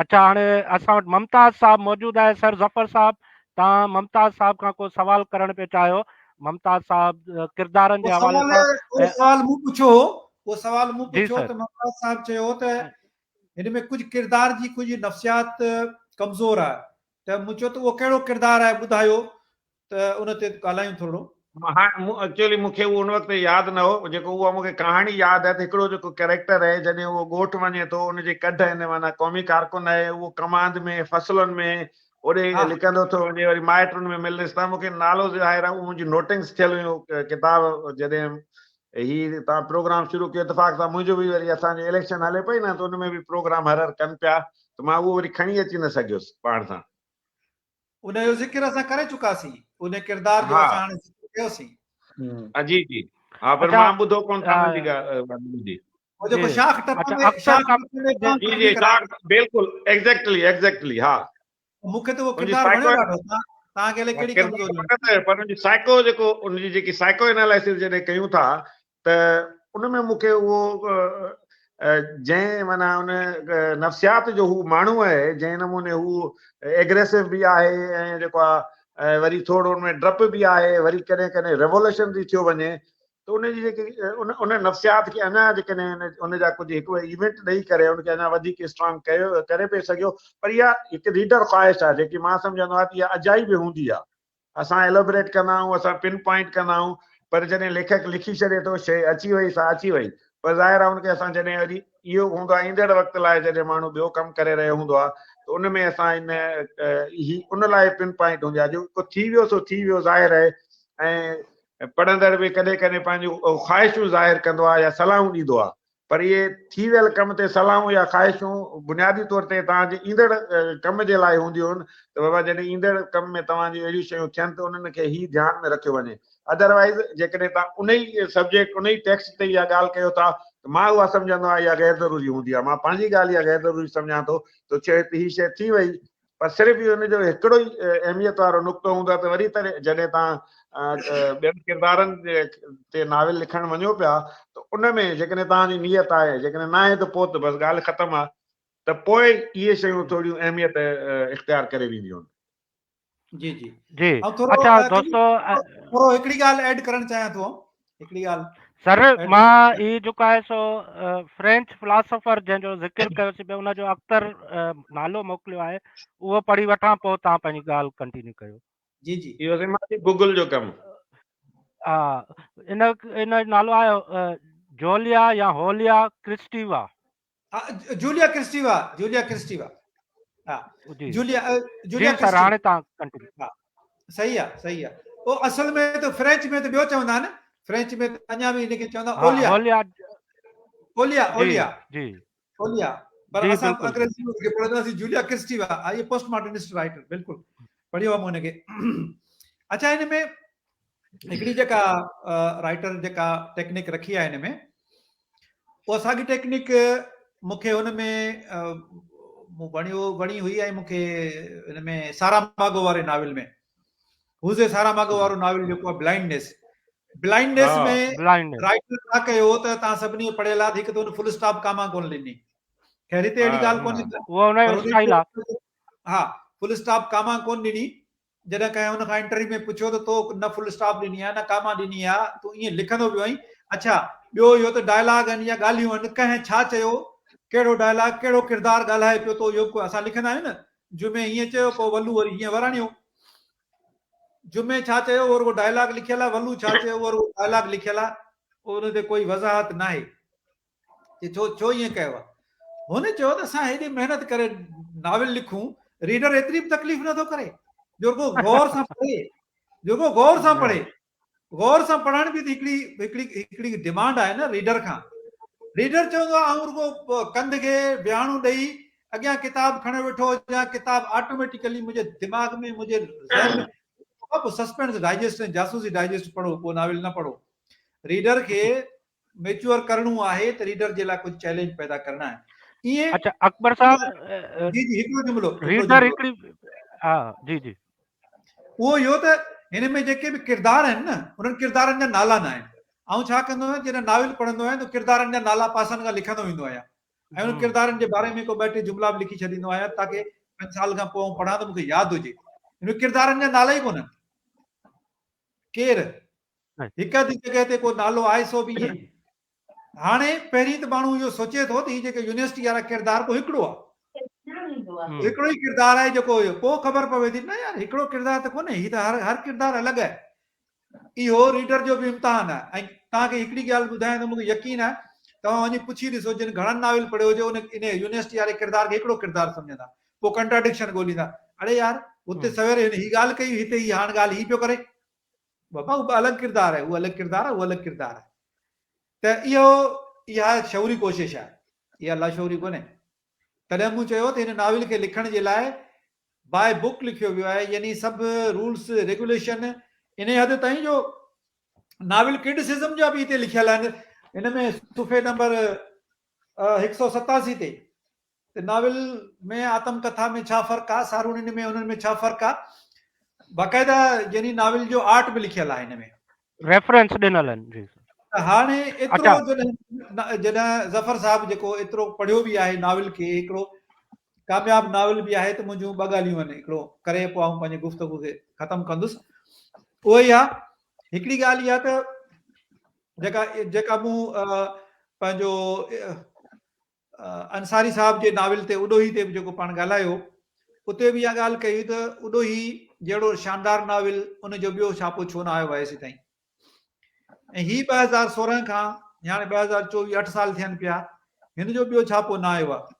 اڇا هاڻي اسان وٽ ممتاز صاحب موجود آهي سر ظفر صاحب تان ممتاز صاحب کان ڪو سوال ڪرڻ پيو چاهيو ممتاز صاحب ڪردارن جي حوالي سان. اهو سوال مون پڇيو هو اهو سوال مون پڇيو ته ممتاز صاحب چيو ته هن ۾ ڪجهه ڪردار جي ڪجهه نفسيات ڪمزور آهي ته مون چيو ته اهو ڪهڙو ڪردار آهي ٻڌايو ته ان تي ڳالهايون ٿورڙو. ها ايڪچوئلي مون کي اهو ان وقت ياد نه هو جيڪو اها مون کي ڪهاڻي ياد آهي ته هڪڙو جيڪو ڪريڪٽر آهي جڏهن اهو ڳوٺ وڃي ٿو ان جي ڪڍ هن معنيٰ قومي ڪارڪن آهي اهو ڪماند ۾ فصلن ۾ اوڏي لڪندو ٿو وڃي وري مائٽ ان ۾ ملنس ٿا مون کي نالو ظاهر آهي اهو منهنجي نوٽنگس ٿيل هيون ڪتاب جڏهن هي تان پروگرام شروع ڪيو اتفاق سان منهنجو به وري اسان جو اليڪشن هلي پئي نه ته ان ۾ به پروگرام هر هر ڪن پيا ته مان اهو وري کڻي اچي نه سگهيس پاڻ سان. ان جو ذڪر اسان ڪري چڪاسين ان ڪردار جو اسان هاڻي ذڪر ڪيوسين. جي جي ها پر مان ٻڌو ڪون ٿا منهنجي ڳالهه جي او جيڪو شاخ ٽپ ۾ شاخ ٽپ ۾ جي جي شاخ بلڪل ايگزيڪٽلي ايگزيڪٽلي ها مون کي ته اهو ڪردار وڻيو ڏاڍو توهان کي الائي ڪهڙي ڪمزوري پر ان جي سائيڪو جيڪو ان جي جيڪي سائيڪو انالائسس جڏهن ڪيون ٿا ته ان ۾ مون کي اهو جنهن معنيٰ ان نفسيات جو هو ماڻهو آهي جنهن نموني هو ايگريسو به آهي ۽ جيڪو آهي وري ٿورو ان ۾ ڊپ به آهي وري ڪڏهن ڪڏهن ريولوشنري ٿيو وڃي ته ان جي جيڪي ان ان نفسيات کي اڃا جيڪڏهن ان جا ڪجهه هڪ ايونٽ ڏئي ڪري ان کي اڃا وڌيڪ اسٽرانگ ڪيو ڪري پئي سگهيو پر اها هڪ ريڊر خواهش آهي جيڪي مان سمجهندو آهيان ته اها اجائي به هوندي آهي اسان ايلوبريٽ ڪندا آهيون، اسان پن پوائنٽ ڪندا آهيون، پر جڏهن ليکڪ لکي ڇڏي ٿو، شيء اچي وئي سا اچي وئي. پر ظاهر آهي ان کي اسان جڏهن وري اهو هوندو آهي ايندڙ وقت لاء جڏهن ماڻهو ٻيو ڪم ڪري رهيو هوندو آهي ته ان ۾ اسان ان هي ان لاء پن پوائنٽ هوندي آهي جيڪو ٿي ويو سو ٿي ويو ظاهر آهي ۽ پڙهندڙ به ڪڏهن ڪڏهن پنهنجون خواهشون ظاهر ڪندو آهي يا صلاحون ڏيندو آهي پر اهي ٿي ويل ڪم تي صلاحون يا خواهشون بنيادي طور تي توهان جي ايندڙ ڪم جي لاء هونديون آهن ته بابا جڏهن ايندڙ ڪم ۾ توهان جون اهڙيون شيون ٿين ته انهن کي هي ڌيان ۾ رکيو وڃي ادروائيز جيڪڏهن توهان ان ئي سبجيڪٽ ان ئي ٽيڪسٽ تي اها ڳالهه ڪيو ٿا ته مان اها سمجهندو آهيان اها غير ضروري هوندي آهي مان پنهنجي ڳالهه اها غير ضروري سمجهان ٿو ته چئي ته هي شيء ٿي وئي. پر صرف اهو ان جو هڪڙو ئي اهميت وارو نقطو هوندو آهي ته وري تڏهن جڏهن توهان ٻين ڪردارن تي ناول لکڻ وڃو پيا ته ان ۾ جيڪڏهن توهان جي نيت آهي، جيڪڏهن ناهي ته پوء ته بس ڳالهه ختم آهي ته پوء اهي شيون ٿوريون اهميت اختيار ڪري وينديون آهن. جي جي جي اڇا دوستو ٿورو هڪڙي ڳالهه ايڊ ڪرڻ چاهيان ٿو هڪڙي ڳالهه سر مان هي جيڪو آهي سو فرينچ فلاسافر جنهن جو ذڪر ڪيوسين پيا ان جو اختر نالو موڪليو آهي اهو پڙهي وٺان پوء توهان پنهنجي ڳالهه ڪنٽينيو ڪيو. جي جي. اهو سائين مان گوگل جو ڪم. ها ان ان جو نالو آهي جوليا يا هوليا ڪرسٽيوا. جوليا ڪرسٽيوا جوليا ڪرسٽيوا ها جي جوليا جي جوليا سر ڪرسٽيوا هاڻي تان ڪنٽينيو. ها صحيح آ صحيح آ او اصل ۾ ته فرينچ ۾ ته ٻيو چوندا آهن فرينچ ۾ ته اڃا به ان کي چوندا ها اوليا هوليا اوليا جي اوليا جي اوليا پر جي اسان بلڪل انگريزي ۾ ان کي پڙهنداسين جوليا ڪرسٽيوا ها هي پوسٽ ماڊرنسٽ رائٽر بلڪل پڙهيو آ مون ان کي اڇا هن ۾ هڪڙي جيڪا رائٽر جيڪا ٽيڪنڪ رکي آهي هن ۾ اها ساڳي ٽيڪنڪ مون کي هن ۾ مون وڻيو وڻي هئي ۽ مون کي هن ۾ سارا ماگو واري ناول ۾ هوزي سارا ماگو وارو ناول جيڪو آهي بلائنڊنيس بلائنڊنيس ۾ رائٽر ڇا ڪيو ته تان سڀني پڙهيل آهي هڪ ته هن فل اسٽاپ ڪاما ڪونه ڏني خير هتي اهڙي ڳالهه ڪونهي اهو هن جو اسٽائل آهي ها فل اسٽاپ ڪاما ڪونه ڏني جڏهن ڪنهن هن کان انٽرويو ۾ پڇيو ته تو نه فل اسٽاپ ڏني آهي نه ڪاما ڏني آهي تون ائين لکندو پيو آهين اڇا ٻيو اهو ته ڊائلاگ آهن يا ڳالهيون آهن ڪنهن ڇا چيو ڪهڙو ڊائلاگ ڪهڙو ڪردار ڳالهائي پيو تو اهو به اسان لکندا آهيون نه جمعي هيئن چيو پوء ولو وري هيئن وراڻيو جمعي ڇا چيو اهو رڳو ڊائلاگ لکيل آهي ولو ڇا چيو اهو رڳو ڊائلاگ لکيل آهي ان تي ڪوئي وضاحت ناهي چي ڇو ڇو ائين ڪيو آهي؟ هن چيو ته اسان هيڏي محنت ڪري ناول لکون، ريڊر ايتري به تڪليف نه ٿو ڪري جو رڳو غور سان پڙهي، جو رڳو غور سان پڙهي. غور سان پڙهڻ به ته هڪڙي هڪڙي هڪڙي ڊمانڊ آهي نه ريڊر کان. ريڊر چوندو آهي آئون رڳو ڪنڌ کي ويهاڻو ڏئي اڳيان ڪتاب کڻيو ويٺو هجان، ڪتاب آٽوميٽيڪلي منهنجي دماغ ۾ منهنجي ذهن ۾ پوء سسپينس ڊائجسٽ ۽ جاسوسي ڊائجسٽ پڙهو پوء ناول نه پڙهو. ريڊر کي ميچوئر ڪرڻو آهي ته ريڊر جي لاء ڪجهه چئلينج پيدا ڪرڻا آهن. ائين اڇا اڪبر صاحب جي جي هڪڙو جملو ريڊر هڪڙي ها جي جي اهو اهو ته هن ۾ جيڪي به ڪردار آهن نه انهن ڪردارن جا نالا نه آهن. آئون ڇا ڪندو آهيان جڏهن ناول پڙهندو آهيان ته ڪردارن جا نالا پاسن کان لکندو ويندو آهيان ۽ انهن ڪردارن جي باري ۾ ڪو ٻه ٽي جملا به لکي ڇڏيندو آهيان تاڪه پنج سال کان پوء آئون پڙهان ته مون کي ياد هجي. هن ۾ ڪردارن جا نالا ئي ڪونهن. ڪير؟ هڪ اڌ جڳهه تي ڪو نالو آهي سو به ائين. هاڻي پهرين ته ماڻهو اهو سوچي ٿو ته هي جيڪي يونيورسٽي وارا ڪردار ڪو هڪڙو آهي. هڪڙو ئي ڪردار آهي جيڪو اهو پوء خبر پوي ٿي نه يار هڪڙو ڪردار ته ڪونهي هي ته هر هر ڪردار الڳ آهي. اهو ريڊر جو به امتحان آهي ۽ توهان کي هڪڙي ڳالهه ٻڌايان ته مون کي يقين آهي توهان وڃي پڇي ڏسو جن گهڻن ناول پڙهيو هجي ان ان يونيورسٽي واري ڪردار کي هڪڙو ڪردار سمجهندا پوء ڪنٽراڊڪشن ڳوليندا اڙي يار هتي سوير هن هي ڳالهه ڪئي هتي هي هاڻ ڳالهه هي پيو ڪري. بابا هو الڳ ڪردار آهي هو الڳ ڪردار آهي هو الڳ ڪردار آهي ته اهو اها شعوري ڪوشش آهي اها لاشعوري ڪونهي تڏهن مون چيو ته هن ناول کي لکڻ جي لاء باء بوڪ لکيو ويو آهي يعني سڀ رولس ريگوليشن انهي حد تائين جو ناول ڪرٽسزم جا به هتي لکيل آهن هن ۾ صفحي نمبر 187 تي ته ناول ۾ آتم ڪٿا ۾ ڇا فرق آ، ساروڻين ۾ انهن ۾ ڇا فرق آ، باقاعده يعني ناول جو آرٽ به لکيل آهي هن ۾. ريفرنس ڏنل آهن جي سر. ته هاڻي ايترو جڏهن جڏهن ظفر صاحب جيڪو ايترو پڙهيو به آهي ناول کي هڪڙو ڪامياب ناول به آهي ته منهنجون ٻه ڳالهيون آهن هڪڙو ڪري پوء آئون پنهنجي گفتگو کي ختم ڪندس اهو اها هڪڙي ڳالهه اها ته جيڪا جيڪا مون پنهنجو انصاري صاحب جي ناول تي اڏوهي تي به جيڪو پاڻ ڳالهايو اتي به اها ڳالهه ڪئي هئي ته اڏوهي جهڙو شاندار ناول ان جو ٻيو ڇاپو ڇو نه آيو آهي هيسيتائين ۽ هي 2016 کان هاڻي 2024 اٺ سال ٿين پيا هن جو ٻيو ڇاپو نه آيو آهي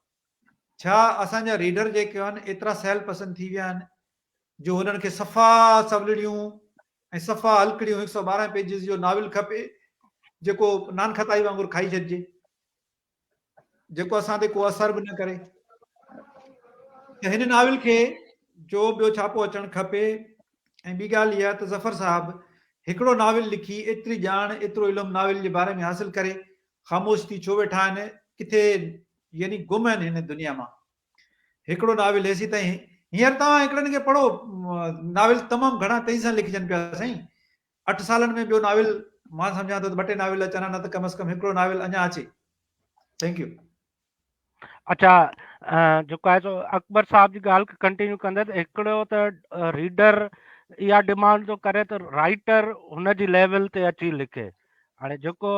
ڇا اسان جا ريڊر جيڪي آهن ايترا سهل پسند ٿي ويا آهن جو هنن کي صفا سولڙيون ۽ صفا هلڪڙيون 112 پيجز جو ناول کپي جيڪو نان خطائي وانگر کائي ڇڏجي جيڪو اسان تي ڪو اثر به نه ڪري ته هن ناول کي جو ٻيو ڇاپو اچڻ کپي ۽ ٻي ڳالهه اها ته ظفر صاحب هڪڙو ناول لکي ايتري ڄاڻ ايترو علم ناول جي باري ۾ حاصل ڪري خاموش ٿي ڇو ويٺا آهن ڪٿي يعني گم آهن هن دنيا مان هڪڙو ناول هيسيتائين هينئر توهان هڪڙن کي پڙهو ناول تمام گهڻا تيزي سان لکجن پيا سائين 8 سالن ۾ ٻيو ناول مان سمجهان ٿو ته ٻه ٽي ناول اچن ها نه ته ڪم از ڪم هڪڙو ناول اڃا اچي. Thank you. اڇا جيڪو آهي سو اڪبر صاحب جي ڳالهه کي ڪنٽينيو ڪندي ته هڪڙو ته ريڊر اها ڊمانڊ ٿو ڪري ته رائٽر هن جي ليول تي اچي لکي هاڻي جيڪو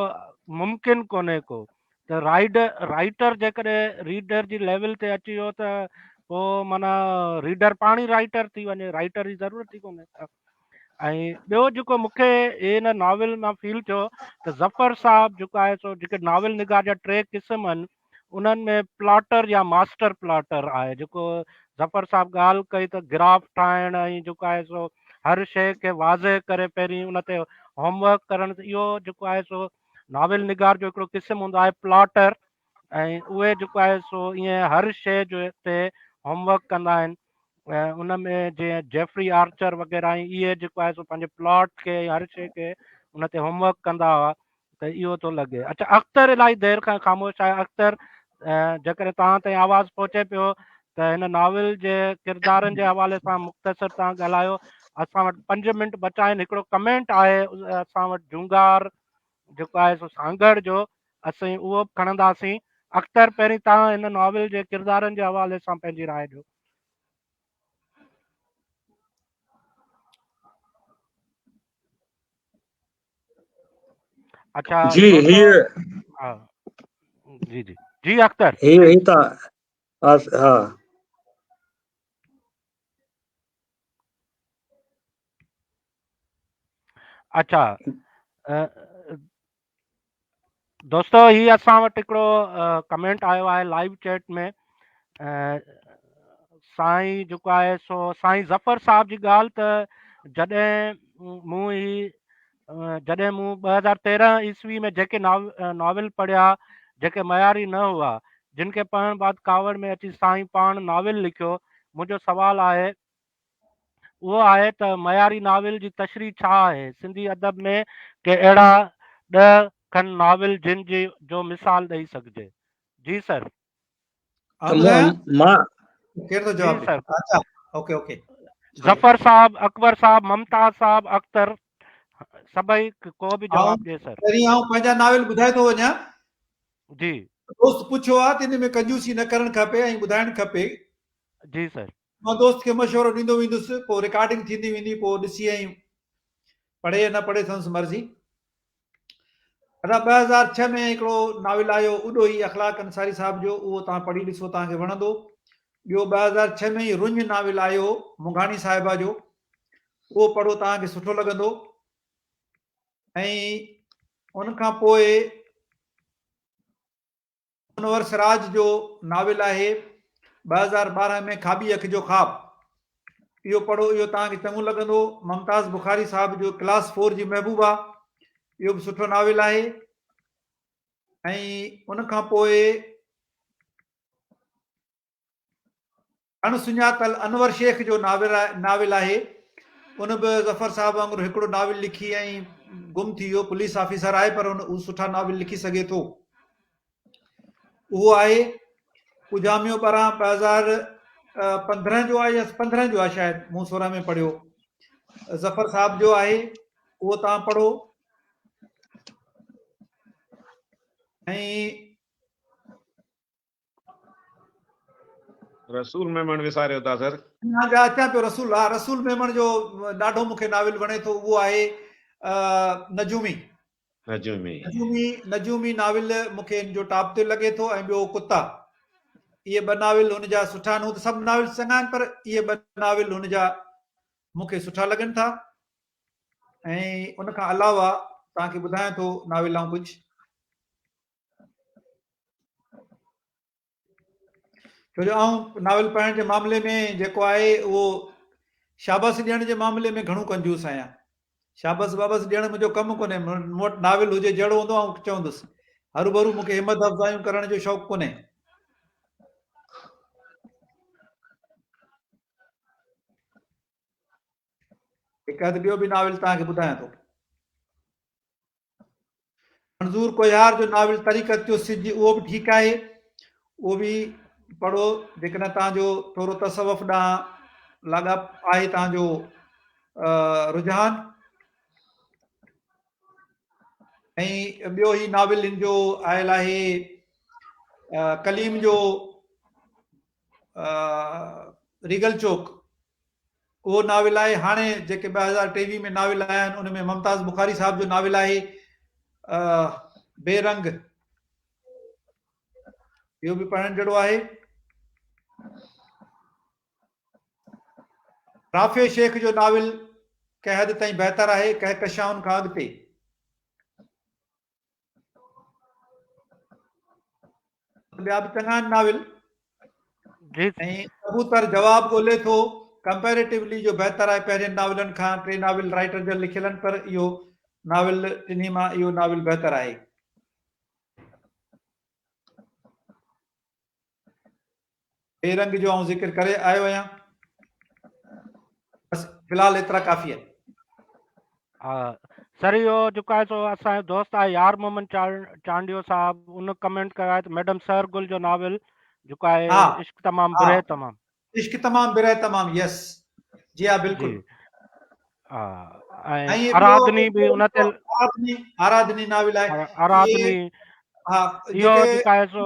ممڪن ڪونهي ڪو ته رائيڊ رائٽر جيڪڏهن ريڊر جي ليول تي اچي ويو ته پوء معنيٰ ريڊر پاڻ ئي رائٽر ٿي وڃي رائٽر جي ضرورت ئي ڪونهي ۽ ٻيو جيڪو مون کي ان ناول مان فيل ٿيو ته ظفر صاحب جيڪو آهي سو جيڪي ناول نگار جا ٽي قسم آهن انهن ۾ پلاٽر يا ماسٽر پلاٽر آهي جيڪو ظفر صاحب ڳالهه ڪئي ته گراف ٺاهڻ ۽ جيڪو آهي سو هر شيء کي واضح ڪري پهرين ان تي هوم ورڪ ڪرڻ اهو جيڪو آهي سو ناول نگار جو هڪڙو قسم هوندو آهي پلاٽر ۽ اهي جيڪو آهي سو ائين هر شيء جو تي هوم ورڪ ڪندا آهن ۽ ان ۾ جيئن جيفري آرچر وغيره آهن اهي جيڪو آهي سو پنهنجي پلاٽ کي هر شيء کي ان تي هوم ورڪ ڪندا هئا ته اهو ٿو لڳي اچھا اختر الاهي دير کان خاموش آهي اختر جيڪڏهن توهان تائين آواز پهچي پيو ته هن ناول جي ڪردارن جي حوالي سان مختصر توهان ڳالهايو اسان وٽ پنج منٽ بچا آهن هڪڙو ڪمينٽ آهي اسان وٽ جونگار جيڪو آهي سو سانگهڙ جو اسين اهو به کڻنداسين. اختر پهرين توهان هن ناول جي ڪردارن جي حوالي سان پنهنجي راء ڏيو. اڇا جي هي ها جي جي جي اختر هي هي تا ها اڇا دوستو هي اسان وٽ هڪڙو ڪمينٽ آيو آهي لائيو چيٽ ۾ سائين جيڪو آهي سو سائين ظفر صاحب جي ڳالهه ته جڏهن مون هي جڏهن مون 2013 عيسوي ۾ جيڪي ناول پڙهيا جيڪي معياري نه هئا جن کي پڙهڻ بعد ڪاوڙ ۾ اچي سائين پاڻ ناول لکيو منهنجو سوال آهي اهو آهي ته معياري ناول جي تشريح ڇا آهي؟ سنڌي ادب ۾ ڪي اهڙا ڏهه کن ناول جن جي جو مثال ڏئي سگهجي؟ جي سر. مان ڪير ٿو جواب ڏي؟ اچا اوڪي اوڪي. ظفر صاحب، اڪبر صاحب، ممتاز صاحب، اختر سڀئي ڪو به جواب ڏي سر. پهرين آئون پنهنجا ناول ٻڌائي ٿو وڃان. جي. دوست پڇيو آ ته ان ۾ ڪنجوسي نه ڪرڻ کپي ۽ ٻڌائڻ کپي. جي سر. مان دوست کي مشورو ڏيندو ويندس، پوء رڪارڊنگ ٿيندي ويندي، پوء ڏسي ۽ پڙهي يا نه پڙهي سندس مرضي. ادا 2006 ۾ هڪڙو ناول آيو اڏوهي اخلاق انصاري صاحب جو، اهو توهان پڙهي ڏسو توهان کي وڻندو. ٻيو 2006 ۾ ئي رڃ ناول آيو مونگهاڻي صاحبه جو، اهو پڙهو توهان کي سٺو لڳندو. ۽ ان کان پوء منور سراج جو ناول آهي 2012 ۾ کاٻي اک جو خواب اهو پڙهو اهو توهان کي چڱو لڳندو. ممتاز بخاري صاحب جو ڪلاس فور جي محبوبه اهو به سٺو ناول آهي ۽ ان کان پوء اڻ سڃاتل انور شيخ جو ناول آهي. ان به ظفر صاحب وانگر هڪڙو ناول لکي ۽ گم ٿي ويو. پوليس آفيسر آهي پر هو سٺا ناول لکي سگهي ٿو. اهو آهي اجهاميو ٻران 2015 جو آهي يا 15 جو آهي شايد مون 16 ۾ پڙهيو. ظفر صاحب جو آهي اهو توهان پڙهو ۽ رسول ميمڻ وساريو ٿا سر. ها جا اچان پيو رسول ها رسول ميمڻ جو ڏاڍو مونکي ناول وڻي ٿو اهو آهي نجومي. نجومي. نجومي نجومي ناول مونکي ان جو ٽاپ تي لڳي ٿو ۽ ٻيو ڪتا اهي ٻه ناول هن جا سٺا آهن هو ته سڀ ناول چڱا آهن پر اهي ٻه ناول هن جا مونکي سٺا لڳن ٿا ۽ ان کان علاوه توهان کي ٻڌايان ٿو ناول آئون ڪجهه ڇو جو آئون ناول پڙهڻ جي معاملي ۾ جيڪو آهي اهو شابس ڏيڻ جي معاملي ۾ گهڻو ڪنجوس آهيان شابس بابس ڏيڻ منهنجو ڪم ڪونهي مون وٽ ناول هجي جهڙو هوندو آئون چوندس هروڀرو مون کي همت افزايون ڪرڻ جو شوق ڪونهي هڪ اڌ ٻيو به ناول توهان کي ٻڌايان ٿو منظور ڪوهيار جو ناول طريقت جو سج اهو به ٺيڪ آهي اهو به پڙهو جيڪڏهن توهان جو ٿورو تصوف ڏانهن لاڳاپ آهي توهان جو رجحان ۽ ٻيو هي ناول هن جو آيل آهي ڪليم جو ريگل چوڪ اهو ناول آهي هاڻي جيڪي 2023 ۾ ناول آيا آهن ان ۾ ممتاز بخاري صاحب جو ناول آهي بي رنگ اهو به پڙهڻ جهڙو آهي رافع شيخ جو ناول ڪنهن حد تائين بهتر آهي ڪهڪشائن کان اڳتي. ٻيا به چڱا آهن ناول. جي. ۽ ڪبوتر جواب ڳولي ٿو ڪمپيريٽيولي جو بهتر آهي پهرين ناولن کان ٽي ناول رائيٽر جا لکيل آهن پر اهو ناول ٽنهي مان اهو ناول بهتر آهي. بي رنگ جو آئون ذڪر ڪري آيو آهيان بس في الحال ايترا ڪافي آهن. ها سر اهو جيڪو آهي سو اسان جو دوست آهي يار محمد چانڊيو صاحب ان ڪمينٽ ڪيو آهي ته ميڊم سحر گل جو ناول جيڪو آهي عشق تمام برهه تمام عشق تمام برهه تمام يس جي ها بلڪل ها ۽ آرادني به ان تي آرادني آرادني ناول آهي آرادني ها اهو جيڪو آهي سو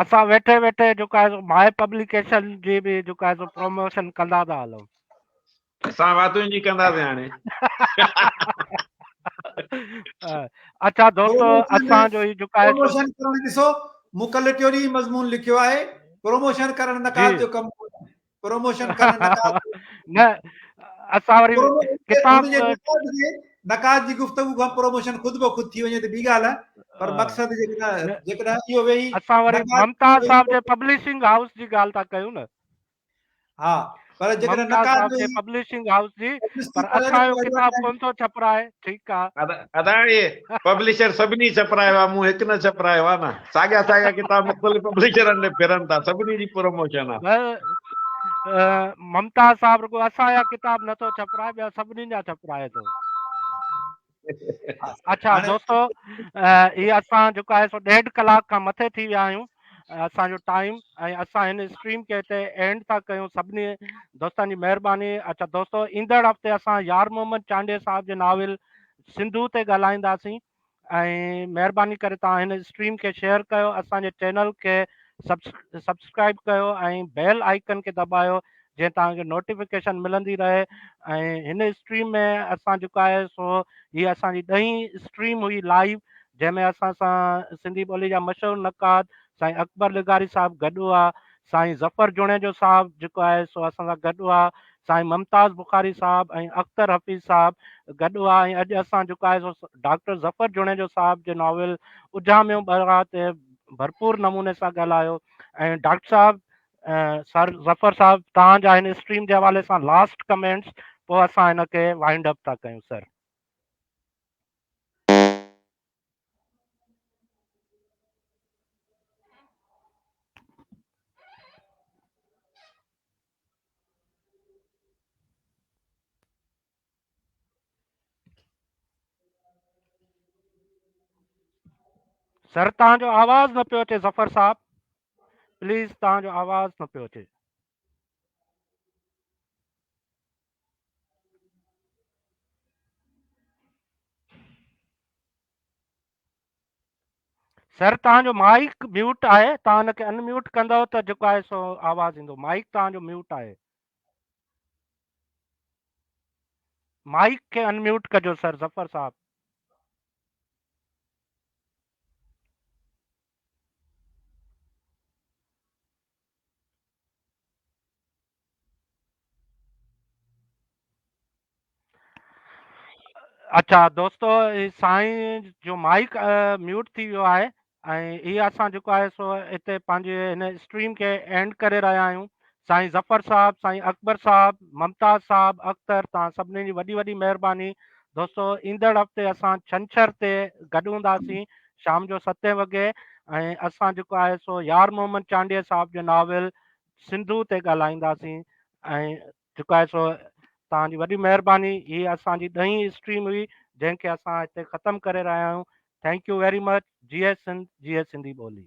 اسان ويٺي ويٺي جيڪو آهي سو ماء پبليڪيشن جي به جيڪو آهي سو پروموشن ڪندا ٿا هلون اسان واتون جي ڪنداسين هاڻي اچھا دوستو اسان جو هي جيڪو آهي پروموشن ڪرڻ ڏسو مون ڪل ٽيو ڏينهن مضمون لکيو آهي پروموشن ڪرڻ نقاد جو ڪم پروموشن ڪرڻ نه اسان وري ڪتاب نقاد جي گفتگو کان پروموشن خود به خود ٿي وڃي ته ٻي ڳالهه آهي پر مقصد جيڪڏهن جيڪڏهن اهو ويهي اسان وري ممتاز صاحب جي پبلشنگ هائوس جي ڳالهه ٿا ڪيون نه ها پر جيڪڏهن نقاد صاحب جي پبلشنگ هائوس جي پر اسان جو ڪتاب ڪون ٿو ڇپرائي ٺيڪ آ ادا اهي پبلشر سڀني ڇپرايو آ مون هڪ نه ڇپرايو آ نه ساڳيا ساڳيا ڪتاب مختلف پبلشرن ڏي ڦرن ٿا سڀني جي پروموشن آ ممتاز صاحب رڳو اسان جا ڪتاب نٿو ڇپرائي ٻيا سڀني جا ڇپرائي ٿو اڇا دوستو هي اسان جيڪو آهي سو ڏيڍ ڪلاڪ کان مٿي ٿي ويا آهيون اسان جو ٽائيم ۽ اسان هن اسٽريم کي هتي اينڊ ٿا ڪيون سڀني دوستن جي مهرباني اڇا دوستو ايندڙ هفتي اسان يار محمد چانڊيي صاحب جي ناول سنڌو تي ڳالهائينداسين ۽ مهرباني ڪري توهان هن اسٽريم کي شيئر ڪيو اسان جي چينل کي سبسڪرائب ڪيو ۽ بيل آئيڪن کي دٻايو جيئن توهان کي نوٽيفڪيشن ملندي رهي ۽ هن اسٽريم ۾ اسان جيڪو آهي سو هي اسان جي ڏهين اسٽريم هئي لائيو جنهن ۾ اسان سان سنڌي ٻولي جا مشهور نقاد سائين اڪبر لغاري صاحب گڏ هئا سائين ظفر جوڻيجو صاحب جيڪو آهي سو اسان سان گڏ هئا، سائين ممتاز بخاري صاحب ۽ اختر حفيظ صاحب گڏ هئا ۽ اڄ اسان جيڪو آهي سو ڊاڪٽر ظفر جوڻيجو صاحب جي ناول اجهاميو ٻرا تي ڀرپور نموني سان ڳالهايو ۽ ڊاڪٽر صاحب سر ظفر صاحب توهان جا هن اسٽريم جي حوالي سان لاسٽ ڪمينٽس پوء اسان هن کي وائنڊ اپ ٿا ڪيون سر. سر توهان جو آواز نه پيو اچي ظفر صاحب پليز توهان جو آواز نه پيو اچي. سر توهان جو مائيڪ ميوٽ آهي توهان ان کي ان ميوٽ ڪندؤ ته جيڪو آهي سو آواز ايندو مائيڪ توهان جو ميوٽ آهي مائيڪ کي ان ميوٽ ڪجو سر ظفر صاحب اچھا دوستو سائين جو مائڪ ميوٽ ٿي ويو آهي ۽ هي اسان جيڪو آهي سو هتي پنهنجي هن اسٽريم کي اينڊ ڪري رهيا آهيون سائين ظفر صاحب سائين اڪبر صاحب ممتاز صاحب اختر توهان سڀني جي وڏي وڏي مهرباني دوستو ايندڙ هفتي اسان ڇنڇر تي گڏ هونداسين شام جو ستين وڳي ۽ اسان جيڪو آهي سو يار محمد چانڊيي صاحب جو ناول سنڌو تي ڳالهائينداسين ۽ جيڪو آهي سو توهان جي وڏي مهرباني هي اسان جي ڏهين اسٽريم هئي جنهن کي اسان هتي ختم ڪري رهيا آهيون thank you very much Jai Sindh Jai Sindhi ٻولي.